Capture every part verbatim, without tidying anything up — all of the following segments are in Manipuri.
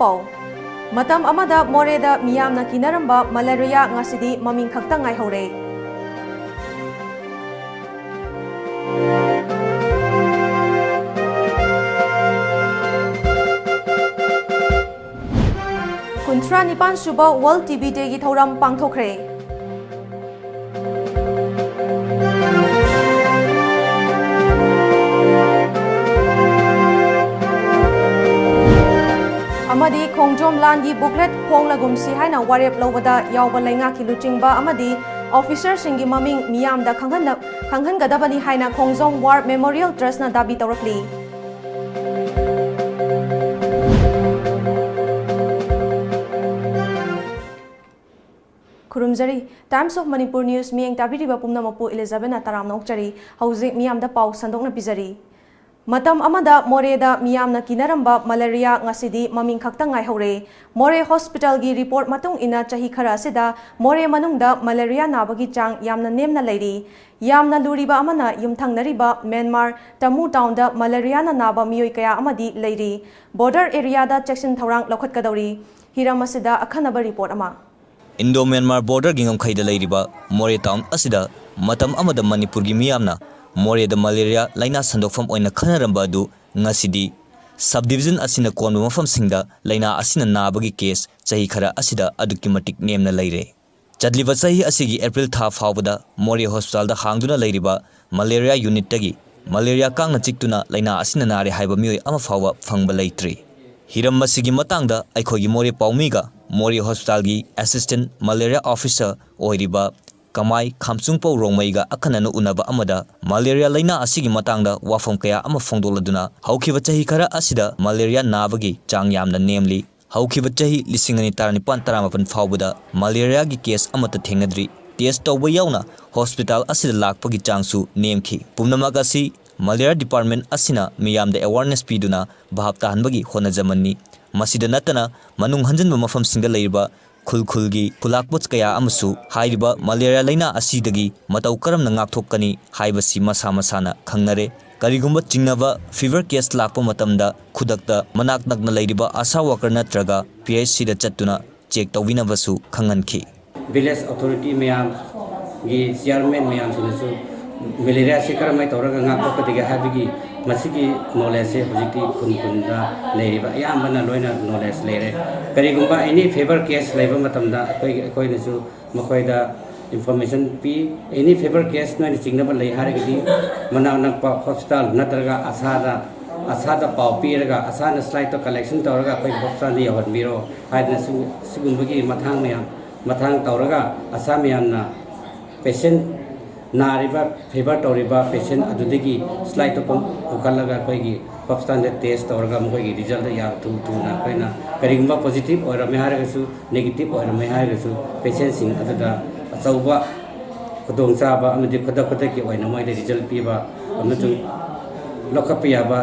ꯄꯥꯎ꯫ ꯃꯇꯝ ꯑꯃꯗ ꯃꯣꯔꯦꯗ ꯃꯤꯌꯥꯝꯅ ꯀꯤꯅꯔꯝꯕ ꯃꯂꯦꯔꯤꯌꯥ ꯉꯁꯤꯗꯤ ꯃꯃꯤꯡ ꯈꯛꯇ ꯉꯥꯏꯍꯧꯔꯦ꯫ ꯀꯨꯟꯊ꯭ꯔꯥ ꯅꯤꯄꯥꯟ ꯁꯨꯕ World ꯇꯤ ꯕꯤ Dayꯒꯤ ꯊꯧꯔꯝ ꯄꯥꯡꯊꯣꯛꯈ꯭ꯔꯦ꯫ ꯑꯃꯗꯤ ꯈꯣꯡꯖꯣꯝ ꯂꯥꯟꯒꯤ booklet ꯐꯣꯡꯂꯒꯨꯝꯁꯤ ꯍꯥꯏꯅ ꯋꯥꯔꯦꯞ ꯂꯧꯕꯗ ꯌꯥꯎꯕ ꯂꯩꯉꯥꯛꯀꯤ ꯂꯨꯆꯤꯡꯕ ꯑꯃꯗꯤ officerꯁꯤꯡꯒꯤ ꯃꯃꯤꯡ ꯃꯤꯌꯥꯝꯗ ꯈꯪꯍꯟꯅ-, ꯈꯪꯍꯟꯒꯗꯕꯅꯤ ꯍꯥꯏꯅ ꯈꯣꯡꯖꯣꯝ War Memorial Trustꯅ ꯗꯥꯕꯤ ꯇꯧꯔꯛꯂꯤ꯫ ꯈꯨꯔꯨꯝꯖꯔꯤ꯫ Times of Manipur News ꯃꯤꯠꯌꯦꯡ ꯇꯥꯕꯤꯔꯤꯕ ꯄꯨꯝꯅꯃꯛꯄꯨ ꯏꯂꯤꯖꯥꯕꯦꯠꯅ ꯇꯔꯥꯝꯅ ꯑꯣꯛꯆꯔꯤ꯫ ꯍꯧꯖꯤꯛ ꯃꯤꯌꯥꯝꯗ ꯄꯥꯎ ꯁꯟꯗꯣꯛꯅ ꯄꯤꯖꯔꯤ꯫ ꯃꯇꯝ ꯑꯃꯗ ꯃꯣꯔꯦꯗ ꯃꯤꯌꯥꯝꯅ ꯀꯤꯅꯔꯝꯕ ꯃꯂꯦꯔꯤꯌꯥ ꯉꯁꯤꯗꯤ ꯃꯃꯤꯡ ꯈꯛꯇ ꯉꯥꯏꯍꯧꯔꯦ꯫ ꯃꯣꯔꯦ ꯍꯣꯁꯄꯤꯇꯥꯜꯒꯤ report ꯃꯇꯨꯡ ꯏꯟꯅ ꯆꯍꯤ ꯈꯔ ꯑꯁꯤꯗ ꯃꯣꯔꯦ ꯃꯅꯨꯡꯗ ꯃꯂꯦꯔꯤꯌꯥ ꯅꯥꯕꯒꯤ ꯆꯥꯡ ꯌꯥꯝꯅ ꯅꯦꯝꯅ ꯂꯩꯔꯤ꯫ ꯌꯥꯝꯅ ꯂꯨꯔꯤꯕ ꯑꯃꯅ ꯌꯨꯝꯊꯪꯅꯔꯤꯕ ꯃ꯭ꯌꯥꯟꯃꯥꯔ ꯇꯃꯨ ꯇꯥꯎꯟꯗ ꯃꯂꯦꯔꯤꯌꯥꯅ ꯅꯥꯕ ꯃꯤꯑꯣꯏ ꯀꯌꯥ ꯑꯃꯗꯤ ꯂꯩꯔꯤ꯫ Border areaꯗ ꯆꯦꯛꯁꯤꯟ ꯊꯧꯔꯥꯡ ꯂꯧꯈꯠꯀꯗꯧꯔꯤ꯫ ꯍꯤꯔꯝ ꯑꯁꯤꯗ ꯑꯈꯟꯅꯕ report ꯑꯃ꯫ Indo-Myanmar borderꯒꯤ ꯉꯝꯈꯩꯗ ꯂꯩꯔꯤꯕ ꯃꯣꯔꯦ ꯇꯥꯎꯟ ꯑꯁꯤꯗ ꯃꯇꯝ ꯑꯃꯗ ꯃꯅꯤꯄꯨꯔꯒꯤ ꯃꯤꯌꯥꯝꯅ ꯃꯣꯔꯦꯗ ꯃꯂꯦꯔꯤꯌꯥ ꯂꯥꯏꯅꯥ ꯁꯟꯗꯣꯛꯐꯝ ꯑꯣꯏꯅ ꯈꯟꯅꯔꯝꯕ ꯑꯗꯨ ꯉꯁꯤꯗꯤ sub-division ꯑꯁꯤꯅ ꯀꯣꯟꯕ ꯃꯐꯝꯁꯤꯡꯗ ꯂꯥꯏꯅꯥ ꯑꯁꯤꯅ ꯅꯥꯕꯒꯤ case ꯆꯍꯤ ꯈꯔ ꯑꯁꯤꯗ ꯑꯗꯨꯛꯀꯤ ꯃꯇꯤꯛ ꯅꯦꯝꯅ ꯂꯩꯔꯦ꯫ ꯆꯠꯂꯤꯕ ꯆꯍꯤ ꯑꯁꯤꯒꯤ April ꯊꯥ ꯐꯥꯎꯕꯗ ꯃꯣꯔꯦ ꯍꯣꯁꯄꯤꯇꯥꯜꯗ ꯍꯥꯡꯗꯨꯅ ꯂꯩꯔꯤꯕ ꯃꯂꯦꯔꯤꯌꯥ unitꯇꯒꯤ ꯃꯂꯦꯔꯤꯌꯥ ꯀꯥꯡꯅ ꯆꯤꯛꯇꯨꯅ ꯂꯥꯏꯅꯥ ꯑꯁꯤꯅ ꯅꯥꯔꯦ ꯍꯥꯏꯕ ꯃꯤꯑꯣꯏ ꯑꯃ ꯐꯥꯎꯕ ꯐꯪꯕ ꯂꯩꯇ꯭ꯔꯤ꯫ ꯍꯤꯔꯝ ꯑꯁꯤꯒꯤ ꯃꯇꯥꯡꯗ ꯑꯩꯈꯣꯏꯒꯤ ꯃꯣꯔꯦ ꯄꯥꯎꯃꯤꯒ ꯃꯣꯔꯦ ꯍꯣꯁꯄꯤꯇꯥꯜꯒꯤ assistant malaria officer ꯑꯣꯏꯔꯤꯕ ꯀꯃꯥꯏ ꯈꯥꯝꯆꯨꯡꯄꯧ ꯔꯣꯡꯃꯩꯒ ꯑꯈꯟꯅꯅ ꯎꯅꯕ ꯑꯃꯗ ꯃꯂꯦꯔꯤꯌꯥ ꯂꯥꯏꯅꯥ ꯑꯁꯤꯒꯤ ꯃꯇꯥꯡꯗ ꯋꯥꯐꯝ ꯀꯌꯥ ꯑꯃ ꯐꯣꯡꯗꯣꯛꯂꯗꯨꯅ ꯍꯧꯈꯤꯕ ꯆꯍꯤ ꯈꯔ ꯑꯁꯤꯗ ꯃꯂꯦꯔꯤꯌꯥ ꯅꯥꯕꯒꯤ ꯆꯥꯡ ꯌꯥꯝꯅ ꯅꯦꯝꯂꯤ꯫ ꯍꯧꯈꯤꯕ ꯆꯍꯤ ꯂꯤꯁꯤꯡ ꯑꯅꯤ ꯇꯔꯥꯅꯤꯄꯥꯟ ꯇꯔꯥꯃꯥꯄꯟ ꯐꯥꯎꯕꯗ ꯃꯂꯦꯔꯤꯌꯥꯒꯤ case ꯑꯃꯠꯇ ꯊꯦꯡꯅꯗ꯭ꯔꯤ꯫ Test ꯇꯧꯕ ꯌꯥꯎꯅ ꯍꯣꯁꯄꯤꯇꯥꯜ ꯑꯁꯤꯗ ꯂꯥꯛꯄꯒꯤ ꯆꯥꯡꯁꯨ ꯅꯦꯝꯈꯤ꯫ ꯄꯨꯝꯅꯃꯛ ꯑꯁꯤ ꯃꯂꯦꯔꯤꯌꯥ department ꯑꯁꯤꯅ ꯃꯤꯌꯥꯝꯗ awareness ꯄꯤꯗꯨꯅ ꯚꯥꯞ ꯇꯥꯍꯟꯕꯒꯤ ꯍꯣꯠꯅꯖꯃꯟꯅꯤ꯫ ꯃꯁꯤꯗ ꯅꯠꯇꯅ ꯃꯅꯨꯡ ꯍꯟꯖꯤꯟꯕ ꯃꯐꯝꯁꯤꯡꯗ ꯂꯩꯔꯤꯕ ꯈꯨꯜ ꯈꯨꯜꯒꯤ ꯈꯨꯂꯥꯛꯄꯣꯠ ꯀꯌꯥ ꯑꯃꯁꯨ ꯍꯥꯏꯔꯤꯕ ꯃꯂꯦꯔꯤꯌꯥ ꯂꯥꯏꯅꯥ ꯑꯁꯤꯗꯒꯤ ꯃꯇꯧ ꯀꯔꯝꯅ ꯉꯥꯛꯊꯣꯛꯀꯅꯤ ꯍꯥꯏꯕꯁꯤ ꯃꯁꯥ ꯃꯁꯥꯅ ꯈꯪꯅꯔꯦ꯫ ꯀꯔꯤꯒꯨꯝꯕ ꯆꯤꯡꯅꯕ fever case ꯂꯥꯛꯄ ꯃꯇꯝꯗ ꯈꯨꯗꯛꯇ ꯃꯅꯥꯛ ꯅꯛꯅ ꯂꯩꯔꯤꯕ ASHA worker ꯅꯠꯇ꯭ꯔꯒ P H Cꯗ ꯆꯠꯇꯨꯅ check ꯇꯧꯕꯤꯅꯕꯁꯨ ꯈꯪꯍꯟꯈꯤ꯫ Village authority ꯃꯌꯥꯝꯒꯤ chairman ꯃꯌꯥꯝꯁꯤꯡꯅꯁꯨ malaria ꯁꯤ ꯀꯔꯝꯍꯥꯏꯅ ꯇꯧꯔꯒ ꯉꯥꯛꯊꯣꯛꯀꯗꯒꯦ ꯍꯥꯏꯕꯒꯤ ꯃꯁꯤꯒꯤ knowledge ꯁꯦ ꯍꯧꯖꯤꯛꯇꯤ ꯈꯨꯟ ꯈꯨꯟꯗ ꯂꯩꯔꯤꯕ ꯑꯌꯥꯝꯕꯅ ꯂꯣꯏꯅ knowledge ꯂꯩꯔꯦ꯫ ꯀꯔꯤꯒꯨꯝꯕ any fever case ꯂꯩꯕ ꯃꯇꯝꯗ ꯑꯩꯈꯣꯏ, ꯑꯩꯈꯣꯏꯅꯁꯨ ꯃꯈꯣꯏꯗ information ꯄꯤ꯫ Any fever case ꯅꯣꯏꯅ ꯆꯤꯡꯅꯕ ꯂꯩ ꯍꯥꯏꯔꯒꯗꯤ ꯃꯅꯥꯛ ꯅꯛꯄ hospital ꯅꯠꯇ꯭ꯔꯒ ASHAꯗ, ASHAꯗ ꯄꯥꯎ ꯄꯤꯔꯒ ASHAꯅ slide ꯇꯣ collection ꯇꯧꯔꯒ ꯑꯩꯈꯣꯏ hospitalꯗ ꯌꯧꯍꯟꯕꯤꯔꯣ ꯍꯥꯏꯗꯅ ꯁꯤ-, ꯁꯤꯒꯨꯝꯕꯒꯤ ꯃꯊꯥꯡ ꯃꯌꯥꯝ, ꯃꯊꯥꯡ ꯇꯧꯔꯒ ASHA ꯃꯌꯥꯝꯅ patient ꯅꯥꯔꯤꯕ, fever ꯇꯧꯔꯤꯕ patient ꯑꯗꯨꯗꯒꯤ slide ꯇꯣ ꯄꯨ-, ꯄꯨꯈꯠꯂꯒ ꯑꯩꯈꯣꯏꯒꯤ hospitalꯗ test ꯇꯧꯔꯒ ꯃꯈꯣꯏꯒꯤ result ꯇꯣ ꯌꯥꯝ ꯊꯨ ꯊꯨꯅ ꯑꯩꯈꯣꯏꯅ ꯀꯔꯤꯒꯨꯝꯕ positive ꯑꯣꯏꯔꯝꯃꯦ ꯍꯥꯏꯔꯒꯁꯨ, negative ꯑꯣꯏꯔꯝꯃꯦ ꯍꯥꯏꯔꯒꯁꯨ patientꯁꯤꯡ ꯑꯗꯨꯗ ꯑꯆꯧꯕ ꯈꯨꯗꯣꯡꯆꯥꯕ ꯑꯃꯗꯤ ꯈꯨꯗꯛ ꯈꯨꯗꯛꯀꯤ ꯑꯣꯏꯅ ꯃꯣꯏꯗ result ꯄꯤꯕ ꯑꯃꯁꯨꯡ ꯂꯧꯈꯠꯄ ꯌꯥꯕ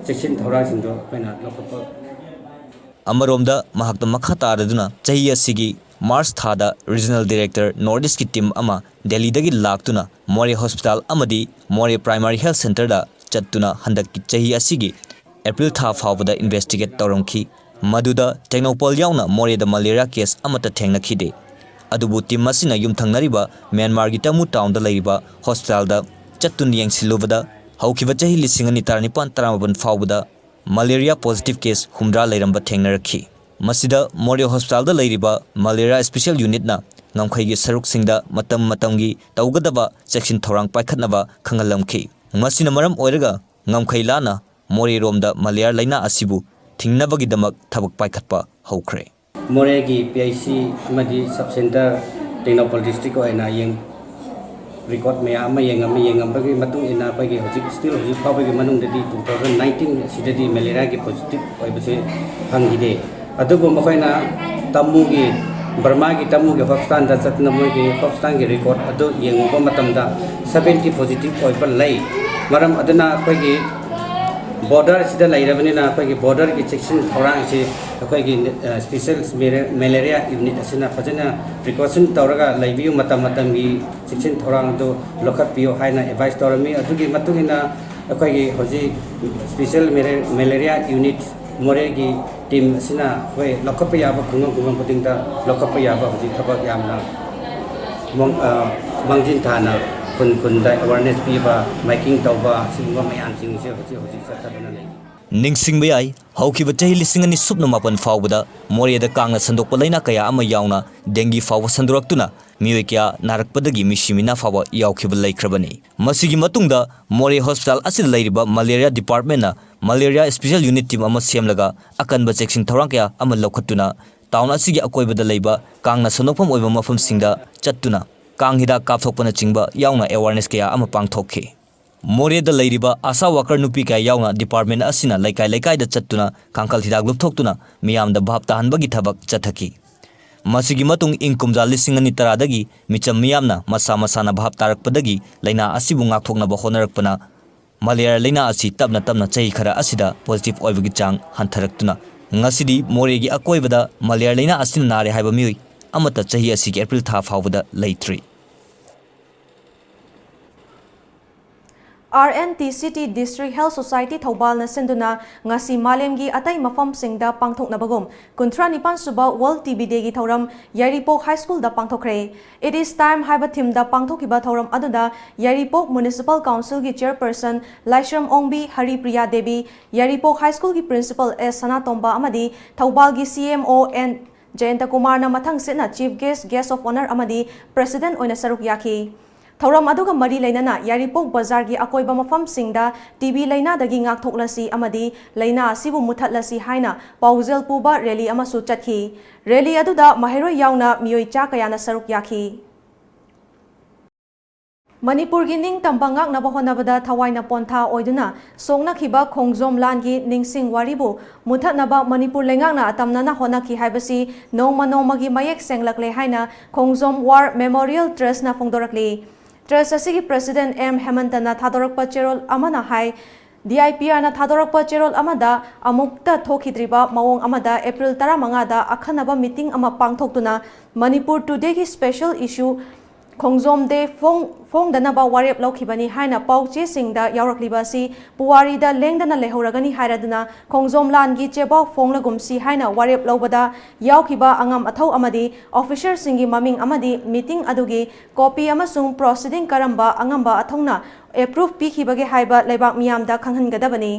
ꯆꯦꯛꯁꯤꯟ ꯊꯧꯔꯥꯡꯁꯤꯡꯗꯣ ꯑꯩꯈꯣꯏꯅ ꯂꯧꯈꯠꯄ ꯑꯃꯔꯣꯝꯗ ꯃꯍꯥꯛꯇ ꯃꯈꯥ ꯇꯥꯔꯗꯨꯅ ꯆꯍꯤ ꯑꯁꯤꯒꯤ March ꯊꯥꯗ Regional Director North Eastꯀꯤ team ꯑꯃ ꯗꯦꯜꯂꯤꯗꯒꯤ ꯂꯥꯛꯇꯨꯅ ꯃꯣꯔꯦ Hospital ꯑꯃꯗꯤ ꯃꯣꯔꯦ Primary Health Centreꯗ ꯆꯠꯇꯨꯅ ꯍꯟꯗꯛꯀꯤ ꯆꯍꯤ ꯑꯁꯤꯒꯤ April ꯊꯥ ꯐꯥꯎꯕꯗ investigate ꯇꯧꯔꯝꯈꯤ꯫ ꯃꯗꯨꯗ ꯇꯦꯡꯅꯧꯄꯜ ꯌꯥꯎꯅ ꯃꯣꯔꯦꯗ malaria case ꯑꯃꯠꯇ ꯊꯦꯡꯅꯈꯤꯗꯦ꯫ ꯑꯗꯨꯕꯨ team ꯑꯁꯤꯅ ꯌꯨꯝꯊꯪꯅꯔꯤꯕ ꯃ꯭ꯌꯥꯟꯃꯥꯔꯒꯤ ꯇꯃꯨ townꯗ ꯂꯩꯔꯤꯕ hospitalꯗ ꯆꯠꯇꯨꯅ ꯌꯦꯡꯁꯤꯜꯂꯨꯕꯗ ꯍꯧꯈꯤꯕ ꯆꯍꯤ ꯂꯤꯁꯤꯡ ꯑꯅꯤ ꯇꯔꯥꯅꯤꯄꯥꯟ ꯇꯔꯥꯃꯥꯄꯟ ꯐꯥꯎꯕꯗ malaria positive case ꯍꯨꯝꯗ꯭ꯔꯥ ꯂꯩꯔꯝꯕ ꯊꯦꯡꯅꯔꯛꯈꯤ꯫ ꯃꯁꯤꯗ ꯃꯣꯔꯦ Hospitalꯗ ꯂꯩꯔꯤꯕ malaria special unitꯅ ꯉꯝꯈꯩꯒꯤ ꯁꯔꯨꯛꯁꯤꯡꯗ ꯃꯇꯝ ꯃꯇꯝꯒꯤ ꯇꯧꯒꯗꯕ ꯆꯦꯛꯁꯤꯟ ꯊꯧꯔꯥꯡ ꯄꯥꯏꯈꯠꯅꯕ ꯈꯪꯍꯜꯂꯝꯈꯤ꯫ ꯃꯁꯤꯅ ꯃꯔꯝ ꯑꯣꯏꯔꯒ ꯉꯝꯈꯩ ꯂꯥꯟꯅ ꯃꯣꯔꯦꯔꯣꯝꯗ malaria ꯂꯩꯅꯥ ꯑꯁꯤꯕꯨ ꯊꯤꯡꯅꯕꯒꯤꯗꯃꯛ ꯊꯕꯛ ꯄꯥꯏꯈꯠꯄ ꯍꯧꯈ꯭ꯔꯦ꯫ ꯃꯣꯔꯦꯒꯤ P H C ꯑꯃꯗꯤ sub centre ꯇꯦꯡꯅꯧꯄꯜ district ꯑꯣꯏꯅ ꯌꯦꯡ-, record ꯃꯌꯥꯝ ꯑꯃ ꯌꯦꯡꯉꯝꯃꯤ꯫ ꯌꯦꯡꯉꯝꯕꯒꯤ ꯃꯇꯨꯡ ꯏꯟꯅ ꯑꯩꯈꯣꯏꯒꯤ ꯍꯧꯖꯤꯛ, still ꯍꯧꯖꯤꯛ ꯐꯥꯎꯕꯒꯤ ꯃꯅꯨꯡꯗꯗꯤ two thousand nineteen ꯑꯁꯤꯗꯗꯤ malariaꯒꯤ positive ꯑꯣꯏꯕꯁꯦ ꯐꯪꯈꯤꯗꯦ꯫ ꯑꯗꯨꯕꯨ ꯃꯈꯣꯏꯅ ꯇꯃꯨꯒꯤ, ꯕꯔꯃꯥꯒꯤ ꯇꯃꯨꯒꯤ hospitalꯗ ꯆꯠꯇꯨꯅ ꯃꯣꯏꯒꯤ hospitalꯒꯤ record ꯑꯗꯨ ꯌꯦꯡꯉꯨꯕ ꯃꯇꯝꯗ seventy positive ꯑꯣꯏꯕ ꯂꯩ꯫ ꯃꯔꯝ ꯑꯗꯨꯅ ꯑꯩꯈꯣꯏꯒꯤ ꯕꯣꯔꯗꯔꯁꯤꯗ ꯂꯩꯔꯕꯅꯤꯅ ꯑꯩꯈꯣꯏꯒꯤ ꯕꯣꯔꯗꯔꯒꯤ ꯆꯦꯛꯁꯤꯟ ꯊꯧꯔꯥꯡꯁꯤ ꯑꯩꯈꯣꯏꯒꯤ ꯁ꯭ꯄꯦꯁꯦꯜ ꯃꯦꯂꯦꯔꯤꯌꯥ ꯌꯨꯅꯤꯠ ꯑꯁꯤꯅ ꯐꯖꯅ ꯄ꯭ꯔꯤꯀꯣꯁꯟ ꯇꯧꯔꯒ ꯂꯩꯕꯤꯌꯨ꯫ ꯃꯇꯝ ꯃꯇꯝꯒꯤ ꯆꯦꯛꯁꯤꯟ ꯊꯧꯔꯥꯡ ꯑꯗꯨ ꯂꯧꯈꯠꯄꯤꯌꯨ ꯍꯥꯏꯅ ꯑꯦꯗꯚꯥꯏꯁ ꯇꯧꯔꯝꯃꯤ꯫ ꯑꯗꯨꯒꯤ ꯃꯇꯨꯡ ꯏꯟꯅ ꯑꯩꯈꯣꯏꯒꯤ ꯍꯧꯖꯤꯛ ꯁ꯭ꯄꯦꯁꯦꯜ ꯃꯦꯂꯦꯔꯤꯌꯥ ꯌꯨꯅꯤꯠ ꯃꯣꯔꯦꯒꯤ ꯇꯤꯝ ꯑꯁꯤꯅ ꯑꯩꯈꯣꯏ ꯂꯧꯈꯠꯄ ꯌꯥꯕ ꯈꯨꯡꯒꯪ ꯈꯨꯡꯒꯪ ꯈꯨꯗꯤꯡꯗ ꯂꯧꯈꯠꯄ ꯌꯥꯕ ꯍꯧꯖꯤꯛ ꯊꯕꯛ ꯌꯥꯝꯅ ꯃꯥꯡ-, ꯑ, ꯃꯥꯡꯖꯤꯟ ꯊꯥꯅ ꯈꯨꯟ ꯈꯨꯟꯗ ꯑꯦꯋꯥꯔꯅꯦꯁ ꯄꯤꯕ, ꯃꯥꯏꯀꯤꯡ ꯇꯧꯕ, ꯑꯁꯤꯒꯨꯝꯕ ꯃꯌꯥꯝꯁꯤꯡꯁꯦ ꯍꯧꯖꯤꯛ ꯍꯧꯖꯤꯛ ꯆꯠꯊꯗꯨꯅ ꯂꯩꯔꯤ꯫ ꯅꯤꯡꯁꯤꯡꯕ ꯌꯥꯏ, ꯍꯧꯈꯤꯕ ꯆꯍꯤ ꯂꯤꯁꯤꯡ ꯑꯅꯤ ꯁꯨꯞꯅ ꯃꯥꯄꯟ ꯐꯥꯎꯕꯗ ꯃꯣꯔꯦꯗ ꯀꯥꯡꯅ ꯁꯟꯗꯣꯛꯄ ꯂꯩꯅꯥ ꯀꯌꯥ ꯑꯃ ꯌꯥꯎꯅ ꯗꯦꯡꯒꯤ ꯐꯥꯎꯕ ꯁꯟꯗꯣꯔꯛꯇꯨꯅ ꯃꯤꯑꯣꯏ ꯀꯌꯥ ꯅꯥꯔꯛꯄꯗꯒꯤ ꯃꯤꯁꯤ ꯃꯤꯅꯥ ꯐꯥꯎꯕ ꯌꯥꯎꯈꯤꯕ ꯂꯩꯈ꯭ꯔꯕꯅꯤ꯫ ꯃꯁꯤꯒꯤ ꯃꯇꯨꯡꯗ ꯃꯣꯔꯦ ꯍꯣꯁꯄꯤꯇꯥꯜ ꯑꯁꯤꯗ ꯂꯩꯔꯤꯕ ꯃꯂꯦꯔꯤꯌꯥ ꯗꯤꯄꯥꯔꯠꯃꯦꯟꯅ ꯃꯂꯦꯔꯤꯌꯥ ꯁ꯭ꯄꯦꯁꯦꯜ ꯌꯨꯅꯤꯠ ꯇꯤꯝ ꯑꯃ ꯁꯦꯝꯂꯒ ꯑꯀꯟꯕ ꯆꯦꯛꯁꯤꯟ ꯊꯧꯔꯥꯡ ꯀꯌꯥ ꯑꯃ ꯂꯧꯈꯠꯇꯨꯅ ꯇꯥꯎꯟ ꯑꯁꯤꯒꯤ ꯑꯀꯣꯏꯕꯗ ꯂꯩꯕ ꯀꯥꯡꯅ ꯁꯟꯗꯣꯛꯐꯝ ꯑꯣꯏꯕ ꯃꯐꯝꯁꯤꯡꯗ ꯆꯠꯇꯨꯅ ꯀꯥꯡ ꯍꯤꯗꯥꯛ ꯀꯥꯞꯊꯣꯛꯄꯅꯆꯤꯡꯕ ꯌꯥꯎꯅ ꯑꯦꯋꯥꯔꯅꯦꯁ ꯀꯌꯥ ꯑꯃ ꯄꯥꯡꯊꯣꯛꯈꯤ꯫ ꯃꯣꯔꯦꯗ ꯂꯩꯔꯤꯕ ꯑꯥꯁꯥ ꯋꯥꯀꯔ ꯅꯨꯄꯤ ꯀꯌꯥ ꯌꯥꯎꯅ ꯗꯤꯄꯥꯔꯠꯃꯦꯟ ꯑꯁꯤꯅ ꯂꯩꯀꯥꯏ ꯂꯩꯀꯥꯏꯗ ꯆꯠꯇꯨꯅ ꯀꯥꯡꯈꯜ ꯍꯤꯗꯥꯛ ꯂꯨꯞꯊꯣꯛꯇꯨꯅ ꯃꯤꯌꯥꯝꯗ ꯚꯥꯞ ꯇꯥꯍꯟꯕꯒꯤ ꯊꯕꯛ ꯆꯠꯊꯈꯤ꯫ ꯃꯁꯤꯒꯤ ꯃꯇꯨꯡ ꯏꯪ ꯀꯨꯝꯖꯥ ꯂꯤꯁꯤꯡ ꯑꯅꯤ ꯇꯔꯥꯗꯒꯤ ꯃꯤꯆꯝ ꯃꯤꯌꯥꯝꯅ ꯃꯁꯥ ꯃꯁꯥꯅ ꯚꯥꯞ ꯇꯥꯔꯛꯄꯗꯒꯤ ꯂꯥꯏꯅꯥ ꯑꯁꯤꯕꯨ ꯉꯥꯛꯊꯣꯛꯅꯕ ꯍꯣꯠꯅꯔꯛꯄꯅ ꯃꯂꯦꯔꯤꯌꯥ ꯂꯥꯏꯅꯥ ꯑꯁꯤ ꯇꯞꯅ ꯇꯞꯅ ꯆꯍꯤ ꯈꯔ ꯑꯁꯤꯗ ꯄꯣꯖꯤꯇꯤꯚ ꯑꯣꯏꯕꯒꯤ ꯆꯥꯡ ꯍꯟꯊꯔꯛꯇꯨꯅ ꯉꯁꯤꯗꯤ ꯃꯣꯔꯦꯒꯤ ꯑꯀꯣꯏꯕꯗ ꯃꯂꯦꯔꯤꯌꯥ ꯂꯥꯏꯅꯥ ꯑꯁꯤꯅ ꯅꯥꯔꯦ ꯍꯥꯏꯕ ꯃꯤꯑꯣꯏ ꯑꯃꯠꯇ ꯆꯍꯤ ꯑꯁꯤꯒꯤ ꯑꯦꯄ꯭ꯔꯤꯜ ꯊꯥ ꯐꯥꯎꯕꯗ ꯂꯩꯇ꯭ꯔꯤ꯫ R N T C T District Health Society ꯊꯧꯕꯥꯜꯅ ꯁꯤꯟꯗꯨꯅ ꯉꯁꯤ ꯃꯥꯂꯦꯝꯒꯤ ꯑꯇꯩ ꯃꯐꯝꯁꯤꯡꯗ ꯄꯥꯡꯊꯣꯛꯅꯕꯒꯨꯝ ꯀꯨꯟꯊ꯭ꯔꯥ ꯅꯤꯄꯥꯟ ꯁꯨꯕ World T B Day ꯒꯤ ꯊꯧꯔꯝ ꯌꯥꯏꯔꯤꯄꯣꯛ High School the ꯄꯥꯡꯊꯣꯛꯈ꯭ꯔꯦ꯫ It is Time ꯍꯥꯏꯕ theme ꯗ ꯄꯥꯡꯊꯣꯛꯈꯤꯕ ꯊꯧꯔꯝ ꯑꯗꯨꯗ ꯌꯥꯏꯔꯤꯄꯣꯛ Municipal Council ꯒꯤ Chairperson ꯂꯥꯏꯁ꯭ꯔꯝ ꯑꯣꯡꯕꯤ ꯍꯔꯤꯄ꯭ꯔꯤꯌꯥ ꯗꯦꯕꯤ, ꯌꯥꯏꯔꯤꯄꯣꯛ High School ꯒꯤ Principal ꯑꯦꯁ ꯁꯅꯥꯇꯣꯝꯕ ꯑꯃꯗꯤ ꯊꯧꯕꯥꯜꯒꯤ C M O N ꯖꯌꯟꯇ ꯀꯨꯃꯥꯔꯅ ꯃꯊꯪ ꯁꯤꯠꯅ Chief Guest, Guest of Honour ꯑꯃꯗꯤ President ꯑꯣꯏꯅ ꯁꯔꯨꯛ ꯌꯥꯈꯤ꯫ ꯊꯧꯔꯝ ꯑꯗꯨꯒ ꯃꯔꯤ ꯂꯩꯅꯅ ꯌꯥꯏꯔꯤꯄꯣꯛ ꯕꯖꯥꯔꯒꯤ ꯑꯀꯣꯏꯕ ꯃꯐꯝꯁꯤꯡꯗ T B ꯂꯥꯏꯅꯥꯗꯒꯤ ꯉꯥꯛꯊꯣꯛꯂꯁꯤ ꯑꯃꯗꯤ ꯂꯥꯏꯅꯥ ꯑꯁꯤꯕꯨ ꯃꯨꯊꯠꯂꯁꯤ ꯍꯥꯏꯅ ꯄꯥꯎꯖꯦꯜ ꯄꯨꯕ rally ꯑꯃꯁꯨ ꯆꯠꯈꯤ꯫ Rally ꯑꯗꯨꯗ ꯃꯍꯩꯔꯣꯏ ꯌꯥꯎꯅ ꯃꯤꯑꯣꯏ ꯆꯥ ꯀꯌꯥꯅ ꯁꯔꯨꯛ ꯌꯥꯈꯤ꯫ ꯃꯅꯤꯄꯨꯔꯒꯤ ꯅꯤꯡꯇꯝꯕ ꯉꯥꯛꯅꯕ ꯍꯣꯠꯅꯕꯗ ꯊꯋꯥꯏꯅ ꯄꯣꯟꯊꯥ ꯑꯣꯏꯗꯨꯅ ꯁꯣꯛꯅꯈꯤꯕ ꯈꯣꯡꯖꯣꯝ ꯂꯥꯟꯒꯤ ꯅꯤꯡꯁꯤꯡ ꯋꯥꯔꯤꯕꯨ ꯃꯨꯊꯠꯅꯕ ꯃꯅꯤꯄꯨꯔ ꯂꯩꯉꯥꯛꯅ ꯑꯇꯝꯅꯅ ꯍꯣꯠꯅꯈꯤ ꯍꯥꯏꯕꯁꯤ ꯅꯣꯡꯃ ꯅꯣꯡꯃꯒꯤ ꯃꯌꯦꯛ ꯁꯦꯡꯂꯛꯂꯦ ꯍꯥꯏꯅ ꯈꯣꯡꯖꯣꯝ War Memorial Trust ꯅ ꯐꯣꯡꯗꯣꯔꯛꯂꯤ꯫ Trust ꯑꯁꯤꯒꯤ President ꯑꯦꯝ ꯍꯦꯃꯟꯇꯅ ꯊꯥꯗꯣꯔꯛꯄ ꯆꯦꯔꯣꯜ ꯑꯃꯅ ꯍꯥꯏ, DIPRꯅ ꯊꯥꯗꯣꯔꯛꯄ ꯆꯦꯔꯣꯜ ꯑꯃꯗ ꯑꯃꯨꯛꯇ ꯊꯣꯛꯈꯤꯗ꯭ꯔꯤꯕ ꯃꯑꯣꯡ ꯑꯃꯗ April ꯇꯔꯥꯃꯉꯥꯗ ꯑꯈꯟꯅꯕ meeting ꯑꯃ ꯄꯥꯡꯊꯣꯛꯇꯨꯅ Manipur Todayꯒꯤ special issue ꯈꯣꯡꯖꯣꯝ day ꯐꯣꯡ-, ꯐꯣꯡꯗꯅꯕ ꯋꯥꯔꯦꯞ ꯂꯧꯈꯤꯕꯅꯤ ꯍꯥꯏꯅ ꯄꯥꯎ ꯆꯦꯁꯤꯡꯗ ꯌꯥꯎꯔꯛꯂꯤꯕ ꯑꯁꯤ ꯄꯨꯋꯥꯔꯤꯗ ꯂꯦꯡꯗꯅ ꯂꯩꯍꯧꯔꯒꯅꯤ ꯍꯥꯏꯔꯗꯨꯅ ꯈꯣꯡꯖꯣꯝ ꯂꯥꯟꯒꯤ ꯆꯦꯕꯥꯎ ꯐꯣꯡꯂꯒꯨꯝꯁꯤ ꯍꯥꯏꯅ ꯋꯥꯔꯦꯞ ꯂꯧꯕꯗ ꯌꯥꯎꯈꯤꯕ ꯑꯉꯝ ꯑꯊꯧ ꯑꯃꯗꯤ officerꯁꯤꯡꯒꯤ ꯃꯃꯤꯡ ꯑꯃꯗꯤ meeting ꯑꯗꯨꯒꯤ copy ꯑꯃꯁꯨꯡ proceeding ꯀꯔꯝꯕ ꯑꯉꯝꯕ ꯑꯊꯧꯅ approve ꯄꯤꯈꯤꯕꯒꯦ ꯍꯥꯏꯕ ꯂꯩꯕꯥꯛ ꯃꯤꯌꯥꯝꯗ ꯈꯪꯍꯟꯒꯗꯕꯅꯤ꯫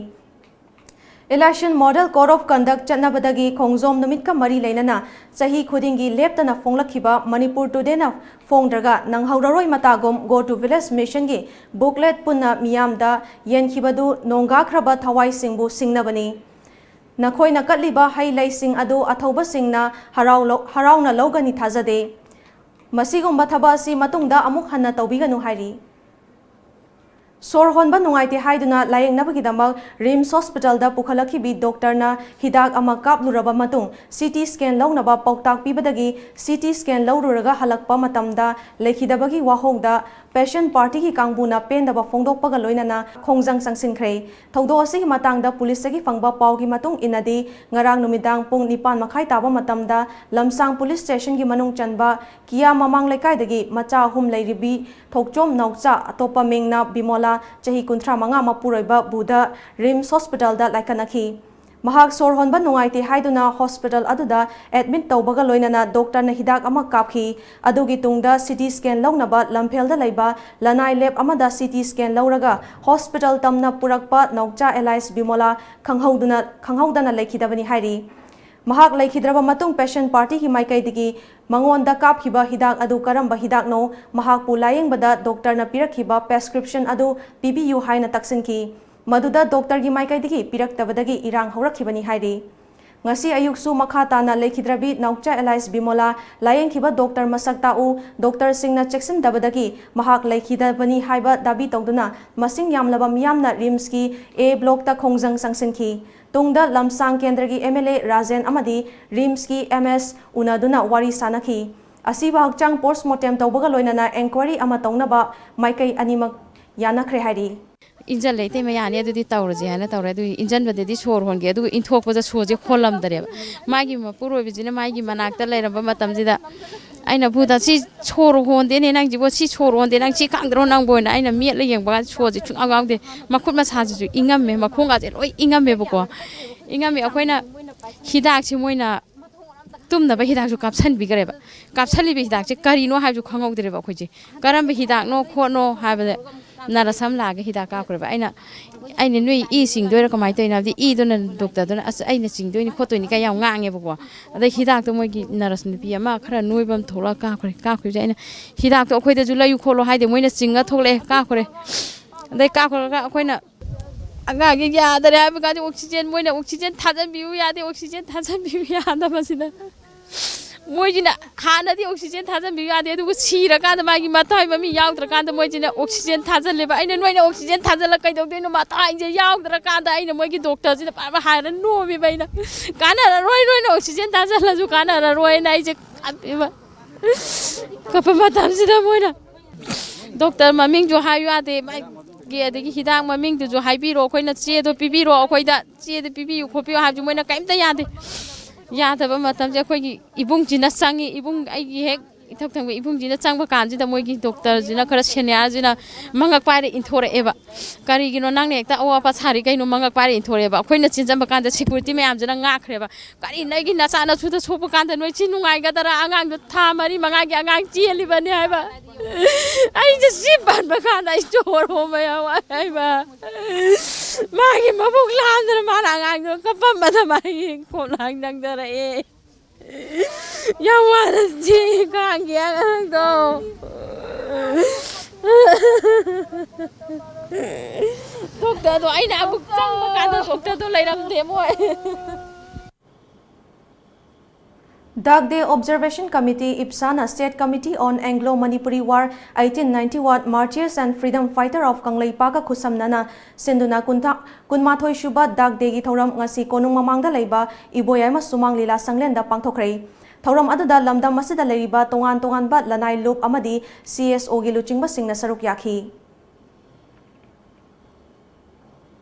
Election Model Code of Conduct ꯆꯠꯅꯕꯗꯒꯤ ꯈꯣꯡꯖꯣꯝ ꯅꯨꯃꯤꯠꯀ ꯃꯔꯤ ꯂꯩꯅꯅ ꯆꯍꯤ ꯈꯨꯗꯤꯡꯒꯤ ꯂꯦꯞꯇꯅ ꯐꯣꯡꯂꯛꯈꯤꯕ Manipur Todayꯅ ꯐꯣꯡꯗ꯭ꯔꯒ ꯅꯪꯍꯧꯔꯔꯣꯏ ꯃꯇꯥꯒꯨꯝ Go to Village Missionꯒꯤ booklet ꯄꯨꯟꯅ ꯃꯤꯌꯥꯝꯗ ꯌꯦꯟꯈꯤꯕꯗꯨ ꯅꯣꯡꯒꯥꯈ꯭ꯔꯕ ꯊꯋꯥꯏꯁꯤꯡꯕꯨ ꯁꯤꯡꯅꯕꯅꯤ꯫ ꯅꯈꯣꯏꯅ ꯀꯠꯂꯤꯕ ꯍꯩ ꯂꯩꯁꯤꯡ ꯑꯗꯨ ꯑꯊꯧꯕꯁꯤꯡꯅ ꯍꯔꯥꯎ-, ꯍꯔꯥꯎꯅ ꯂꯧꯒꯅꯤ ꯊꯥꯖꯗꯦ꯫ ꯃꯁꯤꯒꯨꯝꯕ ꯊꯕꯛ ꯑꯁꯤ ꯃꯇꯨꯡꯗ ꯑꯃꯨꯛ ꯍꯟꯅ ꯇꯧꯕꯤꯒꯅꯨ ꯍꯥꯏꯔꯤ꯫ ꯁꯣꯔ ꯍꯣꯟꯕ ꯅꯨꯡꯉꯥꯏꯇꯦ ꯍꯥꯏꯗꯨꯅ ꯂꯥꯌꯦꯡꯅꯕꯒꯤꯗꯃꯛ RIMS Hospitalꯗ ꯄꯨꯈꯠꯂꯛꯈꯤꯕꯤ doctorꯅ ꯍꯤꯗꯥꯛ ꯑꯃ ꯀꯥꯞꯂꯨꯔꯕ ꯃꯇꯨꯡ CT scan ꯂꯧꯅꯕ ꯄꯥꯎꯇꯥꯛ ꯄꯤꯕꯗꯒꯤ CT scan ꯂꯧꯔꯨꯔꯒ ꯍꯜꯂꯛꯄ ꯃꯇꯝꯗ ꯂꯩꯈꯤꯗꯕꯒꯤ ꯋꯥꯍꯧꯗ patient partyꯒꯤ ꯀꯥꯡꯕꯨꯅ ꯄꯦꯟꯗꯕ ꯐꯣꯡꯗꯣꯛꯄꯒ ꯂꯣꯏꯅꯅ ꯈꯣꯡꯖꯪ ꯆꯪꯁꯤꯟꯈ꯭ꯔꯦ꯫ ꯊꯧꯗꯣꯛ ꯑꯁꯤꯒꯤ ꯃꯇꯥꯡꯗ ꯄꯨꯂꯤꯁꯇꯒꯤ ꯐꯪꯕ ꯄꯥꯎꯒꯤ ꯃꯇꯨꯡ ꯏꯟꯅꯗꯤ, ꯉꯔꯥꯡ ꯅꯨꯃꯤꯗꯥꯡ ꯄꯨꯡ ꯅꯤꯄꯥꯟ ꯃꯈꯥꯏ ꯇꯥꯕ ꯃꯇꯝꯗ ꯂꯝꯁꯥꯡ police stationꯒꯤ ꯃꯅꯨꯡ ꯆꯟꯕ ꯀꯤꯌꯥ ꯃꯃꯥꯡ ꯂꯩꯀꯥꯏꯗꯒꯤ ꯃꯆꯥ ꯑꯍꯨꯝ ꯂꯩꯔꯤꯕꯤ ꯊꯣꯛꯆꯣꯝ ꯅꯥꯎꯆꯥ, ꯑꯇꯣꯞꯄ ꯃꯤꯡꯅ ꯕꯤꯃꯣꯂꯥ, ꯆꯍꯤ ꯀꯨꯟꯊ꯭ꯔꯥ ꯃꯉꯥ, ꯃꯄꯨꯔꯣꯏꯕ ꯕꯨꯗ RIMS Hospitalꯗ ꯂꯥꯏꯀꯠꯅꯈꯤ꯫ ꯃꯍꯥꯛ ꯁꯣꯔ ꯍꯣꯟꯕ ꯅꯨꯡꯉꯥꯏꯇꯦ ꯍꯥꯏꯗꯨꯅ hospital ꯑꯗꯨꯗ admit ꯇꯧꯕꯒ ꯂꯣꯏꯅꯅ doctorꯅ ꯍꯤꯗꯥꯛ ꯑꯃ ꯀꯥꯞꯈꯤ꯫ ꯑꯗꯨꯒꯤ ꯇꯨꯡꯗ CT scan ꯂꯧꯅꯕ ꯂꯝꯐꯦꯜꯗ ꯂꯩꯕ ꯂꯅꯥꯏ lab ꯑꯃꯗ CT scan ꯂꯧꯔꯒ hospital ꯇꯝꯅ ꯄꯨꯔꯛꯄ ꯅꯥꯎꯆꯥ alias ꯕꯤꯃꯣꯂꯥ ꯈꯪꯍꯧꯗꯨꯅ, ꯈꯪꯍꯧꯗꯅ ꯂꯩꯈꯤꯗꯕꯅꯤ ꯍꯥꯏꯔꯤ꯫ ꯃꯍꯥꯛ ꯂꯩꯈꯤꯗ꯭ꯔꯕ ꯃꯇꯨꯡ patient partyꯒꯤ ꯃꯥꯏꯀꯩꯗꯒꯤ ꯃꯉꯣꯟꯗ ꯀꯥꯞꯈꯤꯕ ꯍꯤꯗꯥꯛ ꯑꯗꯨ ꯀꯔꯝꯕ ꯍꯤꯗꯥꯛꯅꯣ, ꯃꯍꯥꯛꯄꯨ ꯂꯥꯌꯦꯡꯕꯗ doctorꯅ ꯄꯤꯔꯛꯈꯤꯕ prescription ꯑꯗꯨ ꯄꯤꯕꯤꯌꯨ ꯍꯥꯏꯅ ꯇꯛꯁꯤꯟꯈꯤ꯫ ꯃꯗꯨꯗ doctorꯒꯤ ꯃꯥꯏꯀꯩꯗꯒꯤ ꯄꯤꯔꯛꯇꯕꯗꯒꯤ ꯏꯔꯥꯡ ꯍꯧꯔꯛꯈꯤꯕꯅꯤ ꯍꯥꯏꯔꯤ꯫ ꯉꯁꯤ ꯑꯌꯨꯛꯁꯨ ꯃꯈꯥ ꯇꯥꯅ ꯂꯩꯈꯤꯗ꯭ꯔꯕꯤ ꯅꯥꯎꯆꯥ alias ꯕꯤꯃꯣꯂꯥ ꯂꯥꯌꯦꯡꯈꯤꯕ doctor ꯃꯁꯛ ꯇꯥꯛꯎ, doctorꯁꯤꯡꯅ ꯆꯦꯛꯁꯤꯟꯗꯕꯗꯒꯤ ꯃꯍꯥꯛ ꯂꯩꯈꯤꯗꯕꯅꯤ ꯍꯥꯏꯕ ꯗꯥꯕꯤ ꯇꯧꯗꯨꯅ ꯃꯁꯤꯡ ꯌꯥꯝꯂꯕ ꯃꯤꯌꯥꯝꯅ RIMSꯀꯤ A blockꯇ ꯈꯣꯡꯖꯪ ꯆꯪꯁꯤꯟꯈꯤ꯫ ꯇꯨꯡꯗ ꯂꯝꯁꯥꯡ ꯀꯦꯟꯗ꯭ꯔꯒꯤ MLA ꯔꯥꯖꯦꯟ ꯑꯃꯗꯤ RIMSꯀꯤ MS ꯎꯅꯗꯨꯅ ꯋꯥꯔꯤ ꯁꯥꯅꯈꯤ꯫ ꯑꯁꯤꯕ ꯍꯛꯆꯥꯡ post mortem ꯇꯧꯕꯒ ꯂꯣꯏꯅꯅ enquiry ꯑꯃ ꯇꯧꯅꯕ ꯃꯥꯏꯀꯩ ꯑꯅꯤꯃꯛ ꯌꯥꯅꯈ꯭ꯔꯦ ꯍꯥꯏꯔꯤ꯫ "ꯏꯟꯖꯜꯂꯦ ꯏꯇꯩꯃ, ꯌꯥꯅꯤ, ꯑꯗꯨꯗꯤ ꯇꯧꯔꯁꯦ" ꯍꯥꯏꯅ ꯇꯧꯔꯦ꯫ ꯑꯗꯨꯒꯤ ꯏꯟꯖꯟꯕꯗꯗꯤ ꯁꯣꯔ ꯍꯣꯟꯒꯦ, ꯑꯗꯨꯒ ꯏꯟꯊꯣꯛꯄꯗ ꯁꯣꯔꯁꯦ ꯍꯣꯜꯂꯝꯗꯔꯦꯕ꯫ ꯃꯥꯒꯤ ꯃꯄꯨꯔꯣꯏꯕꯁꯤꯅ ꯃꯥꯒꯤ ꯃꯅꯥꯛꯇ ꯂꯩꯔꯝꯕ ꯃꯇꯝꯁꯤꯗ ꯑꯩꯅ, "ꯕꯨꯗ, ꯁꯤ ꯁꯣꯔ ꯍꯣꯟꯗꯦꯅꯦ ꯅꯪꯁꯤꯕꯣ, ꯁꯤ ꯁꯣꯔ ꯍꯣꯟꯗꯦ, ꯅꯪ ꯁꯤ ꯈꯪꯗ꯭ꯔꯣ ꯅꯪꯕꯣꯅ?" ꯑꯩꯅ ꯃꯦꯠꯂ ꯌꯦꯡꯕ ꯀꯥꯟꯗ ꯁꯣꯔꯁꯦ ꯁꯨꯡꯌꯥꯎ ꯌꯥꯎꯗꯦ꯫ ꯃꯈꯨꯠ ꯃꯁꯥꯁꯤꯁꯨ ꯏꯪꯉꯝꯃꯦ, ꯃꯈꯣꯡꯒꯁꯦ ꯂꯣꯏ ꯏꯪꯉꯝꯃꯦꯕꯀꯣ꯫ ꯏꯪꯉꯝꯃꯦ꯫ ꯑꯩꯈꯣꯏꯅ ꯍꯤꯗꯥꯛꯁꯦ ꯃꯣꯏꯅ ꯇꯨꯝꯅꯕ ꯍꯤꯗꯥꯛꯁꯨ ꯀꯥꯞꯁꯟꯕꯤꯈ꯭ꯔꯦꯕ꯫ ꯀꯥꯞꯁꯜꯂꯤꯕ ꯍꯤꯗꯥꯛꯁꯦ ꯀꯔꯤꯅꯣ ꯍꯥꯏꯕꯁꯨ ꯈꯪꯍꯧꯗ꯭ꯔꯦꯕ ꯑꯩꯈꯣꯏꯁꯦ꯫ ꯀꯔꯝꯕ ꯍꯤꯗꯥꯛꯅꯣ ꯈꯣꯠꯅꯣ ꯍꯥꯏꯕꯗ ꯅꯔꯁ ꯑꯃ ꯂꯥꯛꯑꯒ ꯍꯤꯗꯥꯛ ꯀꯥꯞꯈ꯭ꯔꯦꯕ꯫ ꯑꯩꯅ, ꯑꯩꯅ, "ꯅꯣꯏ ꯏ ꯆꯤꯡꯗꯣꯏꯔꯥ ꯀꯃꯥꯏꯅ ꯇꯧꯔꯤꯅꯣ?" ꯍꯥꯏꯕꯗꯤ ꯏꯗꯨꯅ ꯗꯣꯛꯇꯔꯗꯨꯅ, "ꯑꯁ, ꯑꯩꯅ ꯆꯤꯡꯗꯣꯏꯅꯤ ꯈꯣꯠꯇꯣꯏꯅꯤ" ꯀꯥꯏ ꯌꯥꯝ ꯉꯥꯡꯉꯦꯕꯀꯣ꯫ ꯑꯗꯩ ꯍꯤꯗꯥꯛꯇꯣ ꯃꯣꯏꯒꯤ ꯅꯔꯁ ꯅꯨꯄꯤ ꯑꯃ ꯈꯔ ꯅꯣꯏꯕ ꯑꯃ ꯊꯣꯛꯂꯛꯑꯒ ꯀꯥꯞꯈ꯭ꯔꯦ꯫ ꯀꯥꯞꯈꯤꯕꯁꯦ ꯑꯩꯅ, "ꯍꯤꯗꯥꯛꯇꯣ ꯑꯩꯈꯣꯏꯗꯁꯨ ꯂꯩꯌꯨ ꯈꯣꯠꯂꯣ" ꯍꯥꯏꯗꯦ, ꯃꯣꯏꯅ ꯆꯤꯡꯉ ꯊꯣꯛꯂꯛꯑꯦ, ꯀꯥꯞꯈ꯭ꯔꯦ꯫ ꯑꯗꯩ ꯀꯥꯞꯈ꯭ꯔꯒ ꯑꯩꯈꯣꯏꯅ, "ꯑꯉꯥꯡꯒꯤ ꯌꯥꯗꯔꯦ" ꯍꯥꯏꯕ ꯀꯥꯟꯗ ꯑꯣꯛꯁꯤꯖꯦꯟ, ꯃꯣꯏꯅ "ꯑꯣꯛꯁꯤꯖꯦꯟ ꯊꯥꯖꯟꯕꯤꯌꯨ ꯌꯥꯗꯦ, ꯑꯣꯛꯁꯤꯖꯦꯟ ꯊꯥꯖꯟꯕꯤꯌꯨ ꯌꯥꯗꯕꯁꯤꯅ"꯫ ꯃꯣꯏꯁꯤꯅ ꯍꯥꯟꯅꯗꯤ ꯑꯣꯛꯁꯤꯖꯦꯟ ꯊꯥꯖꯟꯕꯤꯌꯨ ꯌꯥꯗꯦ, ꯑꯗꯨꯒ ꯁꯤꯔꯀꯥꯟꯗ ꯃꯥꯒꯤ ꯃꯊ꯭ꯋꯥꯏ ꯃꯃꯤ ꯌꯥꯎꯗ꯭ꯔꯀꯥꯟꯗ ꯃꯣꯏꯁꯤꯅ ꯑꯣꯛꯁꯤꯖꯦꯟ ꯊꯥꯖꯜꯂꯦꯕ꯫ ꯑꯩꯅ, "ꯅꯣꯏꯅ ꯑꯣꯛꯁꯤꯖꯦꯟ ꯊꯥꯖꯜꯂꯒ ꯀꯩꯗꯧꯗꯣꯏꯅꯣ? ꯃꯊ꯭ꯋꯥꯏꯁꯦ ꯌꯥꯎꯗ꯭ꯔꯀꯥꯟꯗ" ꯑꯩꯅ ꯃꯣꯏꯒꯤ ꯗꯣꯛꯇꯔꯁꯤꯗ ꯄꯥꯕ ꯍꯥꯏꯔ ꯅꯣꯝꯃꯤꯕ ꯑꯩꯅ꯫ "ꯀꯥꯟꯅꯔꯔꯣꯏ, ꯅꯣꯏꯅ ꯑꯣꯛꯁꯤꯖꯦꯟ ꯊꯥꯖꯜꯂꯁꯨ ꯀꯥꯟꯅꯔꯔꯣꯏꯅ" ꯑꯩꯁꯦ ꯀꯞꯄꯦꯕ꯫ ꯀꯞꯄ ꯃꯇꯝꯁꯤꯗ ꯃꯣꯏꯅ ꯗꯣꯛꯇꯔ ꯃꯃꯤꯡꯁꯨ ꯍꯥꯏꯌꯨ ꯌꯥꯗꯦ, ꯃꯥꯒꯤ ꯑꯗꯒꯤ ꯍꯤꯗꯥꯛ ꯃꯃꯤꯡꯗꯨꯁꯨ ꯍꯥꯏꯕꯤꯔꯣ, ꯑꯩꯈꯣꯏꯅ ꯆꯦꯗꯣ ꯄꯤꯕꯤꯔꯣ ꯑꯩꯈꯣꯏꯗ, ꯆꯦꯗꯣ ꯄꯤꯕꯤꯌꯨ ꯈꯣꯠꯄꯤꯌꯨ ꯍꯥꯏꯕꯁꯨ ꯃꯣꯏꯅ ꯀꯔꯤꯝꯇ ꯌꯥꯗꯦ꯫ ꯌꯥꯗꯕ ꯃꯇꯝꯁꯦ ꯑꯩꯈꯣꯏꯒꯤ ꯏꯕꯨꯡꯁꯤꯅ ꯆꯪꯉꯤ꯫ ꯏꯕꯨꯡ, ꯑꯩꯒꯤ ꯍꯦꯛ ꯏꯊꯛ ꯊꯪꯕ ꯏꯕꯨꯡꯁꯤꯅ ꯆꯪꯕ ꯀꯥꯟꯁꯤꯗ ꯃꯣꯏꯒꯤ ꯗꯣꯛꯇꯔꯁꯤꯅ, ꯈꯔ ꯁꯦꯅꯤꯌꯥꯔꯁꯤꯅ ꯃꯉꯛ ꯄꯥꯏꯔ ꯏꯟꯊꯣꯔꯛꯑꯦꯕ꯫ "ꯀꯔꯤꯒꯤꯅꯣ ꯅꯪꯅ ꯍꯦꯛꯇ ꯑꯋꯥ ꯑꯄꯥ ꯁꯥꯔꯤ ꯀꯩꯅꯣ?" ꯃꯉꯛ ꯄꯥꯏꯔ ꯏꯟꯊꯣꯔꯛꯑꯦꯕ꯫ ꯑꯩꯈꯣꯏꯅ ꯆꯦꯟꯖꯟꯕ ꯀꯥꯟꯗ ꯁꯦꯀ꯭ꯌꯨꯔꯤꯇꯤ ꯃꯌꯥꯝꯁꯤꯅ ꯉꯥꯛꯈ꯭ꯔꯦꯕ꯫ "ꯀꯔꯤ, ꯅꯣꯏꯒꯤ ꯅꯆꯥ ꯅꯁꯨꯗ ꯁꯣꯛꯄ ꯀꯥꯟꯗ ꯅꯣꯏ ꯁꯤ ꯅꯨꯡꯉꯥꯏꯒꯗꯔꯥ? ꯑꯉꯥꯡꯗꯣ ꯊꯥ ꯃꯔꯤ ꯃꯉꯥꯒꯤ ꯑꯉꯥꯡ ꯆꯦꯜꯂꯤꯕꯅꯤ" ꯍꯥꯏꯕ꯫ ꯑꯩꯁꯦ ꯁꯤ ꯄꯟꯕ ꯀꯥꯟꯗ ꯑꯩ ꯁꯣꯔ ꯍꯣꯟꯕ ꯌꯥꯝ ꯋꯥꯏ ꯍꯥꯏꯕ꯫ ꯃꯥꯒꯤ ꯃꯕꯨꯛ ꯂꯥꯝꯗꯅ ꯃꯥꯅ ꯑꯉꯥꯡꯗꯣ ꯀꯞꯄꯝꯕꯗ ꯃꯥꯒꯤ ꯈꯣꯡꯂꯥꯡ ꯅꯪꯊꯔꯛꯑꯦ꯫ ꯌꯥꯝ ꯋꯥꯅ ꯆꯦ ꯀꯥꯡꯒꯤ ꯑꯉꯥꯡꯗꯣ꯫ ꯗꯣꯛꯇꯔꯗꯣ ꯑꯩꯅ ꯑꯃꯨꯛ ꯆꯪꯕ ꯀꯥꯟꯗ ꯗꯣꯛꯇꯔꯗꯣ ꯂꯩꯔꯝꯗꯦ ꯃꯣꯏ꯫ Dak Day Observation Committee, ꯏꯞꯁꯥꯅ State Committee on Anglo-Manipuri War, eighteen ninety-one Martyrs and Freedom Fighter of ꯀꯪꯂꯩꯄꯥꯛꯀ ꯈꯨꯠꯁꯝꯅꯅ ꯁꯤꯟꯗꯨꯅ ꯀꯨꯟꯊ꯭ꯔꯥ, ꯀꯨꯟꯃꯥꯊꯣꯏ ꯁꯨꯕ ꯗꯥꯛ ꯗꯦꯒꯤ ꯊꯧꯔꯝ ꯉꯁꯤ ꯀꯣꯅꯨꯡ ꯃꯃꯥꯡꯗ ꯂꯩꯕ ꯏꯕꯣꯌꯥꯏꯃ ꯁꯨꯃꯥꯡ ꯂꯤꯂꯥ ꯁꯪꯂꯦꯟꯗ ꯄꯥꯡꯊꯣꯛꯈ꯭ꯔꯦ꯫ ꯊꯧꯔꯝ ꯑꯗꯨꯗ ꯂꯝꯗꯝ ꯑꯁꯤꯗ ꯂꯩꯔꯤꯕ ꯇꯣꯉꯥꯟ ꯇꯣꯉꯥꯟꯕ ꯂꯅꯥꯏ ꯂꯨꯞ ꯑꯃꯗꯤ ꯁꯤ ꯑꯦꯁ ꯑꯣꯒꯤ ꯂꯨꯆꯤꯡꯕꯁꯤꯡꯅ ꯁꯔꯨꯛ ꯌꯥꯈꯤ꯫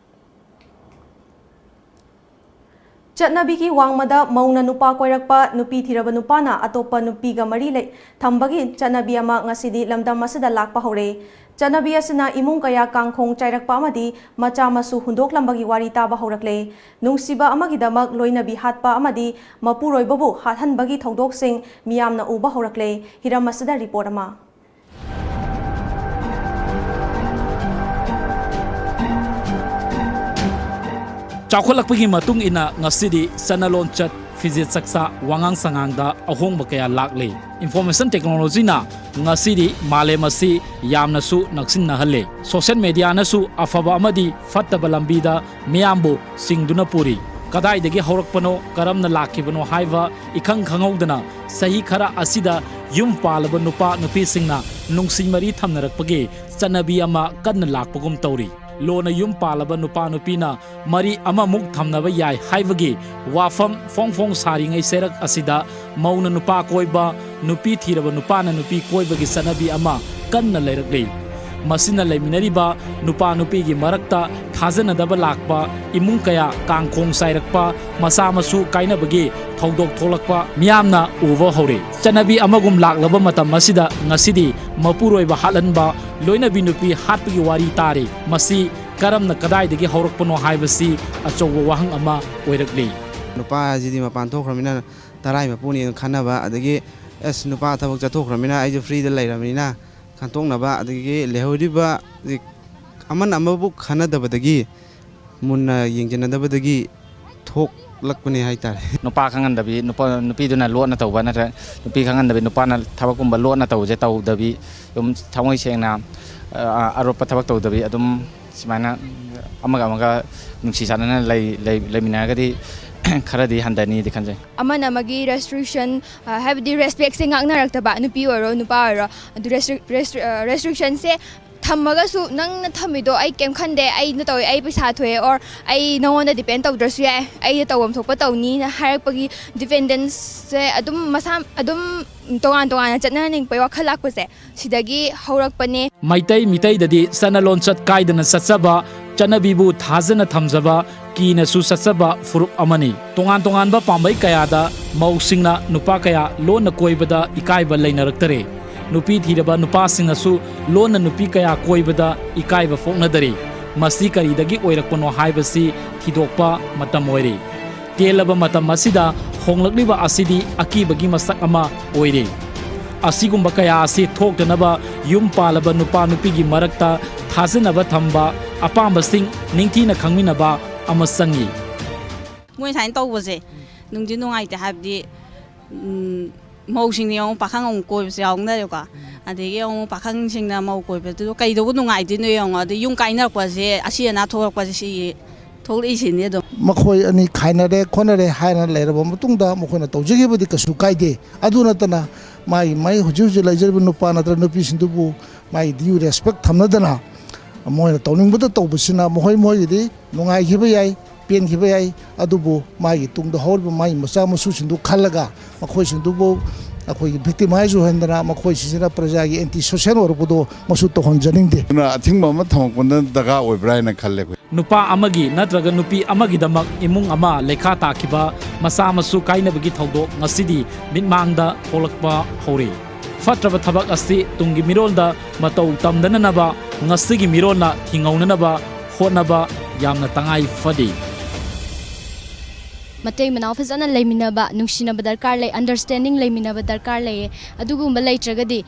ꯆꯠꯅꯕꯤꯒꯤ ꯋꯥꯡꯃꯗ ꯃꯧꯅ ꯅꯨꯄꯥ ꯀꯣꯏꯔꯛꯄ, ꯅꯨꯄꯤ ꯊꯤꯔꯕ ꯅꯨꯄꯥꯅ ꯑꯇꯣꯞꯄ ꯅꯨꯄꯤꯒ ꯃꯔꯤ ꯂꯩ-, ꯊꯝꯕꯒꯤ ꯆꯠꯅꯕꯤ ꯑꯃ ꯉꯁꯤꯗꯤ ꯂꯝꯗꯝ ꯑꯁꯤꯗ ꯂꯥꯛꯄ ꯍꯧꯔꯦ꯫ ꯆꯠꯅꯕꯤ ꯑꯁꯤꯅ ꯏꯃꯨꯡ ꯀꯌꯥ ꯀꯥꯡꯈꯣꯡ ꯆꯥꯏꯔꯛꯄ ꯑꯃꯗꯤ ꯃꯆꯥ ꯃꯁꯨ ꯍꯨꯟꯗꯣꯛꯂꯝꯕꯒꯤ ꯋꯥꯔꯤ ꯇꯥꯕ ꯍꯧꯔꯛꯂꯦ꯫ ꯅꯨꯡꯁꯤꯕ ꯑꯃꯒꯤꯗꯃꯛ ꯂꯣꯏꯅꯕꯤ ꯍꯥꯠꯄ ꯑꯃꯗꯤ ꯃꯄꯨꯔꯣꯏꯕꯕꯨ ꯍꯥꯠꯍꯟꯕꯒꯤ ꯊꯧꯗꯣꯛꯁꯤꯡ ꯃꯤꯌꯥꯝꯅ ꯎꯕ ꯍꯧꯔꯛꯂꯦ꯫ ꯍꯤꯔꯝ ꯑꯁꯤꯗ ꯔꯤꯄꯣꯔꯠ ꯑꯃ꯫ ꯆꯥꯎꯈꯠꯂꯛꯄꯒꯤ ꯃꯇꯨꯡ ꯏꯟꯅ ꯉꯁꯤꯗꯤ ꯆꯠꯅ ꯂꯣꯟꯆꯠ, ꯐꯤꯖꯦꯠ ꯆꯛꯆꯥ, ꯋꯥꯉꯥꯡ ꯁꯉꯥꯡꯗ ꯑꯍꯣꯡꯕ ꯀꯌꯥ ꯂꯥꯛꯂꯦ꯫ Information technologyꯅ ꯉꯁꯤꯗꯤ ꯃꯥꯂꯦꯝ ꯑꯁꯤ ꯌꯥꯝꯅꯁꯨ ꯅꯛꯁꯤꯟꯅꯍꯜꯂꯦ꯫ Social mediaꯅꯁꯨ ꯑꯐꯕ ꯑꯃꯗꯤ ꯐꯠꯇꯕ ꯂꯝꯕꯤꯗ ꯃꯤꯌꯥꯝꯕꯨ ꯆꯤꯡꯗꯨꯅ ꯄꯨꯔꯤ꯫ ꯀꯗꯥꯏꯗꯒꯤ ꯍꯧꯔꯛꯄꯅꯣ, ꯀꯔꯝꯅ ꯂꯥꯛꯈꯤꯕꯅꯣ ꯍꯥꯏꯕ ꯏꯈꯪ ꯈꯪꯍꯧꯗꯅ ꯆꯍꯤ ꯈꯔ ꯑꯁꯤꯗ ꯌꯨꯝ ꯄꯥꯜꯂꯕ ꯅꯨꯄꯥ ꯅꯨꯄꯤꯁꯤꯡꯅ ꯅꯨꯡꯁꯤ ꯃꯔꯤ ꯊꯝꯅꯔꯛꯄꯒꯤ ꯆꯠꯅꯕꯤ ꯑꯃ ꯀꯟꯅ ꯂꯥꯛꯄꯒꯨꯝ ꯇꯧꯔꯤ꯫ ꯂꯣꯟꯅ ꯌꯨꯝ ꯄꯥꯜꯂꯕ ꯅꯨꯄꯥ ꯅꯨꯄꯤꯅ ꯃꯔꯤ ꯑꯃꯃꯨꯛ ꯊꯝꯅꯕ ꯌꯥꯏ ꯍꯥꯏꯕꯒꯤ ꯋꯥꯐꯝ ꯐꯣꯡ ꯐꯣꯡ ꯁꯥꯔꯤꯉꯩ ꯆꯩꯔꯛ ꯑꯁꯤꯗ ꯃꯧꯅ ꯅꯨꯄꯥ ꯀꯣꯏꯕ, ꯅꯨꯄꯤ ꯊꯤꯔꯕ ꯅꯨꯄꯥꯅ ꯅꯨꯄꯤ ꯀꯣꯏꯕꯒꯤ ꯆꯠꯅꯕꯤ ꯑꯃ ꯀꯟꯅ ꯂꯩꯔꯛꯂꯤ꯫ ꯃꯁꯤꯅ ꯂꯩꯃꯤꯟꯅꯔꯤꯕ ꯅꯨꯄꯥ ꯅꯨꯄꯤꯒꯤ ꯃꯔꯛꯇ ꯊꯥꯖꯅꯗꯕ ꯂꯥꯛꯄ, ꯏꯃꯨꯡ ꯀꯌꯥ ꯀꯥꯡꯈꯣꯡ ꯆꯥꯏꯔꯛꯄ, ꯃꯆꯥ ꯃꯁꯨ ꯀꯥꯏꯅꯕꯒꯤ ꯊꯧꯗꯣꯛ ꯊꯣꯛꯂꯛꯄ ꯃꯤꯌꯥꯝꯅ ꯎꯕ ꯍꯧꯔꯦ꯫ ꯆꯠꯅꯕꯤ ꯑꯃꯒꯨꯝ ꯂꯥꯛꯂꯕ ꯃꯇꯝ ꯑꯁꯤꯗ ꯉꯁꯤꯗꯤ ꯃꯄꯨꯔꯣꯏꯕ ꯍꯥꯠꯍꯟꯕ, ꯂꯣꯏꯅꯕꯤ ꯅꯨꯄꯤ ꯍꯥꯠꯄꯒꯤ ꯋꯥꯔꯤ ꯇꯥꯔꯤ꯫ ꯃꯁꯤ ꯀꯔꯝꯅ ꯀꯗꯥꯏꯗꯒꯤ ꯍꯧꯔꯛꯄꯅꯣ ꯍꯥꯏꯕꯁꯤ ꯑꯆꯧꯕ ꯋꯥꯍꯪ ꯑꯃ ꯑꯣꯏꯔꯛꯂꯤ꯫ ꯅꯨꯄꯥ ꯑꯁꯤꯗꯤ ꯃꯄꯥꯟ ꯊꯣꯛꯈ꯭ꯔꯃꯤꯅ ꯇꯔꯥꯏ ꯃꯄꯨꯅꯤ ꯑꯗꯨꯝ ꯈꯟꯅꯕ, ꯑꯗꯒꯤ ꯑꯁ ꯅꯨꯄꯥ ꯊꯕꯛ ꯆꯠꯊꯣꯛꯈ꯭ꯔꯃꯤꯅ ꯑꯩꯁꯨ ꯐ꯭ꯔꯤꯗ ꯂꯩꯔꯕꯅꯤꯅ ꯈꯟꯇꯣꯛꯅꯕ, ꯑꯗꯒꯤ ꯂꯩꯍꯧꯔꯤꯕ ꯑꯃꯅ ꯑꯃꯕꯨ ꯈꯟꯅꯗꯕꯗꯒꯤ, ꯃꯨꯟꯅ ꯌꯦꯡꯁꯤꯟꯅꯗꯕꯗꯒꯤ ꯊꯣꯛꯂꯛꯄꯅꯦ ꯍꯥꯏꯇꯥꯔꯦ꯫ ꯅꯨꯄꯥ ꯈꯪꯍꯟꯗꯕꯤ, ꯅꯨꯄꯥ, ꯅꯨꯄꯤꯗꯨꯅ ꯂꯣꯠꯅ ꯇꯧꯕ ꯅꯠꯇ꯭ꯔꯒ ꯅꯨꯄꯤ ꯈꯪꯍꯟꯗꯕꯤ, ꯅꯨꯄꯥꯅ ꯊꯕꯛꯀꯨꯝꯕ ꯂꯣꯠꯅ ꯇꯧꯕꯁꯦ ꯇꯧꯗꯕꯤ, ꯑꯗꯨꯝ ꯊꯃꯣꯏ ꯁꯦꯡꯅ, ꯑ, ꯑꯔꯣꯠꯄ ꯊꯕꯛ ꯇꯧꯗꯕꯤ, ꯑꯗꯨꯝ ꯁꯨꯃꯥꯏꯅ ꯑꯃꯒ ꯑꯃꯒ ꯅꯨꯡꯁꯤ ꯆꯥꯟꯅꯅ ꯂꯩ-, ꯂꯩ-, ꯂꯩꯃꯤꯟꯅꯔꯒꯗꯤ ꯈꯔꯗꯤ ꯍꯟꯊꯅꯤꯗꯤ ꯈꯟꯖꯩ꯫ ꯑꯃꯅ ꯑꯃꯒꯤ ꯔꯦꯁꯇ꯭ꯔꯤꯛꯁꯟ, ꯑ, ꯍꯥꯏꯕꯗꯤ ꯔꯦꯁꯄꯦꯛꯁꯦ ꯉꯥꯛꯅꯔꯛꯇꯕ, ꯅꯨꯄꯤ ꯑꯣꯏꯔꯣ ꯅꯨꯄꯥ ꯑꯣꯏꯔꯣ, ꯑꯗꯨ ꯔꯦꯁꯇ꯭ꯔꯤꯛ-, ꯔꯦꯁꯇ꯭ꯔꯤ-, ꯑ, ꯔꯦꯁꯇ꯭ꯔꯤꯛꯁꯟꯁꯦ ꯊꯝꯃꯒꯁꯨ ꯅꯪꯅ ꯊꯝꯃꯤꯗꯣ ꯑꯩ ꯀꯩꯝ ꯈꯟꯗꯦ, ꯑꯩꯅ ꯇꯧꯋꯦ, ꯑꯩ ꯄꯩꯁꯥ ꯊꯣꯛꯑꯦ, or ꯑꯩ ꯅꯉꯣꯟꯗ ꯗꯤꯄꯦꯟ ꯇꯧꯗ꯭ꯔꯁꯨ ꯌꯥꯏ, ꯑꯩꯅ ꯇꯧꯐꯝ ꯊꯣꯛꯄ ꯇꯧꯅꯤꯅ ꯍꯥꯏꯔꯛꯄꯒꯤ ꯗꯤꯄꯦꯟꯗꯦꯟꯁꯁꯦ ꯑꯗꯨꯝ ꯃꯁꯥ ꯑꯗꯨꯝ ꯇꯣꯉꯥꯟ ꯇꯣꯉꯥꯟꯅ ꯆꯠꯅꯅꯤꯡꯕꯒꯤ ꯋꯥꯈꯜ ꯂꯥꯛꯄꯁꯦ ꯁꯤꯗꯒꯤ ꯍꯧꯔꯛꯄꯅꯦ꯫ ꯃꯩꯇꯩ ꯃꯤꯇꯩꯗꯗꯤ ꯆꯠꯅ ꯂꯣꯟꯆꯠ ꯀꯥꯏꯗꯅ ꯆꯠꯆꯕ, ꯆꯠꯅꯕꯤꯕꯨ ꯊꯥꯖꯅ ꯊꯝꯖꯕ, ꯀꯤꯅꯁꯨ ꯆꯠꯆꯕ ꯐꯨꯔꯨꯞ ꯑꯃꯅꯤ꯫ ꯇꯣꯉꯥꯟ ꯇꯣꯉꯥꯟꯕ ꯄꯥꯝꯕꯩ ꯀꯌꯥꯗ ꯃꯧꯁꯤꯡꯅ ꯅꯨꯄꯥ ꯀꯌꯥ ꯂꯣꯟꯅ ꯀꯣꯏꯕꯗ ꯏꯀꯥꯏꯕ ꯂꯩꯅꯔꯛꯇꯔꯦ꯫ ꯅꯨꯄꯤ ꯊꯤꯔꯕ ꯅꯨꯄꯥꯁꯤꯡꯅꯁꯨ ꯂꯣꯟꯅ ꯅꯨꯄꯤ ꯀꯌꯥ ꯀꯣꯏꯕꯗ ꯏꯀꯥꯏꯕ ꯐꯣꯛꯅꯗꯔꯦ꯫ ꯃꯁꯤ ꯀꯔꯤꯗꯒꯤ ꯑꯣꯏꯔꯛꯄꯅꯣ ꯍꯥꯏꯕꯁꯤ ꯊꯤꯗꯣꯛꯄ ꯃꯇꯝ ꯑꯣꯏꯔꯦ꯫ ꯇꯦꯜꯂꯕ ꯃꯇꯝ ꯑꯁꯤꯗ ꯍꯣꯡꯂꯛꯂꯤꯕ ꯑꯁꯤꯗꯤ ꯑꯀꯤꯕꯒꯤ ꯃꯁꯛ ꯑꯃ ꯑꯣꯏꯔꯦ꯫ ꯑꯁꯤꯒꯨꯝꯕ ꯀꯌꯥ ꯑꯁꯤ ꯊꯣꯛꯇꯅꯕ ꯌꯨꯝ ꯄꯥꯜꯂꯕ ꯅꯨꯄꯥ ꯅꯨꯄꯤꯒꯤ ꯃꯔꯛꯇ ꯊꯥꯖꯅꯕ ꯊꯝꯕ, ꯑꯄꯥꯝꯕꯁꯤꯡ ꯅꯤꯡꯊꯤꯅ ꯈꯪꯃꯤꯟꯅꯕ ꯑꯃ ꯆꯪꯏ꯫ ꯃꯣꯏ ꯁꯨꯃꯥꯏꯅ ꯇꯧꯕꯁꯦ ꯅꯨꯡꯗꯤ ꯅꯨꯡꯉꯥꯏꯇꯦ, ꯍꯥꯏꯕꯗꯤ, ꯎꯝ, ꯃꯧꯁꯤꯡꯅ ꯌꯦꯡꯉꯨ, ꯄꯥꯈꯪ ꯑꯃꯨꯛ ꯀꯣꯏꯕꯁꯨ ꯌꯥꯎꯅꯔꯦꯀꯣ꯫ ꯑꯗꯒꯤ ꯑꯃꯨꯛ ꯄꯥꯈꯪꯁꯤꯡꯅ ꯃꯧ ꯀꯣꯏꯕꯗꯨ ꯀꯩꯗꯧꯕ ꯅꯨꯡꯉꯥꯏꯗꯣꯏꯅꯣ ꯌꯦꯡꯉꯣ꯫ ꯑꯗꯩ ꯌꯨꯝ ꯀꯥꯏꯅꯔꯛꯄꯁꯦ, ꯑꯁꯤ ꯑꯅꯥ ꯊꯣꯛꯂꯛꯄꯁꯦ, ꯁꯤ ꯊꯣꯛꯂꯛꯏꯁꯤꯅꯦ ꯑꯗꯨꯝ꯫ ꯃꯈꯣꯏ ꯑꯅꯤ ꯈꯥꯏꯅꯔꯦ ꯈꯣꯠꯅꯔꯦ ꯍꯥꯏꯅ ꯂꯩꯔꯕ ꯃꯇꯨꯡꯗ ꯃꯈꯣꯏꯅ ꯇꯧꯖꯈꯤꯕꯗꯤ ꯀꯩꯁꯨ ꯀꯥꯏꯗꯦ꯫ ꯑꯗꯨ ꯅꯠꯇꯅ ꯃꯥꯒꯤ, ꯃꯥꯒꯤ ꯍꯧꯖꯤꯛ ꯍꯧꯖꯤꯛ ꯂꯩꯖꯔꯤꯕ ꯅꯨꯄꯥ ꯅꯠꯇ꯭ꯔꯒ ꯅꯨꯄꯤꯁꯤꯡꯗꯨꯕꯨ ꯃꯥꯒꯤ due respect ꯊꯝꯅꯗꯅ ꯃꯣꯏꯅ ꯇꯧꯅꯤꯡꯕꯗ ꯇꯧꯕꯁꯤꯅ ꯃꯈꯣꯏ ꯃꯈꯣꯏꯒꯤꯗꯤ ꯅꯨꯡꯉꯥꯏꯈꯤꯕ ꯌꯥꯏ, ꯄꯦꯟꯈꯤꯕ ꯌꯥꯏ꯫ ꯑꯗꯨꯕꯨ ꯃꯥꯒꯤ ꯇꯨꯡꯗ ꯍꯧꯔꯤꯕ ꯃꯥꯒꯤ ꯃꯆꯥ ꯃꯁꯨꯁꯤꯡꯗꯨ ꯈꯜꯂꯒ ꯃꯈꯣꯏꯁꯤꯡꯗꯨꯕꯨ ꯑꯩꯈꯣꯏꯒꯤ victimize ꯑꯣꯏꯍꯟꯗꯅ ꯃꯈꯣꯏꯁꯤꯡꯁꯤꯅ ꯄ꯭ꯔꯖꯥꯒꯤ anti social ꯑꯣꯏꯔꯛꯄꯗꯣ ꯃꯁꯨ ꯇꯧꯍꯟꯖꯅꯤꯡꯗꯦ꯫ ꯑꯗꯨꯅ ꯑꯊꯤꯡꯕ ꯑꯃ ꯊꯝꯃꯛꯄꯅ ꯗꯔꯀꯥꯔ ꯑꯣꯏꯕ꯭ꯔꯥ ꯍꯥꯏꯅ ꯈꯜꯂꯦ ꯑꯩꯈꯣꯏ꯫ ꯅꯨꯄꯥ ꯑꯃꯒꯤ ꯅꯠꯇ꯭ꯔꯒ ꯅꯨꯄꯤ ꯑꯃꯒꯤꯗꯃꯛ ꯏꯃꯨꯡ ꯑꯃ ꯂꯩꯈꯥ ꯇꯥꯈꯤꯕ, ꯃꯆꯥ ꯃꯁꯨ ꯀꯥꯏꯅꯕꯒꯤ ꯊꯧꯗꯣꯛ ꯉꯁꯤꯗꯤ ꯃꯤꯠꯃꯥꯡꯗ ꯊꯣꯛꯂꯛꯄ ꯍꯧꯔꯦ꯫ ꯐꯠꯇ꯭ꯔꯕ ꯊꯕꯛ ꯑꯁꯤ ꯇꯨꯡꯒꯤ ꯃꯤꯔꯣꯜꯗ ꯃꯇꯧ ꯇꯝꯗꯅꯅꯕ ꯉꯁꯤꯒꯤ ꯃꯤꯔꯣꯜꯅ ꯊꯤꯡꯍꯧꯅꯅꯕ ꯍꯣꯠꯅꯕ ꯌꯥꯝꯅ ꯇꯉꯥꯏ ꯐꯗꯦ꯫ ꯃꯇꯩ ꯃꯅꯥꯎ ꯐꯖꯅ ꯂꯩꯃꯤꯟꯅꯕ, ꯅꯨꯡꯁꯤꯅꯕ ꯗꯔꯀꯥꯔ ꯂꯩ, understanding ꯂꯩꯃꯤꯟꯅꯕ ꯗꯔꯀꯥꯔ ꯂꯩꯌꯦ꯫ ꯑꯗꯨꯒꯨꯝꯕ ꯂꯩꯇ꯭ꯔꯒꯗꯤ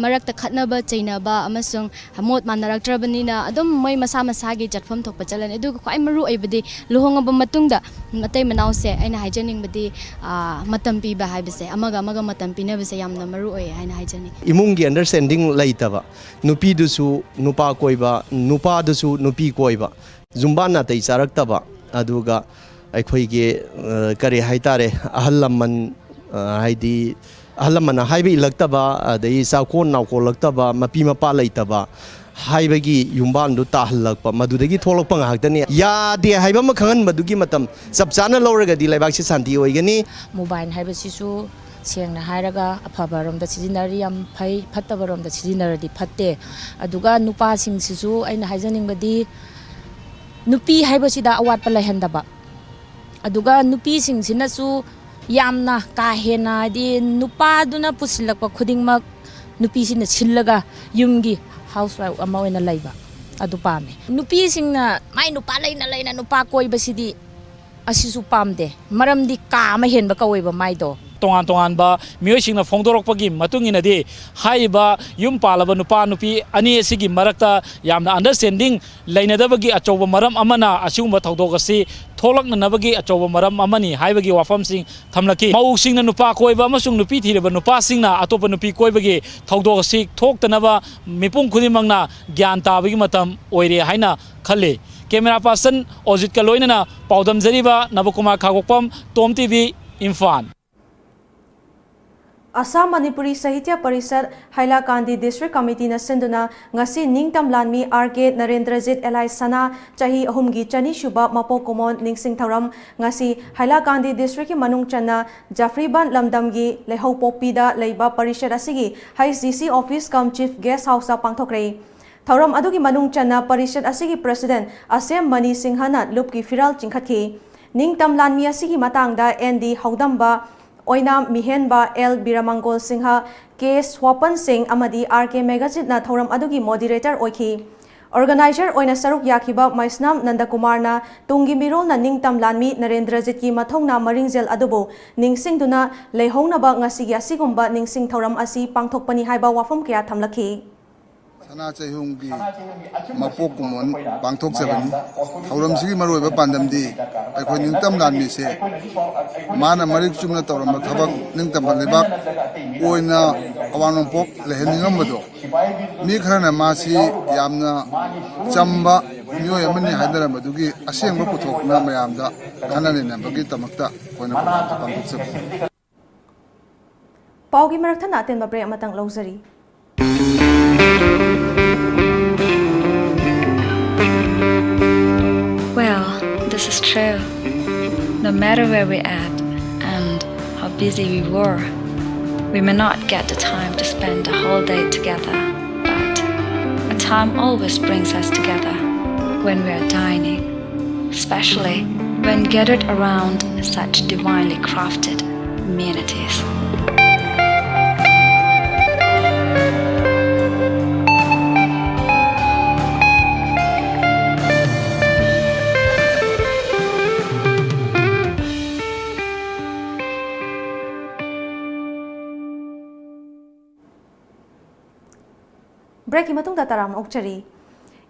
ꯃꯔꯛꯇ ꯈꯠꯅꯕ ꯆꯩꯅꯕ ꯑꯃꯁꯨꯡ ꯃꯣꯠ ꯃꯥꯟꯅꯔꯛꯇ꯭ꯔꯕꯅꯤꯅ ꯑꯗꯨꯝ ꯃꯣꯏ ꯃꯁꯥ ꯃꯁꯥꯒꯤ ꯆꯠꯐꯝ ꯊꯣꯛꯄ ꯆꯠꯂꯅꯤ꯫ ꯑꯗꯨꯒ ꯈ꯭ꯋꯥꯏ ꯃꯔꯨ ꯑꯣꯏꯕꯗꯤ ꯂꯨꯍꯣꯡꯉꯕ ꯃꯇꯨꯡꯗ ꯃꯇꯩ ꯃꯅꯥꯎꯁꯦ ꯑꯩꯅ ꯍꯥꯏꯖꯅꯤꯡꯕꯗꯤ, ꯑꯥ, ꯃꯇꯝ ꯄꯤꯕ ꯍꯥꯏꯕꯁꯦ, ꯑꯃꯒ ꯑꯃꯒ ꯃꯇꯝ ꯄꯤꯅꯕꯁꯦ ꯌꯥꯝꯅ ꯃꯔꯨ ꯑꯣꯏꯌꯦ ꯍꯥꯏꯅ ꯍꯥꯏꯖꯅꯤꯡꯉꯤ꯫ ꯏꯃꯨꯡꯒꯤ understanding ꯂꯩꯇꯕ, ꯅꯨꯄꯤꯗꯨꯁꯨ ꯅꯨꯄꯥ ꯀꯣꯏꯕ, ꯅꯨꯄꯥꯗꯨꯁꯨ ꯅꯨꯄꯤ ꯀꯣꯏꯕ, ꯌꯨꯝꯕꯥꯟ ꯅꯥꯇꯩ ꯆꯥꯔꯛꯇꯕ, ꯑꯗꯨꯒ ꯑꯩꯈꯣꯏꯒꯤ, ꯑ, ꯀꯔꯤ ꯍꯥꯏꯇꯥꯔꯦ, ꯑꯍꯜ ꯂꯃꯟ, ꯑ, ꯍꯥꯏꯗꯤ ꯑꯍꯜ ꯂꯃꯟꯅ ꯍꯥꯏꯕ ꯏꯜꯂꯛꯇꯕ, ꯑꯗꯩ ꯆꯥꯎꯀꯣꯟ ꯅꯥꯎꯀꯣꯜꯂꯛꯇꯕ, ꯃꯄꯤ ꯃꯄꯥ ꯂꯩꯇꯕ ꯍꯥꯏꯕꯒꯤ ꯌꯨꯝꯕꯥꯟꯗꯨ ꯇꯥꯍꯜꯂꯛꯄ, ꯃꯗꯨꯗꯒꯤ ꯊꯣꯛꯂꯛꯄ ꯉꯥꯛꯇꯅꯤ꯫ ꯌꯥꯗꯦ ꯍꯥꯏꯕ ꯑꯃ ꯈꯪꯍꯟꯕꯗꯨꯒꯤ ꯃꯇꯝ ꯆꯞ ꯆꯥꯅ ꯂꯧꯔꯒꯗꯤ ꯂꯩꯕꯥꯛꯁꯤ ꯁꯥꯟꯇꯤ ꯑꯣꯏꯒꯅꯤ꯫ ꯃꯣꯕꯥꯏꯜ ꯍꯥꯏꯕꯁꯤꯁꯨ ꯁꯦꯡꯅ ꯍꯥꯏꯔꯒ ꯑꯐꯕꯔꯣꯝꯗ ꯁꯤꯖꯤꯟꯅꯔꯗꯤ ꯌꯥꯝ ꯐꯩ, ꯐꯠꯇꯕꯔꯣꯝꯗ ꯁꯤꯖꯤꯟꯅꯔꯗꯤ ꯐꯠꯇꯦ꯫ ꯑꯗꯨꯒ ꯅꯨꯄꯥꯁꯤꯡꯁꯤꯁꯨ ꯑꯩꯅ ꯍꯥꯏꯖꯅꯤꯡꯕꯗꯤ, ꯅꯨꯄꯤ ꯍꯥꯏꯕꯁꯤꯗ ꯑꯋꯥꯠꯄ ꯂꯩꯍꯟꯗꯕ, ꯑꯗꯨꯒ ꯅꯨꯄꯤꯁꯤꯡꯁꯤꯅꯁꯨ ꯌꯥꯝꯅ ꯀꯥ ꯍꯦꯟꯅ, ꯍꯥꯏꯗꯤ, ꯅꯨꯄꯥꯗꯨꯅ ꯄꯨꯁꯤꯜꯂꯛꯄ ꯈꯨꯗꯤꯡꯃꯛ ꯅꯨꯄꯤꯁꯤꯅ ꯁꯤꯜꯂꯒ ꯌꯨꯝꯒꯤ ꯍꯥꯎꯁ ꯋꯥꯏꯐ ꯑꯃ ꯑꯣꯏꯅ ꯂꯩꯕ ꯑꯗꯨ ꯄꯥꯝꯃꯦ꯫ ꯅꯨꯄꯤꯁꯤꯡꯅ ꯃꯥꯏ ꯅꯨꯄꯥ ꯂꯩꯅ ꯂꯩꯅ ꯅꯨꯄꯥ ꯀꯣꯏꯕꯁꯤꯗꯤ ꯑꯁꯤꯁꯨ ꯄꯥꯝꯗꯦ, ꯃꯔꯝꯗꯤ ꯀꯥ ꯑꯃ ꯍꯦꯟꯕ ꯀꯧꯋꯦꯕ ꯃꯥꯏꯗꯣ꯫ ꯇꯣꯉꯥꯟ ꯇꯣꯉꯥꯟꯕ ꯃꯤꯑꯣꯏꯁꯤꯡꯅ ꯐꯣꯡꯗꯣꯔꯛꯄꯒꯤ ꯃꯇꯨꯡ ꯏꯟꯅꯗꯤ, ꯍꯥꯏꯔꯤꯕ ꯌꯨꯝ ꯄꯥꯜꯂꯕ ꯅꯨꯄꯥ ꯅꯨꯄꯤ ꯑꯅꯤ ꯑꯁꯤꯒꯤ ꯃꯔꯛꯇ ꯌꯥꯝꯅ ꯑꯟꯗꯔꯁ꯭ꯇꯦꯟꯗꯤꯡ ꯂꯩꯅꯗꯕꯒꯤ ꯑꯆꯧꯕ ꯃꯔꯝ ꯑꯃꯅ ꯑꯁꯤꯒꯨꯝꯕ ꯊꯧꯗꯣꯛ ꯑꯁꯤ ꯊꯣꯛꯂꯛꯅꯅꯕꯒꯤ ꯑꯆꯧꯕ ꯃꯔꯝ ꯑꯃꯅꯤ ꯍꯥꯏꯕꯒꯤ ꯋꯥꯐꯝꯁꯤꯡ ꯊꯝꯂꯛꯈꯤ꯫ ꯃꯧꯁꯤꯡꯅ ꯅꯨꯄꯥ ꯀꯣꯏꯕ ꯑꯃꯁꯨꯡ ꯅꯨꯄꯤ ꯊꯤꯔꯕ ꯅꯨꯄꯥꯁꯤꯡꯅ ꯑꯇꯣꯞꯄ ꯅꯨꯄꯤ ꯀꯣꯏꯕꯒꯤ ꯊꯧꯗꯣꯛ ꯑꯁꯤ ꯊꯣꯛꯇꯅꯕ ꯃꯤꯄꯨꯝ ꯈꯨꯗꯤꯡꯃꯛꯅ ꯒ꯭ꯌꯥꯟ ꯇꯥꯕꯒꯤ ꯃꯇꯝ ꯑꯣꯏꯔꯦ ꯍꯥꯏꯅ ꯈꯜꯂꯤ꯫ ꯀꯦꯃꯦꯔꯥ ꯄꯥꯔꯁꯟ ꯑꯣꯖꯤꯠꯀ ꯂꯣꯏꯅꯅ ꯄꯥꯎꯗꯝꯖꯔꯤꯕ Nabakumar Khagokpam, Tom T V, Imphal. Assam Manipuri Sahitya Parishad Hailakandi district ꯀꯃꯤꯇꯤꯅ ꯁꯤꯟꯗꯨꯅ ꯉꯁꯤ ꯅꯤꯡꯇꯝ ꯂꯥꯟꯃꯤ ꯑꯥꯔ ꯀꯦ ꯅꯔꯦꯟꯗ꯭ꯔꯖꯤꯠ ꯑꯦꯂꯥꯏꯁ ꯁꯅꯥ ꯆꯍꯤ ꯑꯍꯨꯝꯒꯤ ꯆꯅꯤ ꯁꯨꯕ ꯃꯄꯣꯛ ꯀꯨꯝꯑꯣꯟ ꯅꯤꯡꯁꯤꯡ ꯊꯧꯔꯝ ꯉꯁꯤ ꯍꯥꯏꯂꯥꯀꯥꯟꯗꯤ ꯗꯤꯁꯇ꯭ꯔꯤꯛꯀꯤ ꯃꯅꯨꯡ ꯆꯟꯅ ꯖꯐ꯭ꯔꯤꯕꯥꯟ ꯂꯝꯗꯝꯒꯤ ꯂꯩꯍꯧꯄꯣꯛꯄꯤꯗ ꯂꯩꯕ ꯄꯔꯤꯁꯠ ꯑꯁꯤꯒꯤ ꯍꯩꯆ ꯗꯤ ꯁꯤ ꯑꯣꯐꯤꯁ ꯀꯝ ꯆꯤꯐ ꯒꯦꯁ ꯍꯥꯎꯁꯇ ꯄꯥꯡꯊꯣꯛꯈ꯭ꯔꯦ꯫ ꯊꯧꯔꯝ ꯑꯗꯨꯒꯤ ꯃꯅꯨꯡ ꯆꯟꯅ ꯄꯔꯤꯁꯠ ꯑꯁꯤꯒꯤ ꯄ꯭ꯔꯁꯤꯗꯦꯟ ꯑꯁꯦꯝ ꯃꯅꯤ ꯁꯤꯡꯍꯅ ꯂꯨꯞꯀꯤ ꯐꯤꯔꯥꯜ ꯆꯤꯡꯈꯠꯈꯤ꯫ ꯅꯤꯡꯇꯝ ꯂꯥꯟꯃꯤ ꯑꯁꯤꯒꯤ ꯃꯇꯥꯡꯗ ꯑꯦꯟ ꯗꯤ ꯍꯧꯗꯝꯕ, ꯑꯣꯏꯅꯥꯝ ꯃꯤꯍꯦꯟꯕ, ꯑꯦꯜ ꯕꯤꯔꯃꯪꯒꯣꯜ ꯁꯤꯡꯍ, ꯀꯦ ꯁ꯭ꯋꯥꯄꯟ ꯁꯤꯡ ꯑꯃꯗꯤ ꯑꯥꯔ ꯀꯦ ꯃꯦꯒꯖꯤꯠꯅ ꯊꯧꯔꯝ ꯑꯗꯨꯒꯤ ꯃꯣꯗꯤꯔꯦꯇꯔ ꯑꯣꯏꯈꯤ꯫ ꯑꯣꯔꯒꯅꯥꯏꯖꯔ ꯑꯣꯏꯅ ꯁꯔꯨꯛ ꯌꯥꯈꯤꯕ ꯃꯩꯁꯅꯥꯝ ꯅꯟꯗꯀꯨꯃꯥꯔꯅ ꯇꯨꯡꯒꯤ ꯃꯤꯔꯣꯜꯅ ꯅꯤꯡꯇꯝ ꯂꯥꯟꯃꯤ ꯅꯔꯦꯟꯗ꯭ꯔꯖꯤꯠꯀꯤ ꯃꯊꯧꯅꯥ ꯃꯔꯤꯡꯖꯦꯜ ꯑꯗꯨꯕꯨ ꯅꯤꯡꯁꯤꯡꯗꯨꯅ ꯂꯩꯍꯧꯅꯕ ꯉꯁꯤꯒꯤ ꯑꯁꯤꯒꯨꯝꯕ ꯅꯤꯡꯁꯤꯡ ꯊꯧꯔꯝ ꯑꯁꯤ ꯄꯥꯡꯊꯣꯛꯄꯅꯤ ꯍꯥꯏꯕ ꯋꯥꯐꯝ ꯀꯌꯥ ꯊꯝꯂꯛꯈꯤ꯫ ꯁꯅꯥ ꯆꯍꯨꯝꯒꯤ ꯃꯄꯣꯛ ꯀꯨꯝꯑꯣꯟ ꯄꯥꯡꯊꯣꯛꯆꯕꯅꯤ꯫ ꯊꯧꯔꯝꯁꯤꯒꯤ ꯃꯔꯨꯑꯣꯏꯕ ꯄꯥꯟꯗꯝꯗꯤ ꯑꯩꯈꯣꯏ ꯅꯤꯡꯇꯝ ꯂꯥꯟꯃꯤꯁꯦ ꯃꯥꯅ ꯃꯔꯤꯛ ꯆꯨꯝꯅ ꯇꯧꯔꯝꯕ ꯊꯕꯛ ꯅꯤꯡꯇꯝꯕ ꯂꯩꯕꯥꯛ ꯑꯣꯏꯅ ꯑꯋꯥꯡ ꯅꯣꯡꯄꯣꯛ ꯂꯩꯍꯟꯅꯤꯡꯉꯝꯕꯗꯣ, ꯃꯤ ꯈꯔꯅ ꯃꯥꯁꯤ ꯌꯥꯝꯅ ꯆꯝꯕ ꯃꯤꯑꯣꯏ ꯑꯃꯅꯤ ꯍꯥꯏꯅꯔꯝꯕꯗꯨꯒꯤ ꯑꯁꯦꯡꯕ ꯄꯨꯊꯣꯛꯇꯨꯅ ꯃꯌꯥꯝꯗ ꯈꯟꯅ ꯅꯩꯅꯕꯒꯤꯗꯃꯛꯇ ꯑꯩꯈꯣꯏꯅ ꯄ꯭ꯔꯣꯒ꯭ꯔꯥꯝꯁꯦ ꯄꯥꯡꯊꯣꯛꯆꯕꯅꯤ꯫ ꯄꯥꯎꯒꯤ ꯃꯔꯛ ꯊꯠꯅ ꯑꯇꯦꯟꯕ ꯕ꯭ꯔꯦꯛ ꯑꯃꯇꯪ ꯂꯧꯖꯔꯤ꯫ Well, this is true. No matter where we at and how busy we were, we may not get the time to spend the whole day together, but a time always brings us together. when we are dining, especially when gathered around such divinely crafted amenities. Breakꯀꯤ ꯃꯇꯨꯡꯗ ꯇꯔꯥꯝꯅ ꯑꯣꯛꯆꯔꯤ꯫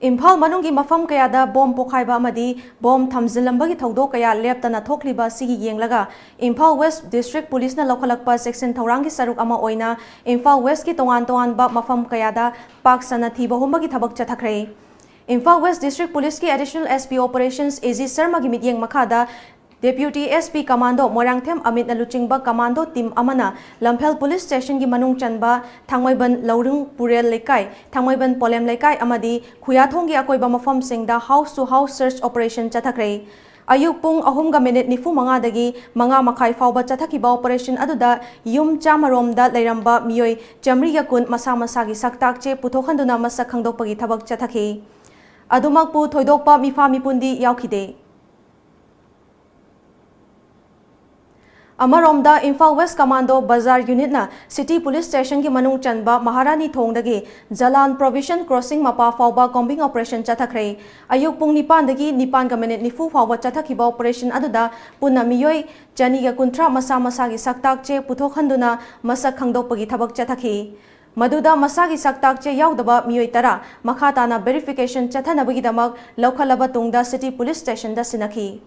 ꯏꯝꯐꯥꯜ ꯃꯅꯨꯡꯒꯤ ꯃꯐꯝ ꯀꯌꯥꯗ ꯕꯣꯝ ꯄꯣꯈꯥꯏꯕ ꯑꯃꯗꯤ ꯕꯣꯝ ꯊꯝꯖꯤꯜꯂꯝꯕꯒꯤ ꯊꯧꯗꯣꯛ ꯀꯌꯥ ꯂꯦꯞꯇꯅ ꯊꯣꯛꯂꯤꯕ ꯑꯁꯤꯒꯤ ꯌꯦꯡꯂꯒ ꯏꯝꯐꯥꯜ ꯋꯦꯁ ꯗꯤꯁꯇ꯭ꯔꯤꯛ ꯄꯨꯂꯤꯁꯅ ꯂꯧꯈꯠꯂꯛꯄ ꯆꯦꯛꯁꯤꯟ ꯊꯧꯔꯥꯡꯒꯤ ꯁꯔꯨꯛ ꯑꯃ ꯑꯣꯏꯅ ꯏꯝꯐꯥꯜ ꯋꯦꯁꯀꯤ ꯇꯣꯉꯥꯟ ꯇꯣꯉꯥꯟꯕ ꯃꯐꯝ ꯀꯌꯥꯗ ꯄꯥꯛ ꯁꯟꯅ ꯊꯤꯕ ꯍꯨꯝꯕꯒꯤ ꯊꯕꯛ ꯆꯠꯊꯈ꯭ꯔꯦ꯫ ꯏꯝꯐꯥꯜ ꯋꯦꯁ ꯗꯤꯁꯇ꯭ꯔꯤꯛ ꯄꯨꯂꯤꯁꯀꯤ additional S P operations A G ꯁꯔꯃꯒꯤ ꯃꯤꯠꯌꯦꯡ ꯃꯈꯥꯗ Deputy S P Commando Moirangthem ꯑꯃꯤꯠꯅ ꯂꯨꯆꯤꯡꯕ commando team ꯑꯃꯅ ꯂꯝꯐꯦꯜ ꯄꯨꯂꯤꯁ ꯁ꯭ꯇꯦꯁꯟꯒꯤ ꯃꯅꯨꯡ ꯆꯟꯕ ꯊꯥꯡꯃꯩꯕꯟ ꯂꯧꯔꯤꯡ ꯄꯨꯔꯦꯜ ꯂꯩꯀꯥꯏ, ꯊꯥꯡꯃꯩꯕꯟ ꯄꯣꯂꯦꯝ ꯂꯩꯀꯥꯏ ꯑꯃꯗꯤ ꯈꯨꯌꯥꯊꯣꯡꯒꯤ ꯑꯀꯣꯏꯕ ꯃꯐꯝꯁꯤꯡꯗ house to house search operation ꯆꯠꯊꯈ꯭ꯔꯦ꯫ ꯑꯌꯨꯛ ꯄꯨꯡ ꯑꯍꯨꯝꯒ ꯃꯤꯅꯤꯠ ꯅꯤꯐꯨ ꯃꯉꯥꯗꯒꯤ ꯃꯉꯥ ꯃꯈꯥꯏ ꯐꯥꯎꯕ ꯆꯠꯊꯈꯤꯕ operation ꯑꯗꯨꯗ ꯌꯨꯝ ꯆꯥꯝꯃꯔꯣꯝꯗ ꯂꯩꯔꯝꯕ ꯃꯤꯑꯣꯏ ꯆꯥꯃꯔꯤꯒ ꯀꯨꯟ ꯃꯁꯥ ꯃꯁꯥꯒꯤ ꯁꯛꯇꯥꯛ ꯆꯦ ꯄꯨꯊꯣꯛꯍꯟꯗꯨꯅ ꯃꯁꯛ ꯈꯪꯗꯣꯛꯄꯒꯤ ꯊꯕꯛ ꯆꯠꯊꯈꯤ꯫ ꯑꯗꯨꯃꯛꯄꯨ ꯊꯣꯏꯗꯣꯛꯄ ꯃꯤꯐꯥ ꯃꯤꯄꯨꯟꯗꯤ ꯌꯥꯎꯈꯤꯗꯦ꯫ ꯑꯃꯔꯣꯝꯗ, ꯏꯝꯐꯥꯜ ꯋꯦꯁ ꯀꯃꯥꯟꯗꯣ ꯕꯖꯥꯔ ꯌꯨꯅꯤꯠꯅ ꯁꯤꯇꯤ ꯄꯨꯂꯤꯁ ꯁ꯭ꯇꯦꯁꯟꯒꯤ ꯃꯅꯨꯡ ꯆꯟꯕ ꯃꯍꯥꯔꯥꯅꯤ ꯊꯣꯡꯗꯒꯤ ꯖꯂꯥꯟ ꯄ꯭ꯔꯣꯚꯤꯖꯟ ꯀ꯭ꯔꯣꯁꯤꯡ ꯃꯄꯥ ꯐꯥꯎꯕ ꯀꯣꯝꯕꯤꯡ ꯑꯣꯄꯔꯦꯁꯟ ꯆꯠꯊꯈ꯭ꯔꯦ꯫ ꯑꯌꯨꯛ ꯄꯨꯡ ꯅꯤꯄꯥꯟꯗꯒꯤ ꯅꯤꯄꯥꯟꯒ ꯃꯤꯅꯤꯠ ꯅꯤꯐꯨ ꯐꯥꯎꯕ ꯆꯠꯊꯈꯤꯕ ꯑꯣꯄꯔꯦꯁꯟ ꯑꯗꯨꯗ ꯄꯨꯟꯅ ꯃꯤꯑꯣꯏ ꯆꯅꯤꯒ ꯀꯨꯟꯊ꯭ꯔꯥ ꯃꯁꯥ ꯃꯁꯥꯒꯤ ꯁꯛꯇꯥꯛ ꯆꯦ ꯄꯨꯊꯣꯛꯍꯟꯗꯨꯅ ꯃꯁꯛ ꯈꯪꯗꯣꯛꯄꯒꯤ ꯊꯕꯛ ꯆꯠꯊꯈꯤ꯫ ꯃꯗꯨꯗ ꯃꯁꯥꯒꯤ ꯁꯛꯇꯥꯛ ꯆꯦ ꯌꯥꯎꯗꯕ ꯃꯤꯑꯣꯏ ꯇꯔꯥ ꯃꯈꯥ ꯇꯥꯅ ꯚꯦꯔꯤꯐꯤꯀꯦꯁꯟ ꯆꯠꯊꯅꯕꯒꯤꯗꯃꯛ ꯂꯧꯈꯠꯂꯕ ꯇꯨꯡꯗ ꯁꯤꯇꯤ ꯄꯨꯂꯤꯁ ꯁ꯭ꯇꯦꯁꯟꯗ ꯁꯤꯟꯅꯈꯤ꯫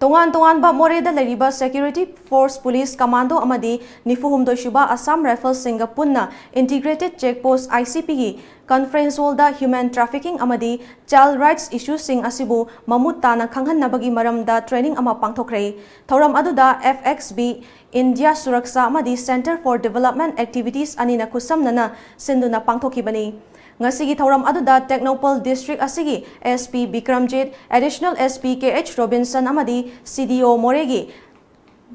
ꯇꯣꯉꯥꯟ ꯇꯣꯉꯥꯟꯕ ꯃꯣꯔꯦꯗ ꯂꯩꯔꯤꯕ ꯁꯦꯀ꯭ꯌꯨꯔꯤꯇꯤ ꯐꯣꯔꯁ, ꯄꯨꯂꯤꯁ ꯀꯃꯥꯟꯗꯣ ꯑꯃꯗꯤ ꯅꯤꯐꯨ ꯍꯨꯝꯗꯣꯏ ꯁꯨꯕ ꯑꯁꯥꯝ ꯔꯥꯏꯐꯜꯁꯤꯡꯒ ꯄꯨꯟꯅ integrated check post, I C ꯄꯤꯒꯤ ꯀꯟꯐꯔꯦꯟꯁ ꯍꯣꯜꯗ ꯍ꯭ꯌꯨꯃꯦꯟ ꯇ꯭ꯔꯥꯐꯤꯀꯤꯡ ꯑꯃꯗꯤ ꯆꯥꯏꯜꯗ ꯔꯥꯏꯠꯁ ꯏꯁꯨꯁꯤꯡ ꯑꯁꯤꯕꯨ ꯃꯃꯨꯠ ꯇꯥꯅ ꯈꯪꯍꯟꯅꯕꯒꯤ ꯃꯔꯝꯗ ꯇ꯭ꯔꯦꯅꯤꯡ ꯑꯃ ꯄꯥꯡꯊꯣꯛꯈ꯭ꯔꯦ꯫ ꯊꯧꯔꯝ ꯑꯗꯨꯗ F X B, India Suraksha ꯑꯃꯗꯤ Centre for Development Activities ꯑꯅꯤꯅ ꯈꯨꯠꯁꯝꯅꯅ ꯁꯤꯟꯗꯨꯅ ꯄꯥꯡꯊꯣꯛꯈꯤꯕꯅꯤ꯫ ꯉꯁꯤꯒꯤ ꯊꯧꯔꯝ ꯑꯗꯨꯗ ꯇꯦꯡꯅꯧꯄꯜ ꯗꯤꯁꯇ꯭ꯔꯤꯛ ꯑꯁꯤꯒꯤ S P Bikramjit, additional S P K H Robinson ꯑꯃꯗꯤ ꯁꯤ ꯗꯤ ꯑꯣ ꯃꯣꯔꯦꯒꯤ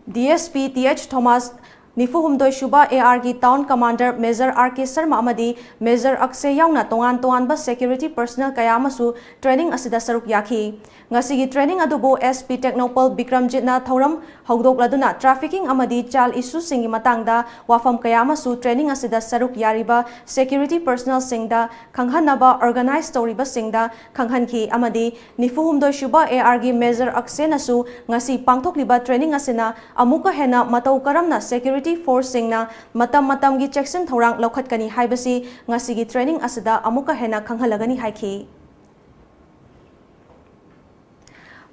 D S P T H Thomas ꯅꯤꯐꯨ ꯍꯨꯝꯗꯣꯏ ꯁꯨꯕ ꯑꯦ ꯑꯥꯔꯒꯤ ꯇꯥꯎꯟ ꯀꯃꯥꯟꯗꯔ ꯃꯦꯖꯔ ꯑꯥꯔ ꯀꯦ ꯁꯔꯃ ꯑꯃꯗꯤ ꯃꯦꯖꯔ ꯑꯛꯁꯦ ꯌꯥꯎꯅ ꯇꯣꯉꯥꯟ ꯇꯣꯉꯥꯟꯕ ꯁꯦꯀ꯭ꯌꯨꯔꯤꯇꯤ ꯄꯔꯁꯅꯦꯜ ꯀꯌꯥ ꯑꯃꯁꯨ ꯇ꯭ꯔꯦꯅꯤꯡ ꯑꯁꯤꯗ ꯁꯔꯨꯛ ꯌꯥꯈꯤ꯫ ꯉꯁꯤꯒꯤ ꯇ꯭ꯔꯦꯅꯤꯡ ꯑꯗꯨꯕꯨ ꯑꯦꯁ ꯄꯤ ꯇꯦꯛꯅꯧꯄꯜ ꯕꯤꯀ꯭ꯔꯝꯖꯤꯠꯅ ꯊꯧꯔꯝ ꯍꯧꯗꯣꯛꯂꯗꯨꯅ ꯇ꯭ꯔꯥꯐꯤꯀꯤꯡ ꯑꯃꯗꯤ ꯆꯥꯏꯜ ꯏꯁꯨꯁꯤꯡꯒꯤ ꯃꯇꯥꯡꯗ ꯋꯥꯐꯝ ꯀꯌꯥ ꯑꯃꯁꯨ ꯇ꯭ꯔꯦꯅꯤꯡ ꯑꯁꯤꯗ ꯁꯔꯨꯛ ꯌꯥꯔꯤꯕ ꯁꯦꯀ꯭ꯌꯨꯔꯤꯇꯤ ꯄꯔꯁꯅꯦꯜꯁꯤꯡꯗ ꯈꯪꯍꯟꯅꯕ ꯑꯣꯔꯒꯅꯥꯏꯖ ꯇꯧꯔꯤꯕꯁꯤꯡꯗ ꯈꯪꯍꯟꯈꯤ ꯑꯃꯗꯤ ꯅꯤꯐꯨ ꯍꯨꯝꯗꯣꯏ ꯁꯨꯕ ꯑꯦ ꯑꯥꯔꯒꯤ ꯃꯦꯖꯔ ꯑꯛꯁꯦꯅꯁꯨ ꯉꯁꯤ ꯄꯥꯡꯊꯣꯛꯂꯤꯕ ꯇ꯭ꯔꯦꯅꯤꯡ ꯑꯁꯤꯅ ꯑꯃꯨꯛꯀ ꯍꯦꯟꯅ ꯃꯇꯧ ꯀꯔꯝꯅ ꯁꯦꯀ꯭ꯌꯨꯔꯤꯇꯤ ꯐꯣꯔꯁꯁꯤꯡꯅ ꯃꯇꯝ ꯃꯇꯝꯒꯤ ꯆꯦꯛꯁꯤꯟ ꯊꯧꯔꯥꯡ ꯂꯧꯈꯠꯀꯅꯤ ꯍꯥꯏꯕꯁꯤ ꯉꯁꯤꯒꯤ ꯇ꯭ꯔꯦꯅꯤꯡ ꯑꯁꯤꯗ ꯑꯃꯨꯛꯀ ꯍꯦꯟꯅ ꯈꯪꯍꯜꯂꯒꯅꯤ ꯍꯥꯏꯈꯤ꯫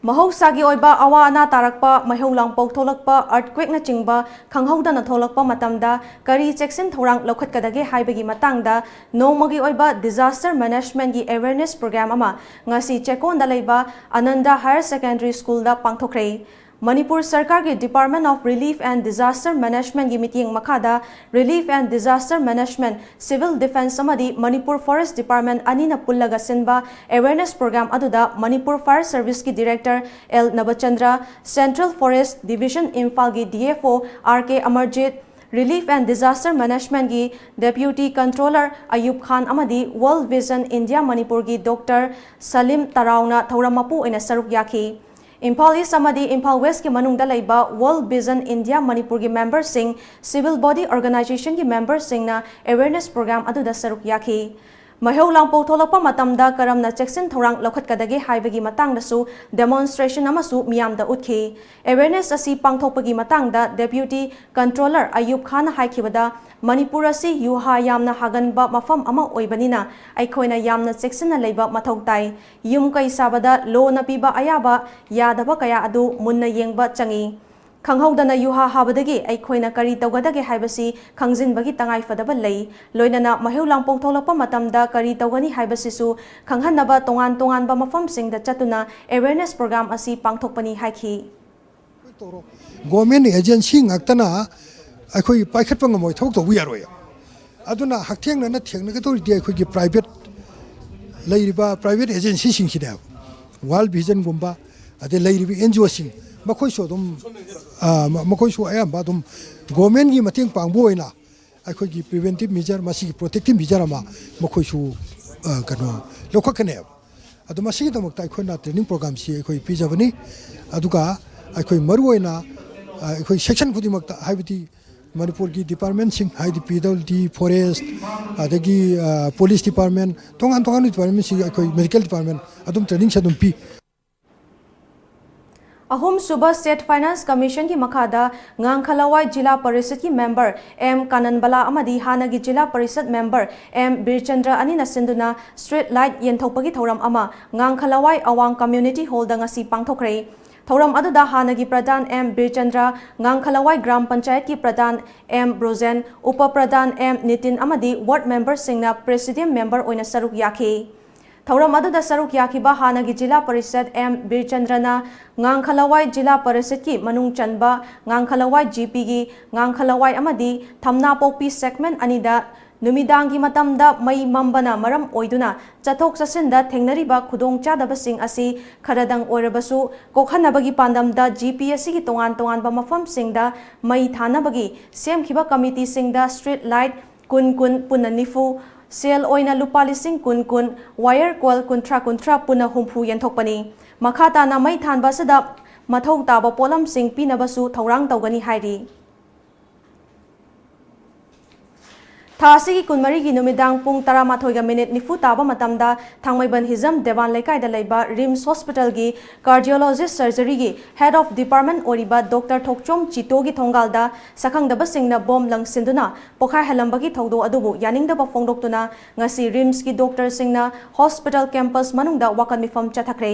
ꯃꯍꯧꯁꯥꯒꯤ ꯑꯣꯏꯕ ꯑꯋꯥ ꯑꯅꯥ ꯇꯥꯔꯛꯄ, ꯃꯩꯍꯧ ꯂꯥꯡꯄꯧ ꯊꯣꯛꯂꯛꯄ, ꯑꯔꯠꯀ꯭ꯋꯦꯛꯅꯆꯤꯡꯕ ꯈꯪꯍꯧꯗꯅ ꯊꯣꯛꯂꯛꯄ ꯃꯇꯝꯗ ꯀꯔꯤ ꯆꯦꯛꯁꯤꯟ ꯊꯧꯔꯥꯡ ꯂꯧꯈꯠꯀꯗꯒꯦ ꯍꯥꯏꯕꯒꯤ ꯃꯇꯥꯡꯗ ꯅꯣꯡꯃꯒꯤ ꯑꯣꯏꯕ ꯗꯤꯖꯥꯁꯇꯔ ꯃꯦꯅꯦꯖꯃꯦꯟꯒꯤ ꯑꯦꯋꯦꯔꯅꯦꯁ ꯄ꯭ꯔꯣꯒ꯭ꯔꯥꯝ ꯑꯃ ꯉꯁꯤ ꯆꯦꯛꯀꯣꯟꯗ ꯂꯩꯕ ꯑꯅꯟꯗ ꯍꯥꯌꯔ ꯁꯦꯀꯦꯟꯗꯔꯤ ꯁ꯭ꯀꯨꯜꯗ ꯄꯥꯡꯊꯣꯛꯈ꯭ꯔꯦ꯫ ꯃꯅꯤꯄꯨꯔ ꯁꯔꯀꯥꯔꯒꯤ Department of Relief and Disaster Managementꯒꯤ ꯃꯤꯠꯌꯦꯡ ꯃꯈꯥꯗ Relief and Disaster Management, Civil Defence ꯑꯃꯗꯤ ꯃꯅꯤꯄꯨꯔ ꯐꯣꯔꯦꯁ ꯗꯤꯄꯥꯔꯠꯃꯦꯟ ꯑꯅꯤꯅ ꯄꯨꯜꯂꯒ ꯁꯤꯟꯕ ꯑꯦꯋꯦꯔꯅꯦꯁ ꯄ꯭ꯔꯣꯒ꯭ꯔꯥꯝ ꯑꯗꯨꯗ ꯃꯅꯤꯄꯨꯔ ꯐꯥꯌꯔ ꯁꯔꯚꯤꯁꯀꯤ director L Nabachandra, central forest division ꯏꯝꯐꯥꯜꯒꯤ D F O R K Amarjit, relief and disaster ꯃꯦꯅꯦꯖꯃꯦꯟꯠꯒꯤ ꯗꯦꯄ꯭ꯌꯨꯇꯤ ꯀꯟꯇ꯭ꯔꯣꯂꯔ ꯑꯌꯨꯕ ꯈꯥꯟ ꯑꯃꯗꯤ ꯋꯥꯔꯜꯗ ꯚꯤꯖꯟ ꯏꯟꯗꯤꯌꯥ ꯃꯅꯤꯄꯨꯔꯒꯤ ꯗꯣꯛꯇꯔ ꯁꯂꯤꯝ ꯇꯔꯥꯎꯅ ꯊꯧꯔꯝ ꯃꯄꯨ ꯑꯣꯏꯅ ꯁꯔꯨꯛ ꯌꯥꯈꯤ꯫ ꯏꯝꯐꯥꯜ ꯏꯁ꯭ꯠ ꯑꯃꯗꯤ ꯏꯝꯐꯥꯜ ꯋꯦꯁ꯭ꯠꯀꯤ ꯃꯅꯨꯡꯗ ꯂꯩꯕ ꯋꯥꯔꯜꯗ ꯚꯤꯖꯟ ꯏꯟꯗꯤꯌꯥ ꯃꯅꯤꯄꯨꯔꯒꯤ ꯃꯦꯝꯕꯔꯁꯤꯡ, ꯁꯤꯚꯤꯜ ꯕꯣꯗꯤ ꯑꯣꯔꯒꯅꯥꯏꯖꯦꯁꯟꯒꯤ ꯃꯦꯝꯕꯔꯁꯤꯡꯅ ꯑꯦꯋꯦꯔꯅꯦꯁ ꯄ꯭ꯔꯣꯒ꯭ꯔꯥꯝ ꯑꯗꯨꯗ ꯁꯔꯨꯛ ꯌꯥꯈꯤ꯫ ꯃꯩꯍꯧ ꯂꯥꯡꯄꯧ ꯊꯣꯛꯂꯛꯄ ꯃꯇꯝꯗ ꯀꯔꯝꯅ ꯆꯦꯛꯁꯤꯟ ꯊꯧꯔꯥꯡ ꯂꯧꯈꯠꯀꯗꯒꯦ ꯍꯥꯏꯕꯒꯤ ꯃꯇꯥꯡꯗꯁꯨ ꯗꯦꯃꯣꯟꯁꯇ꯭ꯔꯦꯁꯟ ꯑꯃꯁꯨ ꯃꯤꯌꯥꯝꯗ ꯎꯠꯈꯤ꯫ ꯑꯦꯋꯦꯔꯅꯦꯁ ꯑꯁꯤ ꯄꯥꯡꯊꯣꯛꯄꯒꯤ ꯃꯇꯥꯡꯗ ꯗꯦꯄ꯭ꯌꯨꯇꯤ ꯀꯟꯇ꯭ꯔꯣꯂꯔ ꯑꯌꯨꯕ ꯈꯥꯟꯅ ꯍꯥꯏꯈꯤꯕꯗ, ꯃꯅꯤꯄꯨꯔ ꯑꯁꯤ ꯌꯨꯍꯥ ꯌꯥꯝꯅ ꯍꯥꯒꯟꯕ ꯃꯐꯝ ꯑꯃ ꯑꯣꯏꯕꯅꯤꯅ ꯑꯩꯈꯣꯏꯅ ꯌꯥꯝꯅ ꯆꯦꯛꯁꯤꯟꯅ ꯂꯩꯕ ꯃꯊꯧ ꯇꯥꯏ꯫ ꯌꯨꯝ ꯀꯩ ꯁꯥꯕꯗ ꯂꯣꯅ ꯄꯤꯕ ꯑꯌꯥꯕ ꯌꯥꯗꯕ ꯀꯌꯥ ꯑꯗꯨ ꯃꯨꯟꯅ ꯌꯦꯡꯕ ꯆꯪꯏ꯫ ꯈꯪꯍꯧꯗꯅ ꯌꯨꯍꯥ ꯍꯥꯕꯗꯒꯤ ꯑꯩꯈꯣꯏꯅ ꯀꯔꯤ ꯇꯧꯒꯗꯒꯦ ꯍꯥꯏꯕꯁꯤ ꯈꯪꯖꯤꯟꯕꯒꯤ ꯇꯉꯥꯏꯐꯗꯕ ꯂꯩ꯫ ꯂꯣꯏꯅꯅ ꯃꯩꯍꯧ ꯂꯥꯡꯄꯧ ꯊꯣꯛꯂꯛꯄ ꯃꯇꯝꯗ ꯀꯔꯤ ꯇꯧꯒꯅꯤ ꯍꯥꯏꯕꯁꯤꯁꯨ ꯈꯪꯍꯟꯅꯕ ꯇꯣꯉꯥꯟ ꯇꯣꯉꯥꯟꯕ ꯃꯐꯝꯁꯤꯡꯗ ꯆꯠꯇꯨꯅ ꯑꯦꯋꯦꯔꯅꯦꯁ ꯄ꯭ꯔꯣꯒ꯭ꯔꯥꯝ ꯑꯁꯤ ꯄꯥꯡꯊꯣꯛꯄꯅꯤ ꯍꯥꯏꯈꯤ꯫ ꯒꯣꯔꯃꯦꯟ ꯑꯦꯖꯦꯟꯁꯤ ꯉꯥꯛꯇꯅ ꯑꯩꯈꯣꯏ ꯄꯥꯏꯈꯠꯄ ꯉꯝꯃꯣꯏ, ꯊꯕꯛ ꯇꯧꯕ ꯌꯥꯔꯣꯏ꯫ ꯑꯗꯨꯅ ꯍꯛꯊꯦꯡꯅꯅ ꯊꯦꯡꯅꯒꯗꯧꯔꯤꯗꯤ ꯑꯩꯈꯣꯏꯒꯤ ꯄ꯭ꯔꯥꯏꯚꯦꯠ, ꯂꯩꯔꯤꯕ ꯄ꯭ꯔꯥꯏꯚꯦꯠ ꯑꯦꯖꯦꯟꯁꯤꯁꯤꯡꯁꯤꯅꯦꯕ꯫ ꯋꯥꯔꯜꯗ ꯚꯤꯖꯟꯒꯨꯝꯕ, ꯑꯗꯩ ꯂꯩꯔꯤꯕ ꯑꯦꯟ ꯖꯤ ꯑꯣꯁꯤꯡ, ꯃꯈꯣꯏꯁꯨ ꯑꯗꯨꯝ, ꯑ, ꯃ-, ꯃꯈꯣꯏꯁꯨ ꯑꯌꯥꯝꯕ ꯑꯗꯨꯝ ꯒꯣꯔꯃꯦꯟꯒꯤ ꯃꯇꯦꯡ ꯄꯥꯡꯕ ꯑꯣꯏꯅ ꯑꯩꯈꯣꯏꯒꯤ ꯄ꯭ꯔꯤꯚꯦꯟꯇꯤꯞ ꯃꯤꯖꯔ, ꯃꯁꯤꯒꯤ ꯄ꯭ꯔꯣꯇꯦꯛꯇꯤꯞ ꯃꯤꯖꯔ ꯑꯃ ꯃꯈꯣꯏꯁꯨ, ꯑ, ꯀꯩꯅꯣ, ꯂꯧꯈꯠꯀꯅꯦꯕ꯫ ꯑꯗꯣ ꯃꯁꯤꯒꯤꯗꯃꯛꯇ ꯑꯩꯈꯣꯏꯅ ꯇ꯭ꯔꯦꯅꯤꯡ ꯄ꯭ꯔꯣꯒ꯭ꯔꯥꯝꯁꯤ ꯑꯩꯈꯣꯏ ꯄꯤꯖꯕꯅꯤ꯫ ꯑꯗꯨꯒ ꯑꯩꯈꯣꯏ ꯃꯔꯨꯑꯣꯏꯅ, ꯑ, ꯑꯩꯈꯣꯏ ꯁꯦꯛꯁꯟ ꯈꯨꯗꯤꯡꯃꯛꯇ, ꯍꯥꯏꯕꯗꯤ ꯃꯅꯤꯄꯨꯔꯒꯤ ꯗꯤꯄꯥꯔꯠꯃꯦꯟꯁꯤꯡ, ꯍꯥꯏꯗꯤ ꯄꯤ ꯗꯕ꯭ꯂꯤꯎ ꯗꯤ, ꯐꯣꯔꯦꯁ, ꯑꯗꯒꯤ, ꯑ, ꯄꯨꯂꯤꯁ ꯗꯤꯄꯥꯔꯠꯃꯦꯟ, ꯇꯣꯉꯥꯟ ꯇꯣꯉꯥꯟꯕ ꯗꯤꯄꯥꯔꯠꯃꯦꯟꯁꯤꯡ, ꯑꯩꯈꯣꯏ ꯃꯦꯗꯤꯀꯦꯜ ꯗꯤꯄꯥꯔꯠꯃꯦꯟ ꯑꯗꯨꯝ ꯇ꯭ꯔꯦꯅꯤꯡꯁꯦ ꯑꯗꯨꯝ ꯄꯤ꯫ ꯑꯍꯨꯝꯁꯨꯕ ꯁ꯭ꯇꯦꯠ ꯐꯥꯏꯅꯥꯟꯁ ꯀꯃꯤꯁꯟꯒꯤ ꯃꯈꯥꯗ ꯉꯥꯡꯈꯂꯋꯥꯏ ꯖꯤꯂꯥ ꯄꯔꯤꯁꯠꯀꯤ ꯃꯦꯝꯕꯔ ꯑꯦꯝ ꯀꯥꯅꯟꯕꯂꯥ ꯑꯃꯗꯤ ꯍꯥꯟꯅꯒꯤ ꯖꯤꯂꯥ ꯄꯔꯤꯁꯠ ꯃꯦꯝꯕꯔ ꯑꯦꯝ ꯕꯤꯔꯆꯟꯗ꯭ꯔ ꯑꯅꯤꯅ ꯁꯤꯟꯗꯨꯅ ꯁ꯭ꯇ꯭ꯔꯤꯠ ꯂꯥꯏꯠ ꯌꯦꯟꯊꯣꯛꯄꯒꯤ ꯊꯧꯔꯝ ꯑꯃ ꯉꯥꯡꯈꯂꯋꯥꯏ ꯑꯋꯥꯡ ꯀꯝꯃ꯭ꯌꯨꯅꯤꯇꯤ ꯍꯣꯜꯗ ꯉꯁꯤ ꯄꯥꯡꯊꯣꯛꯈ꯭ꯔꯦ꯫ ꯊꯧꯔꯝ ꯑꯗꯨꯗ ꯍꯥꯟꯅꯒꯤ ꯄ꯭ꯔꯙꯥꯟ ꯑꯦꯝ ꯕꯤꯔꯆꯟꯗ꯭ꯔ, ꯉꯥꯡꯈꯂꯋꯥꯏ ꯒ꯭ꯔꯥꯝ ꯄꯟꯆꯥꯌꯠꯀꯤ ꯄ꯭ꯔꯙꯥꯟ ꯑꯦꯝ ꯕ꯭ꯔꯣꯖꯦꯟ, ꯎꯄ ꯄ꯭ꯔꯙꯥꯟ ꯑꯦꯝ ꯅꯤꯇꯤꯟ ꯑꯃꯗꯤ ꯋꯥꯔꯗ ꯃꯦꯝꯕꯔꯁꯤꯡꯅ ꯄ꯭ꯔꯦꯁꯤꯗꯤꯌꯝ ꯃꯦꯝꯕꯔ ꯑꯣꯏꯅ ꯁꯔꯨꯛ ꯌꯥꯈꯤ꯫ ꯊꯧꯔꯝ ꯑꯗꯨꯗ ꯁꯔꯨꯛ ꯌꯥꯈꯤꯕ ꯍꯥꯟꯅꯒꯤ ꯖꯤꯂꯥ ꯄꯔꯤꯁꯠ ꯑꯦꯝ ꯕꯤꯔꯆꯟꯗ꯭ꯔꯅ ꯉꯥꯡꯈꯂꯋꯥꯏ ꯖꯤꯂꯥ ꯄꯔꯤꯁꯠꯀꯤ ꯃꯅꯨꯡ ꯆꯟꯕ ꯉꯥꯡꯈꯂꯋꯥꯏ ꯖꯤꯄꯤꯒꯤ ꯉꯥꯡꯈꯂꯋꯥꯏ ꯑꯃꯗꯤ ꯊꯝꯅꯥꯄꯣꯛꯄꯤ ꯁꯦꯒꯃꯦꯟꯠ ꯑꯅꯤꯗ ꯅꯨꯃꯤꯗꯥꯡꯒꯤ ꯃꯇꯝꯗ ꯃꯩ ꯃꯝꯕꯅ ꯃꯔꯝ ꯑꯣꯏꯗꯨꯅ ꯆꯠꯊꯣꯛ ꯆꯠꯁꯤꯟꯗ ꯊꯦꯡꯅꯔꯤꯕ ꯈꯨꯗꯣꯡꯆꯥꯗꯕꯁꯤꯡ ꯑꯁꯤ ꯈꯔꯗꯪ ꯑꯣꯏꯔꯕꯁꯨ ꯀꯣꯛꯍꯟꯅꯕꯒꯤ ꯄꯥꯟꯗꯝꯗ ꯖꯤꯄꯤ ꯑꯁꯤꯒꯤ ꯇꯣꯉꯥꯟ ꯇꯣꯉꯥꯟꯕ ꯃꯐꯝꯁꯤꯡꯗ ꯃꯩ ꯊꯥꯅꯕꯒꯤ ꯁꯦꯝꯈꯤꯕ ꯀꯃꯤꯇꯤꯁꯤꯡꯗ ꯁ꯭ꯇ꯭ꯔꯤꯠ ꯂꯥꯏꯠ ꯀꯨꯟ ꯀꯨꯟ ꯄꯨꯟꯅ ꯅꯤꯐꯨ, ꯁꯦꯜ ꯑꯣꯏꯅ ꯂꯨꯄꯥ ꯂꯤꯁꯤꯡ ꯀꯨꯟ ꯀꯨꯟ, ꯋꯥꯌꯔ ꯀꯣꯏꯜ ꯀꯨꯟꯊ꯭ꯔꯥ ꯀꯨꯟꯊ꯭ꯔꯥ ꯄꯨꯟꯅ ꯍꯨꯝꯐꯨ ꯌꯦꯟꯊꯣꯛꯄꯅꯤ꯫ ꯃꯈꯥ ꯇꯥꯅ ꯃꯩ ꯊꯥꯟꯕ ꯑꯁꯤꯗ ꯃꯊꯧ ꯇꯥꯕ ꯄꯣꯠꯂꯝꯁꯤꯡ ꯄꯤꯅꯕꯁꯨ ꯊꯧꯔꯥꯡ ꯇꯧꯒꯅꯤ ꯍꯥꯏꯔꯤ꯫ ꯊꯥ ꯑꯁꯤꯒꯤ ꯀꯨꯟꯃꯔꯤꯒꯤ ꯅꯨꯃꯤꯗꯥꯡ ꯄꯨꯡ ꯇꯔꯥꯃꯥꯊꯣꯏꯒ ꯃꯤꯅꯤꯠ ꯅꯤꯐꯨ ꯇꯥꯕ ꯃꯇꯝꯗ ꯊꯥꯡꯃꯩꯕꯟ ꯍꯤꯖꯝ ꯗꯦꯋꯥꯟ ꯂꯩꯀꯥꯏꯗ ꯂꯩꯕ ꯔꯤꯝꯁ ꯍꯣꯁꯄꯤꯇꯥꯜꯒꯤ ꯀꯥꯔꯗꯤꯑꯣꯂꯣꯖꯤꯁ ꯁꯔꯖꯔꯤꯒꯤ ꯍꯦꯗ ꯑꯣꯐ ꯗꯤꯄꯥꯔꯠꯃꯦꯟꯠ ꯑꯣꯏꯔꯤꯕ ꯗꯣꯛꯇꯔ ꯊꯣꯛꯆꯣꯝ ꯆꯤꯇꯣꯒꯤ ꯊꯣꯡꯒꯥꯜꯗ ꯁꯛꯈꯪꯗꯕꯁꯤꯡꯅ ꯕꯣꯝ ꯂꯪꯁꯤꯟꯗꯨꯅ ꯄꯣꯈꯥꯏꯍꯜꯂꯝꯕꯒꯤ ꯊꯧꯗꯣꯛ ꯑꯗꯨꯕꯨ ꯌꯥꯅꯤꯡꯗꯕ ꯐꯣꯡꯗꯣꯛꯇꯨꯅ ꯉꯁꯤ ꯔꯤꯝꯁꯀꯤ ꯗꯣꯛꯇꯔꯁꯤꯡꯅ ꯍꯣꯁꯄꯤꯇꯥꯜ ꯀꯦꯝꯄꯁ ꯃꯅꯨꯡꯗ ꯋꯥꯀꯠ ꯃꯤꯐꯝ ꯆꯠꯊꯈ꯭ꯔꯦ꯫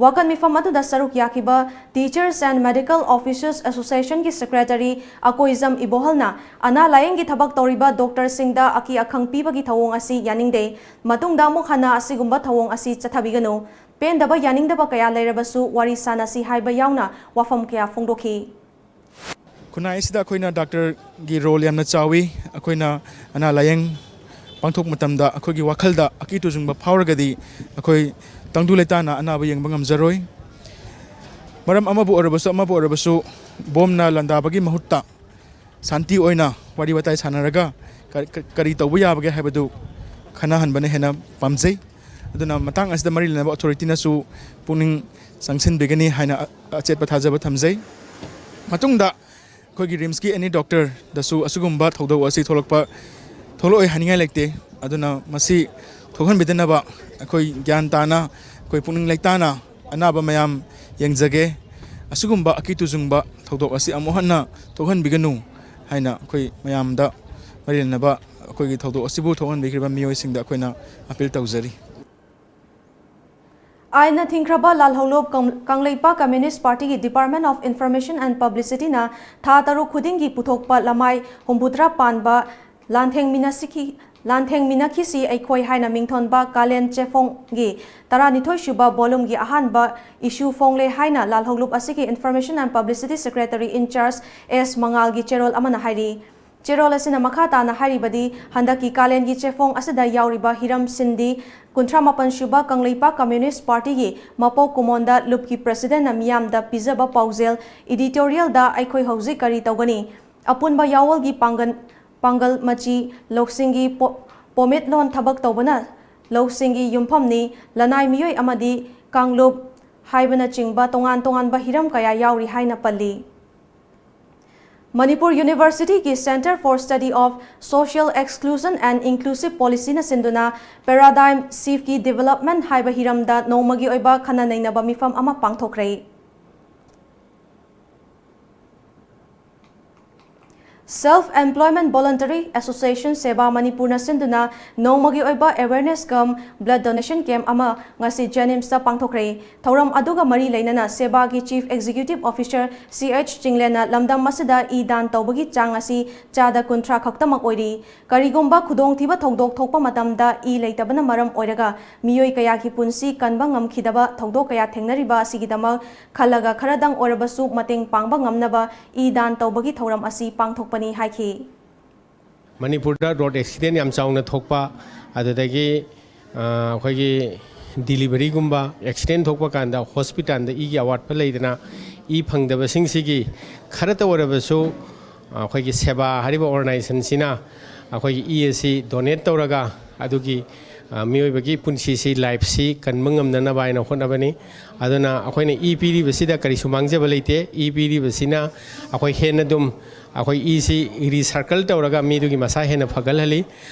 ꯋꯥꯀꯠ ꯃꯤꯐꯝ ꯑꯗꯨꯗ ꯁꯔꯨꯛ ꯌꯥꯈꯤꯕ Teachers and Medical Officers Associationꯒꯤ ꯁꯦꯀ꯭ꯔꯦꯇꯔꯤ ꯑꯀꯣꯏꯖꯝ ꯏꯕꯣꯍꯜꯅ ꯑꯅꯥ ꯂꯥꯌꯦꯡꯒꯤ ꯊꯕꯛ ꯇꯧꯔꯤꯕ ꯗꯣꯛꯇꯔꯁꯤꯡꯗ ꯑꯀꯤ ꯑꯈꯪ ꯄꯤꯕꯒꯤ ꯊꯧꯑꯣꯡ ꯑꯁꯤ ꯌꯥꯅꯤꯡꯗꯦ, ꯃꯇꯨꯡꯗ ꯑꯃꯨꯛ ꯍꯟꯅ ꯑꯁꯤꯒꯨꯝꯕ ꯊꯧꯑꯣꯡ ꯑꯁꯤ ꯆꯠꯊꯕꯤꯒꯅꯨ, ꯄꯦꯟꯗꯕ ꯌꯥꯅꯤꯡꯗꯕ ꯀꯌꯥ ꯂꯩꯔꯕꯁꯨ ꯋꯥꯔꯤ ꯁꯥꯅꯁꯤ ꯍꯥꯏꯕ ꯌꯥꯎꯅ ꯋꯥꯐꯝ ꯀꯌꯥ ꯐꯣꯡꯗꯣꯛꯈꯤ꯫ ꯈꯨꯟꯅꯥꯏ ꯑꯁꯤꯗ ꯑꯩꯈꯣꯏꯅ ꯗꯥꯛꯇꯔꯒꯤ ꯔꯣꯜ ꯌꯥꯝꯅ ꯆꯥꯎꯏ꯫ ꯑꯩꯈꯣꯏꯅ ꯑꯅꯥ ꯂꯥꯌꯦꯡ ꯄꯥꯡꯊꯣꯛꯄ ꯃꯇꯝꯗ ꯑꯩꯈꯣꯏꯒꯤ ꯋꯥꯈꯜꯗ ꯑꯀꯤ ꯇꯨꯖꯨꯡꯕ ꯐꯥꯎꯔꯒꯗꯤ ꯑꯩꯈꯣꯏ ꯇꯪꯗꯨ ꯂꯩꯇꯥꯅ ꯑꯅꯥꯕ ꯌꯦꯡꯕ ꯉꯝꯖꯔꯣꯏ꯫ ꯃꯔꯝ ꯑꯃꯕꯨ ꯑꯣꯏꯔꯕꯁꯨ ꯑꯃꯕꯨ ꯑꯣꯏꯔꯕꯁꯨ ꯕꯣꯝꯅ ꯂꯥꯟꯗꯥꯕꯒꯤ ꯃꯍꯨꯠꯇ ꯁꯥꯟꯇꯤ ꯑꯣꯏꯅ ꯋꯥꯔꯤ ꯋꯥꯇꯥꯏ ꯁꯥꯟꯅꯔꯒ ꯀ- ꯀ- ꯀꯔꯤ ꯇꯧꯕ ꯌꯥꯕꯒꯦ ꯍꯥꯏꯕꯗꯨ ꯈꯟꯅꯍꯟꯕꯅ ꯍꯦꯟꯅ ꯄꯥꯝꯖꯩ꯫ ꯑꯗꯨꯅ ꯃꯇꯥꯡ ꯑꯁꯤꯗ ꯃꯔꯤ ꯂꯩꯅꯕ ꯑꯣꯊꯣꯔꯤꯇꯤꯅꯁꯨ ꯄꯨꯛꯅꯤꯡ ꯆꯪꯁꯤꯟꯕꯤꯒꯅꯤ ꯍꯥꯏꯅ ꯑ- ꯑꯆꯦꯠꯄ ꯊꯥꯖꯕ ꯊꯝꯖꯩ꯫ ꯃꯇꯨꯡꯗ ꯑꯩꯈꯣꯏꯒꯤ ꯔꯤꯝꯁꯀꯤ ꯑꯦꯅꯤ ꯗꯣꯛꯇꯔꯗꯁꯨ ꯑꯁꯤꯒꯨꯝꯕ ꯊꯧꯗꯣꯛ ꯑꯁꯤ ꯊꯣꯛꯂꯛꯄ ꯊꯣꯛꯂꯛꯑꯣꯏ ꯍꯥꯏꯅꯤꯡꯉꯥꯏ ꯂꯩꯇꯦ꯫ ꯑꯗꯨꯅ ꯃꯁꯤ ꯊꯣꯛꯍꯟꯕꯤꯗꯅꯕ ꯑꯩꯈꯣꯏ ꯒ꯭ꯌꯥꯟ ꯇꯥꯅ, ꯑꯩꯈꯣꯏ ꯄꯨꯛꯅꯤꯡ ꯂꯩꯇꯥꯅ ꯑꯅꯥꯕ ꯃꯌꯥꯝ ꯌꯦꯡꯖꯒꯦ꯫ ꯑꯁꯤꯒꯨꯝꯕ ꯑꯀꯤ ꯇꯨꯖꯨꯡꯕ ꯊꯧꯗꯣꯛ ꯑꯁꯤ ꯑꯃꯨꯛ ꯍꯟꯅ ꯊꯣꯛꯍꯟꯕꯤꯒꯅꯨ ꯍꯥꯏꯅ ꯑꯩꯈꯣꯏ ꯃꯌꯥꯝꯗ ꯃꯔꯤ ꯂꯩꯅꯕ ꯑꯩꯈꯣꯏꯒꯤ ꯊꯧꯗꯣꯛ ꯑꯁꯤꯕꯨ ꯊꯣꯛꯍꯟꯕꯤꯈ꯭ꯔꯤꯕ ꯃꯤꯑꯣꯏꯁꯤꯡꯗ ꯑꯩꯈꯣꯏꯅ ꯑꯄꯤꯜ ꯇꯧꯖꯔꯤ꯫ ꯑꯥꯏꯟꯅ ꯊꯤꯡꯈ꯭ꯔꯕ ꯂꯥꯜꯍꯧꯂꯨꯞ ꯀꯪ- ꯀꯪꯂꯩꯄꯥꯛ ꯀꯝꯃ꯭ꯌꯨꯅꯤꯁ꯭ꯠ ꯄꯥꯔꯇꯤꯒꯤ Department of Information and Publicityꯅ ꯊꯥ ꯇꯔꯨꯛ ꯈꯨꯗꯤꯡꯒꯤ ꯄꯨꯊꯣꯛꯄ ꯂꯃꯥꯏ ꯍꯨꯝꯐꯨꯇꯔꯥ ꯄꯥꯟꯕ ꯂꯥꯟꯊꯦꯡꯃꯤꯟꯅꯁꯤꯈꯤ-, ꯂꯥꯟꯊꯦꯡꯃꯤꯟꯅꯈꯤꯁꯤ ꯑꯩꯈꯣꯏ ꯍꯥꯏꯅ ꯃꯤꯡꯊꯣꯟꯕ ꯀꯥꯂꯦꯟ ꯆꯦꯐꯣꯡꯒꯤ ꯇꯔꯥꯅꯤꯊꯣꯏ ꯁꯨꯕ volumeꯒꯤ ꯑꯍꯥꯟꯕ issue ꯐꯣꯡꯂꯦ ꯍꯥꯏꯅ ꯂꯥꯜꯍꯧꯂꯨꯞ ꯑꯁꯤꯒꯤ Information and Publicity Secretary in Charge ꯑꯦꯁ ꯃꯉꯥꯜꯒꯤ ꯆꯦꯔꯣꯜ ꯑꯃꯅ ꯍꯥꯏꯔꯤ꯫ ꯆꯦꯔꯣꯜ ꯑꯁꯤꯅ ꯃꯈꯥ ꯇꯥꯅ ꯍꯥꯏꯔꯤꯕꯗꯤ, ꯍꯟꯗꯛꯀꯤ ꯀꯥꯂꯦꯟꯒꯤ ꯆꯦꯐꯣꯡ ꯑꯁꯤꯗ ꯌꯥꯎꯔꯤꯕ ꯍꯤꯔꯝꯁꯤꯡꯗꯤ, ꯀꯨꯟꯊ꯭ꯔꯥ ꯃꯥꯄꯟ ꯁꯨꯕ ꯀꯪꯂꯩꯄꯥꯛ ꯀꯝꯃ꯭ꯌꯨꯅꯤꯁ꯭ꯠ ꯄꯥꯔꯇꯤꯒꯤ ꯃꯄꯣꯛ ꯀꯨꯝꯑꯣꯟꯗ ꯂꯨꯞꯀꯤ presidentꯅ ꯃꯤꯌꯥꯝꯗ ꯄꯤꯖꯕ ꯄꯥꯎꯖꯦꯜ, editorialꯗ ꯑꯩꯈꯣꯏ ꯍꯧꯖꯤꯛ ꯀꯔꯤ ꯇꯧꯒꯅꯤ? ꯑꯄꯨꯟꯕ ꯌꯥꯑꯣꯜꯒꯤ ꯄꯥꯡꯒꯜ, ꯄꯥꯡꯒꯜ ꯃꯆꯤ, ꯂꯧꯁꯤꯡꯒꯤ ꯄꯣ-, ꯄꯣꯃꯤꯠꯂꯣꯟ ꯊꯕꯛ ꯇꯧꯕꯅ ꯂꯧꯁꯤꯡꯒꯤ ꯌꯨꯝꯐꯝꯅꯤ, ꯂꯅꯥꯏ ꯃꯤꯑꯣꯏ ꯑꯃꯗꯤ ꯀꯥꯡꯂꯨꯞ ꯍꯥꯏꯕꯅꯆꯤꯡꯕ ꯇꯣꯉꯥꯟ ꯇꯣꯉꯥꯟꯕ ꯍꯤꯔꯝ ꯀꯌꯥ ꯌꯥꯎꯔꯤ ꯍꯥꯏꯅ ꯄꯜꯂꯤ꯫ Manipur Universityꯒꯤ Centre for Study of Social Exclusion and Inclusive Policyꯅ ꯁꯤꯟꯗꯨꯅ Paradigm Shiftꯀꯤ Development ꯍꯥꯏꯕ ꯍꯤꯔꯝꯗ ꯅꯣꯡꯃꯒꯤ ꯑꯣꯏꯕ ꯈꯟꯅ ꯅꯩꯅꯕ ꯃꯤꯐꯝ ꯑꯃ ꯄꯥꯡꯊꯣꯛꯈ꯭ꯔꯦ꯫ Self Employment Voluntary Association ꯁꯦꯕꯥ ꯃꯅꯤꯄꯨꯔꯅ ꯁꯤꯟꯗꯨꯅ ꯅꯣꯡꯃꯒꯤ ꯑꯣꯏꯕ awareness cum blood donation camp ꯑꯃ ꯉꯁꯤ JNIMSꯇ ꯄꯥꯡꯊꯣꯛꯈ꯭ꯔꯦ꯫ ꯊꯧꯔꯝ ꯑꯗꯨꯒ ꯃꯔꯤ ꯂꯩꯅꯅ ꯁꯦꯕꯥꯒꯤ Chief Executive Officer ꯁꯤ ꯑꯩꯆ ꯆꯤꯡꯂꯦꯟꯅ ꯂꯝꯗꯝ ꯑꯁꯤꯗ ꯏ ꯗꯥꯟ ꯇꯧꯕꯒꯤ ꯆꯥꯡ ꯑꯁꯤ ꯆꯥꯗ ꯀꯨꯟꯊ꯭ꯔꯥ ꯈꯛꯇꯃꯛ ꯑꯣꯏꯔꯤ꯫ ꯀꯔꯤꯒꯨꯝꯕ ꯈꯨꯗꯣꯡꯊꯤꯕ ꯊꯧꯗꯣꯛ ꯊꯣꯛꯄ ꯃꯇꯝꯗ ꯏ ꯂꯩꯇꯕꯅ ꯃꯔꯝ ꯑꯣꯏꯔꯒ ꯃꯤꯑꯣꯏ ꯀꯌꯥꯒꯤ ꯄꯨꯟꯁꯤ ꯀꯟꯕ ꯉꯝꯈꯤꯗꯕ ꯊꯧꯗꯣꯛ ꯀꯌꯥ ꯊꯦꯡꯅꯔꯤꯕ ꯑꯁꯤꯒꯤꯗꯃꯛ ꯈꯜꯂꯒ ꯈꯔꯗꯪ ꯑꯣꯏꯔꯕꯁꯨ ꯃꯇꯦꯡ ꯄꯥꯡꯕ ꯉꯝꯅꯕ ꯏ ꯗꯥꯟ ꯇꯧꯕꯒꯤ ꯊꯧꯔꯝ ꯑꯁꯤ ꯄꯥꯡꯊꯣꯛꯄꯅꯤ ꯍꯥꯏꯈꯤ꯫ ꯃꯅꯤꯄꯨꯔꯗ road accident ꯌꯥꯝ ꯆꯥꯎꯅ ꯊꯣꯛꯄ, ꯑꯗꯨꯗꯒꯤ, ꯑ, ꯑꯩꯈꯣꯏꯒꯤ ꯗꯤꯂꯤꯚꯔꯤꯒꯨꯝꯕ ꯑꯦꯛꯁꯤꯗꯦꯟ ꯊꯣꯛꯄ ꯀꯥꯟꯗ ꯍꯣꯁꯄꯤꯇꯥꯜꯗ ꯏꯒꯤ ꯑꯋꯥꯠꯄ ꯂꯩꯗꯅ ꯏ ꯐꯪꯗꯕꯁꯤꯡꯁꯤꯒꯤ ꯈꯔꯇ ꯑꯣꯏꯔꯕꯁꯨ ꯑꯩꯈꯣꯏꯒꯤ ꯁꯦꯕꯥ ꯍꯥꯏꯔꯤꯕ ꯑꯣꯔꯒꯅꯥꯏꯖꯦꯁꯟꯁꯤꯅ ꯑꯩꯈꯣꯏꯒꯤ ꯏ ꯑꯁꯤ ꯗꯣꯅꯦꯠ ꯇꯧꯔꯒ ꯑꯗꯨꯒꯤ ꯃꯤꯑꯣꯏꯕꯒꯤ ꯄꯨꯟꯁꯤꯁꯤ, ꯂꯥꯏꯐꯁꯤ ꯀꯟꯕ ꯉꯝꯅꯅꯕ ꯍꯥꯏꯅ ꯍꯣꯠꯅꯕꯅꯤ꯫ ꯑꯗꯨꯅ ꯑꯩꯈꯣꯏꯅ ꯏ ꯄꯤꯔꯤꯕꯁꯤꯗ ꯀꯔꯤꯁꯨ ꯃꯥꯡꯖꯕ ꯂꯩꯇꯦ꯫ ꯏ ꯄꯤꯔꯤꯕꯁꯤꯅ ꯑꯩꯈꯣꯏ ꯍꯦꯟꯅ ꯑꯗꯨꯝ ꯑꯩꯈꯣꯏ ꯏꯁꯤ ꯔꯤꯁꯥꯏꯀꯜ ꯇꯧꯔꯒ ꯃꯤꯗꯨꯒꯤ ꯃꯁꯥ ꯍꯦꯟꯅ ꯐꯒꯠꯍꯜꯂꯤ꯫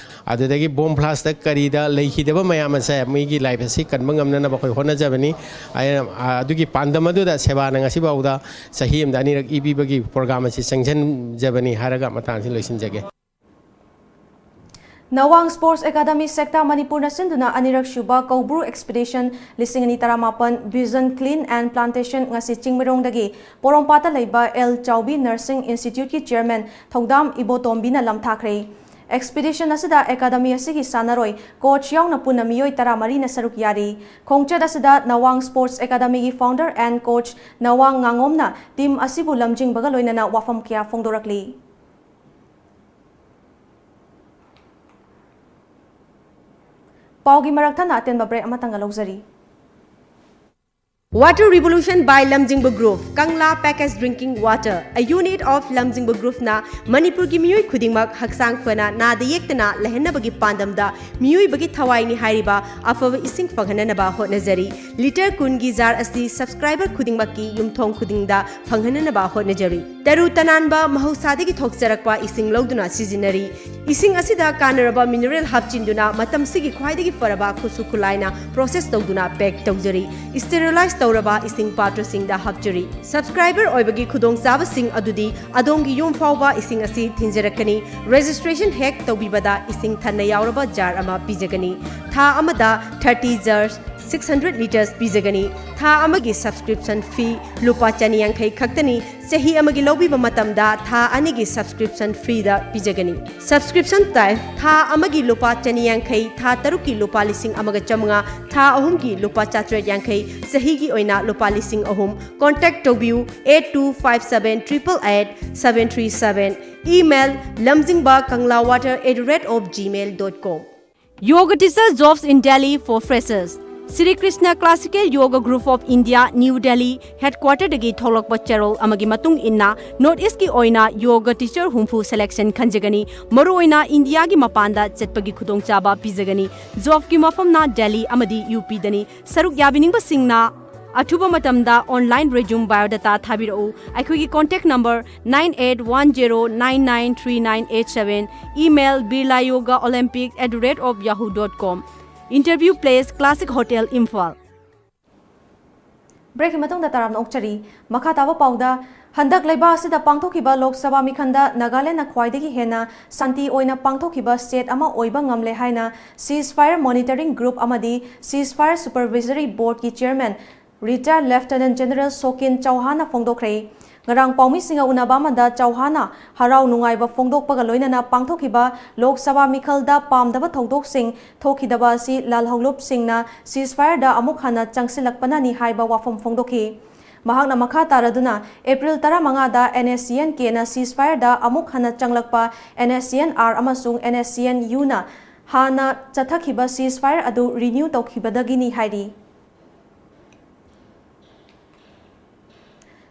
ꯑꯗꯨꯗꯒꯤ ꯕꯣꯝ ꯕ꯭ꯂꯥꯁꯇ ꯀꯔꯤꯗ ꯂꯩꯈꯤꯗꯕ ꯃꯌꯥꯝ ꯑꯁꯦ ꯃꯤꯒꯤ ꯂꯥꯏꯐ ꯑꯁꯤ ꯀꯟꯕ ꯉꯝꯅꯅꯕ ꯑꯩꯈꯣꯏ ꯍꯣꯠꯅꯖꯕꯅꯤ꯫ ꯑꯩꯅ, ꯑ, ꯑꯗꯨꯒꯤ ꯄꯥꯟꯗꯝ ꯑꯗꯨꯗ ꯁꯦꯕꯥꯅ ꯉꯁꯤꯐꯥꯎꯗ ꯆꯍꯤ ꯑꯃꯗ ꯑꯅꯤꯔꯛ ꯏ ꯄꯤꯕꯒꯤ ꯄ꯭ꯔꯣꯒ꯭ꯔꯥꯝ ꯑꯁꯤ ꯆꯪꯁꯤꯟꯖꯕꯅꯤ ꯍꯥꯏꯔꯒ ꯃꯇꯥꯡ ꯑꯁꯤ ꯂꯣꯏꯁꯤꯟꯖꯒꯦ꯫ ꯅꯋꯥꯡ ꯁ꯭ꯄꯣꯔꯠꯁ ꯑꯦꯀꯥꯗꯃꯤ ꯁꯦꯛꯇꯥ ꯃꯅꯤꯄꯨꯔꯅ ꯁꯤꯟꯗꯨꯅ ꯑꯅꯤꯔꯛ ꯁꯨꯕ ꯀꯧꯕ꯭ꯔꯨ ꯑꯦꯛꯁꯄꯤꯗꯤꯁꯟ ꯂꯤꯁꯤꯡ ꯑꯅꯤ ꯇꯔꯥꯃꯥꯄꯟ ꯚꯤꯖꯟ ꯀ꯭ꯂꯤꯟ ꯑꯦꯟ ꯄ꯭ꯂꯥꯟꯇꯦꯁꯟ ꯉꯁꯤ ꯆꯤꯡꯃꯩꯔꯣꯡꯗꯒꯤ ꯄꯣꯔꯣꯝꯄꯥꯠꯇ ꯂꯩꯕ ꯑꯦꯜ ꯆꯥꯎꯕꯤ ꯅꯔꯁꯤꯡ ꯏꯟꯁꯇꯤꯇ꯭ꯌꯨꯠꯀꯤ ꯆꯤꯌꯔꯃꯦꯟ ꯊꯧꯗꯥꯝ ꯏꯕꯣꯇꯣꯝꯕꯤꯅ ꯂꯝꯊꯥꯈ꯭ꯔꯦ꯫ ꯑꯦꯛꯁꯄꯤꯗꯤꯁꯟ ꯑꯁꯤꯗ ꯑꯦꯀꯥꯗꯃꯤ ꯑꯁꯤꯒꯤ ꯁꯥꯟꯅꯔꯣꯏ, ꯀꯣꯆ ꯌꯥꯎꯅ ꯄꯨꯟꯅ ꯃꯤꯑꯣꯏ ꯇꯔꯥꯃꯔꯤꯅ ꯁꯔꯨꯛ ꯌꯥꯔꯤ꯫ ꯈꯣꯡꯆꯠ ꯑꯁꯤꯗ ꯅꯋꯥꯡ ꯁ꯭ꯄꯣꯔꯠꯁ ꯑꯦꯀꯥꯗꯃꯤꯒꯤ ꯐꯥꯎꯟꯗꯔ ꯑꯦꯟ ꯀꯣꯆ ꯅꯋꯥꯡ ꯉꯥꯉꯣꯝꯅ ꯇꯤꯝ ꯑꯁꯤꯕꯨ ꯂꯝꯖꯤꯡꯕꯒ ꯂꯣꯏꯅꯅ ꯋꯥꯐꯝ ꯀꯌꯥ ꯐꯣꯡꯗꯣꯔꯛꯂꯤ꯫ ꯄꯥꯎꯒꯤ ꯃꯔꯛ ꯊꯠꯅ ꯑꯇꯦꯟꯕ break ꯑꯃꯇꯪꯒ ꯂꯧꯖꯔꯤ꯫ Water Revolution by Lamjingba Group, Kangla Package Drinking Water, a unit of Lamjingba Groupꯅ ꯃꯅꯤꯄꯨꯔꯒꯤ ꯃꯤꯑꯣꯏ ꯈꯨꯗꯤꯡꯃꯛ ꯍꯛꯆꯥꯡ ꯐꯅ ꯅꯥꯗ ꯌꯦꯛꯇꯅ ꯂꯩꯍꯟꯅꯕꯒꯤ ꯄꯥꯟꯗꯝꯗ ꯃꯤꯑꯣꯏꯕꯒꯤ ꯊꯋꯥꯏꯅꯤ ꯍꯥꯏꯔꯤꯕ ꯑꯐꯕ ꯏꯁꯤꯡ ꯐꯪꯍꯟꯅꯅꯕ ꯍꯣꯠꯅꯖꯔꯤ꯫ ꯂꯤꯇꯔ ꯀꯨꯟꯒꯤ ꯖꯥꯔ ꯑꯁꯤ ꯁꯕꯁꯀ꯭ꯔꯥꯏꯕꯔ ꯈꯨꯗꯤꯡꯃꯛꯀꯤ ꯌꯨꯝꯊꯣꯡ ꯈꯨꯗꯤꯡꯗ ꯐꯪꯍꯟꯅꯅꯕ ꯍꯣꯠꯅꯖꯔꯤ꯫ ꯇꯔꯨ ꯇꯅꯥꯟꯕ ꯃꯍꯧꯁꯥꯗꯒꯤ ꯊꯣꯛꯆꯔꯛꯄ ꯏꯁꯤꯡ ꯂꯧꯗꯨꯅ ꯁꯤꯖꯤꯟꯅꯔꯤ꯫ ꯏꯁꯤꯡ ꯑꯁꯤꯗ ꯀꯥꯟꯅꯔꯕ ꯃꯤꯅꯔꯦꯜ ꯍꯥꯞꯆꯤꯟꯗꯨꯅ ꯃꯇꯝꯁꯤꯒꯤ ꯈ꯭ꯋꯥꯏꯗꯒꯤ ꯐꯔꯕ ꯈꯨꯠꯁꯨ ꯈꯨꯠꯂꯥꯏꯅ ꯄ꯭ꯔꯣꯁꯦꯁ ꯇꯧꯗꯨꯅ ꯄꯦꯛ ꯇꯧꯖꯔꯤ꯫ ꯁ꯭ꯇꯦꯔꯤꯂꯥꯏꯖ ꯇꯧꯔꯕ ꯏꯁꯤꯡ ꯄꯥꯇ꯭ꯔꯁꯤꯡꯗ ꯍꯥꯞꯆꯔꯤ꯫ ꯁꯕꯁꯀ꯭ꯔꯥꯏꯕꯔ ꯑꯣꯏꯕꯒꯤ ꯈꯨꯗꯣꯡꯆꯥꯕꯁꯤꯡ ꯑꯗꯨꯗꯤ ꯑꯗꯣꯝꯒꯤ ꯌꯨꯝ ꯐꯥꯎꯕ ꯏꯁꯤꯡ ꯑꯁꯤ ꯊꯤꯟꯖꯔꯛꯀꯅꯤ꯫ ꯔꯦꯖꯤꯁꯇ꯭ꯔꯦꯁꯟ ꯍꯦꯛ ꯇꯧꯕꯤꯕꯗ ꯏꯁꯤꯡ ꯊꯟꯅ ꯌꯥꯎꯔꯕ ꯖꯥꯔ ꯑꯃ ꯄꯤꯖꯒꯅꯤ꯫ ꯊꯥ ꯑꯃꯗ thirty jar six hundred litres ꯄꯤꯖꯒꯅꯤ꯫ ꯊꯥ ꯑꯃꯒꯤ ꯁꯕꯁꯀ꯭ꯔꯤꯞꯁꯟ ꯐꯤ ꯂꯨꯄꯥ ꯆꯅꯤ ꯌꯥꯡꯈꯩ ꯈꯛꯇꯅꯤ꯫ ꯆꯍꯤ ꯑꯃꯒꯤ ꯂꯧꯕꯤꯕ ꯃꯇꯝꯗ ꯊꯥ ꯑꯅꯤꯒꯤ ꯁꯕꯁꯀ꯭ꯔꯤꯞꯁꯟ ꯐ꯭ꯔꯤꯗ ꯄꯤꯖꯒꯅꯤ꯫ ꯁꯕꯁꯀ꯭ꯔꯤꯞꯁꯟ ꯇꯥꯏꯞ: ꯊꯥ ꯑꯃꯒꯤ ꯂꯨꯄꯥ ꯆꯅꯤ ꯌꯥꯡꯈꯩ, ꯊꯥ ꯇꯔꯨꯛꯀꯤ ꯂꯨꯄꯥ ꯂꯤꯁꯤꯡ ꯑꯃꯒ ꯆꯥꯃꯉꯥ, ꯊꯥ ꯑꯍꯨꯝꯒꯤ ꯂꯨꯄꯥ ꯆꯥꯇ꯭ꯔꯦꯠ ꯌꯥꯡꯈꯩ, ꯆꯍꯤꯒꯤ ꯑꯣꯏꯅ ꯂꯨꯄꯥ ꯂꯤꯁꯤꯡ ꯑꯍꯨꯝ꯫ ꯀꯣꯟꯇꯦꯛ ꯇꯧꯕꯤꯌꯨ, eight two five seven triple eight seven three seven, email lamjingba kangla water at the rate of gmail dot com. Yoga Teacher Jobs in Delhi for Freshers. Sri Krishna Classical Yoga Group of India, New Delhi headquarter ꯗꯒꯤ ꯊꯣꯛꯂꯛꯄ ꯆꯦꯔꯣꯜ ꯑꯃꯒꯤ ꯃꯇꯨꯡ ꯏꯟꯅ North East ꯀꯤ ꯑꯣꯏꯅ yoga teacher ꯍꯨꯝꯐꯨ selection ꯈꯟꯖꯒꯅꯤ꯫ ꯃꯔꯨꯑꯣꯏꯅ ꯏꯟꯗꯤꯌꯥꯒꯤ ꯃꯄꯥꯟꯗ ꯆꯠꯄꯒꯤ ꯈꯨꯗꯣꯡꯆꯥꯕ ꯄꯤꯖꯒꯅꯤ꯫ Job ꯀꯤ ꯃꯐꯝꯅ ꯗꯦꯜꯂꯤ ꯑꯃꯗꯤ ꯌꯨ ꯄꯤ ꯗꯅꯤ꯫ ꯁꯔꯨꯛ ꯌꯥꯕꯤꯅꯤꯡꯕꯁꯤꯡꯅ ꯑꯊꯨꯕ ꯃꯇꯝꯗ online resume biodata ꯊꯥꯕꯤꯔꯛꯎ꯫ ꯑꯩꯈꯣꯏꯒꯤ contact number nine eight one zero nine nine three nine eight seven, email birlayogaolympic at the rate of yahoo dot com, interview place Classic Hotel, Imphal꯫ Break ꯀꯤ ꯃꯇꯨꯡꯗ ꯇꯔꯥꯝꯅ ꯑꯣꯛꯆꯔꯤ꯫ ꯃꯈꯥ ꯇꯥꯕ ꯄꯥꯎꯗ, ꯍꯟꯗꯛ ꯂꯩꯕꯥꯛ ꯑꯁꯤꯗ ꯄꯥꯡꯊꯣꯛꯈꯤꯕ ꯂꯣꯛ ꯁꯚꯥ ꯃꯤꯈꯜꯗ ꯅꯥꯒꯥꯂꯦꯟꯗꯅ ꯈ꯭ꯋꯥꯏꯗꯒꯤ ꯍꯦꯟꯅ ꯁꯥꯟꯇꯤ ꯑꯣꯏꯅ ꯄꯥꯡꯊꯣꯛꯈꯤꯕ state ꯑꯃ ꯑꯣꯏꯕ ꯉꯝꯂꯦ ꯍꯥꯏꯅ ceasefire monitoring group ꯑꯃꯗꯤ ceasefire supervisory board ꯀꯤ chairman retired Lieutenant General ꯁꯣꯀꯤꯟ ꯆꯧꯍꯥꯟꯅ ꯐꯣꯡꯗꯣꯛꯈ꯭ꯔꯦ꯫ ꯉꯔꯥꯡ ꯄꯥꯎꯃꯤꯁꯤꯡꯒ ꯎꯅꯕ ꯑꯃꯗ ꯆꯧꯍꯥꯟꯅ ꯍꯔꯥꯎ ꯅꯨꯡꯉꯥꯏꯕ ꯐꯣꯡꯗꯣꯛꯄꯒ ꯂꯣꯏꯅꯅ ꯄꯥꯡꯊꯣꯛꯈꯤꯕ ꯂꯣꯛ ꯁꯚꯥ ꯃꯤꯈꯜꯗ ꯄꯥꯝꯗꯕ ꯊꯧꯗꯣꯛꯁꯤꯡ ꯊꯣꯛꯈꯤꯗꯕ ꯑꯁꯤ ꯂꯥꯜꯍꯧꯂꯨꯞꯁꯤꯡꯅ ceasefire ꯗ ꯑꯃꯨꯛ ꯍꯟꯅ ꯆꯪꯁꯤꯜꯂꯛꯄꯅꯅꯤ ꯍꯥꯏꯕ ꯋꯥꯐꯝ ꯐꯣꯡꯗꯣꯛꯈꯤ꯫ ꯃꯍꯥꯛꯅ ꯃꯈꯥ ꯇꯥꯔꯗꯨꯅ, April ꯇꯔꯥꯃꯉꯥꯗ N S C N K ꯅ ceasefire ꯗ ꯑꯃꯨꯛ ꯍꯟꯅ ꯆꯪꯂꯛꯄ N S C N R ꯑꯃꯁꯨꯡ N S C N U ꯅ ꯍꯥꯟꯅ ꯆꯠꯊꯈꯤꯕ ceasefire ꯑꯗꯨ renew ꯇꯧꯈꯤꯕꯗꯒꯤꯅꯤ ꯍꯥꯏꯔꯤ꯫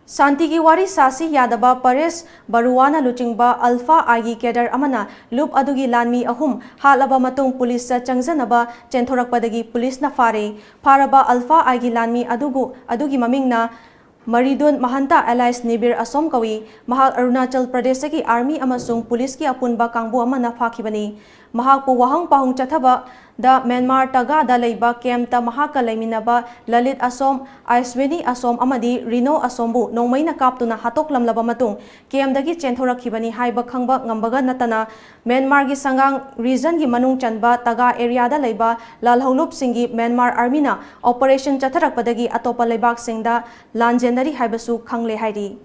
ꯁꯥꯟꯇꯤꯒꯤ ꯋꯥꯔꯤ ꯁꯥꯁꯤ ꯌꯥꯗꯕ ꯄꯔꯦꯁ ꯕꯔꯨꯋꯥꯅ ꯂꯨꯆꯤꯡꯕ Alpha I ꯒꯤ cadre ꯑꯃꯅ ꯂꯨꯞ ꯑꯗꯨꯒꯤ ꯂꯥꯟꯃꯤ ꯑꯍꯨꯝ ꯍꯥꯠꯂꯕ ꯃꯇꯨꯡ ꯄꯨꯂꯤꯁꯇ ꯆꯪꯖꯅꯕ ꯆꯦꯟꯊꯣꯔꯛꯄꯗꯒꯤ ꯄꯨꯂꯤꯁꯅ ꯐꯥꯔꯦ꯫ ꯐꯥꯔꯕ Alpha I ꯒꯤ ꯂꯥꯟꯃꯤ ꯑꯗꯨꯒꯨ-, ꯑꯗꯨꯒꯤ ꯃꯃꯤꯡꯅ ꯃꯔꯤꯗꯨꯟ ꯃꯍꯟꯇ alias ꯅꯤꯕꯤꯔ ꯑꯁꯣꯝ ꯀꯧꯏ꯫ ꯃꯍꯥꯛ ꯑꯔꯨꯅꯥꯆꯜ ꯄ꯭ꯔꯗꯦꯁꯇꯒꯤ army ꯑꯃꯁꯨꯡ ꯄꯨꯂꯤꯁꯀꯤ ꯑꯄꯨꯟꯕ ꯀꯥꯡꯕꯨ ꯑꯃꯅ ꯐꯥꯈꯤꯕꯅꯤ꯫ ꯃꯍꯥꯛꯄꯨ ꯋꯥꯍꯪ ꯄꯥꯎꯍꯪ ꯆꯠꯊꯕꯗ ꯃ꯭ꯌꯥꯟꯃꯥꯔ ꯇꯒꯥꯗ ꯂꯩꯕ camp ꯇ ꯃꯍꯥꯛꯀ ꯂꯩꯃꯤꯟꯅꯕ ꯂꯂꯤꯠ ꯑꯁꯣꯝ, ꯑꯥꯏꯁ꯭ꯋꯤꯅꯤ ꯑꯁꯣꯝ ꯑꯃꯗꯤ ꯔꯤꯅꯣ ꯑꯁꯣꯝꯕꯨ ꯅꯣꯡꯃꯩꯅ ꯀꯥꯞꯇꯨꯅ ꯍꯥꯠꯇꯣꯛꯂꯝꯂꯕ ꯃꯇꯨꯡ camp ꯇꯒꯤ ꯆꯦꯟꯊꯣꯔꯛꯈꯤꯕꯅꯤ ꯍꯥꯏꯕ ꯈꯪꯕ ꯉꯝꯕꯒ ꯅꯠꯇꯅ, ꯃ꯭ꯌꯥꯟꯃꯥꯔꯒꯤ ꯁꯪꯒꯥꯡ region ꯒꯤ ꯃꯅꯨꯡ ꯆꯟꯕ ꯇꯒꯥ area ꯗ ꯂꯩꯕ ꯂꯥꯜꯍꯧꯂꯨꯞꯁꯤꯡꯒꯤ ꯃ꯭ꯌꯥꯟꯃꯥꯔ army ꯅ operation ꯆꯠꯊꯔꯛꯄꯗꯒꯤ ꯑꯇꯣꯞꯄ ꯂꯩꯕꯥꯛꯁꯤꯡꯗ ꯂꯥꯟꯖꯦꯟꯅꯔꯤ ꯍꯥꯏꯕꯁꯨ ꯈꯪꯂꯦ ꯍꯥꯏꯔꯤ꯫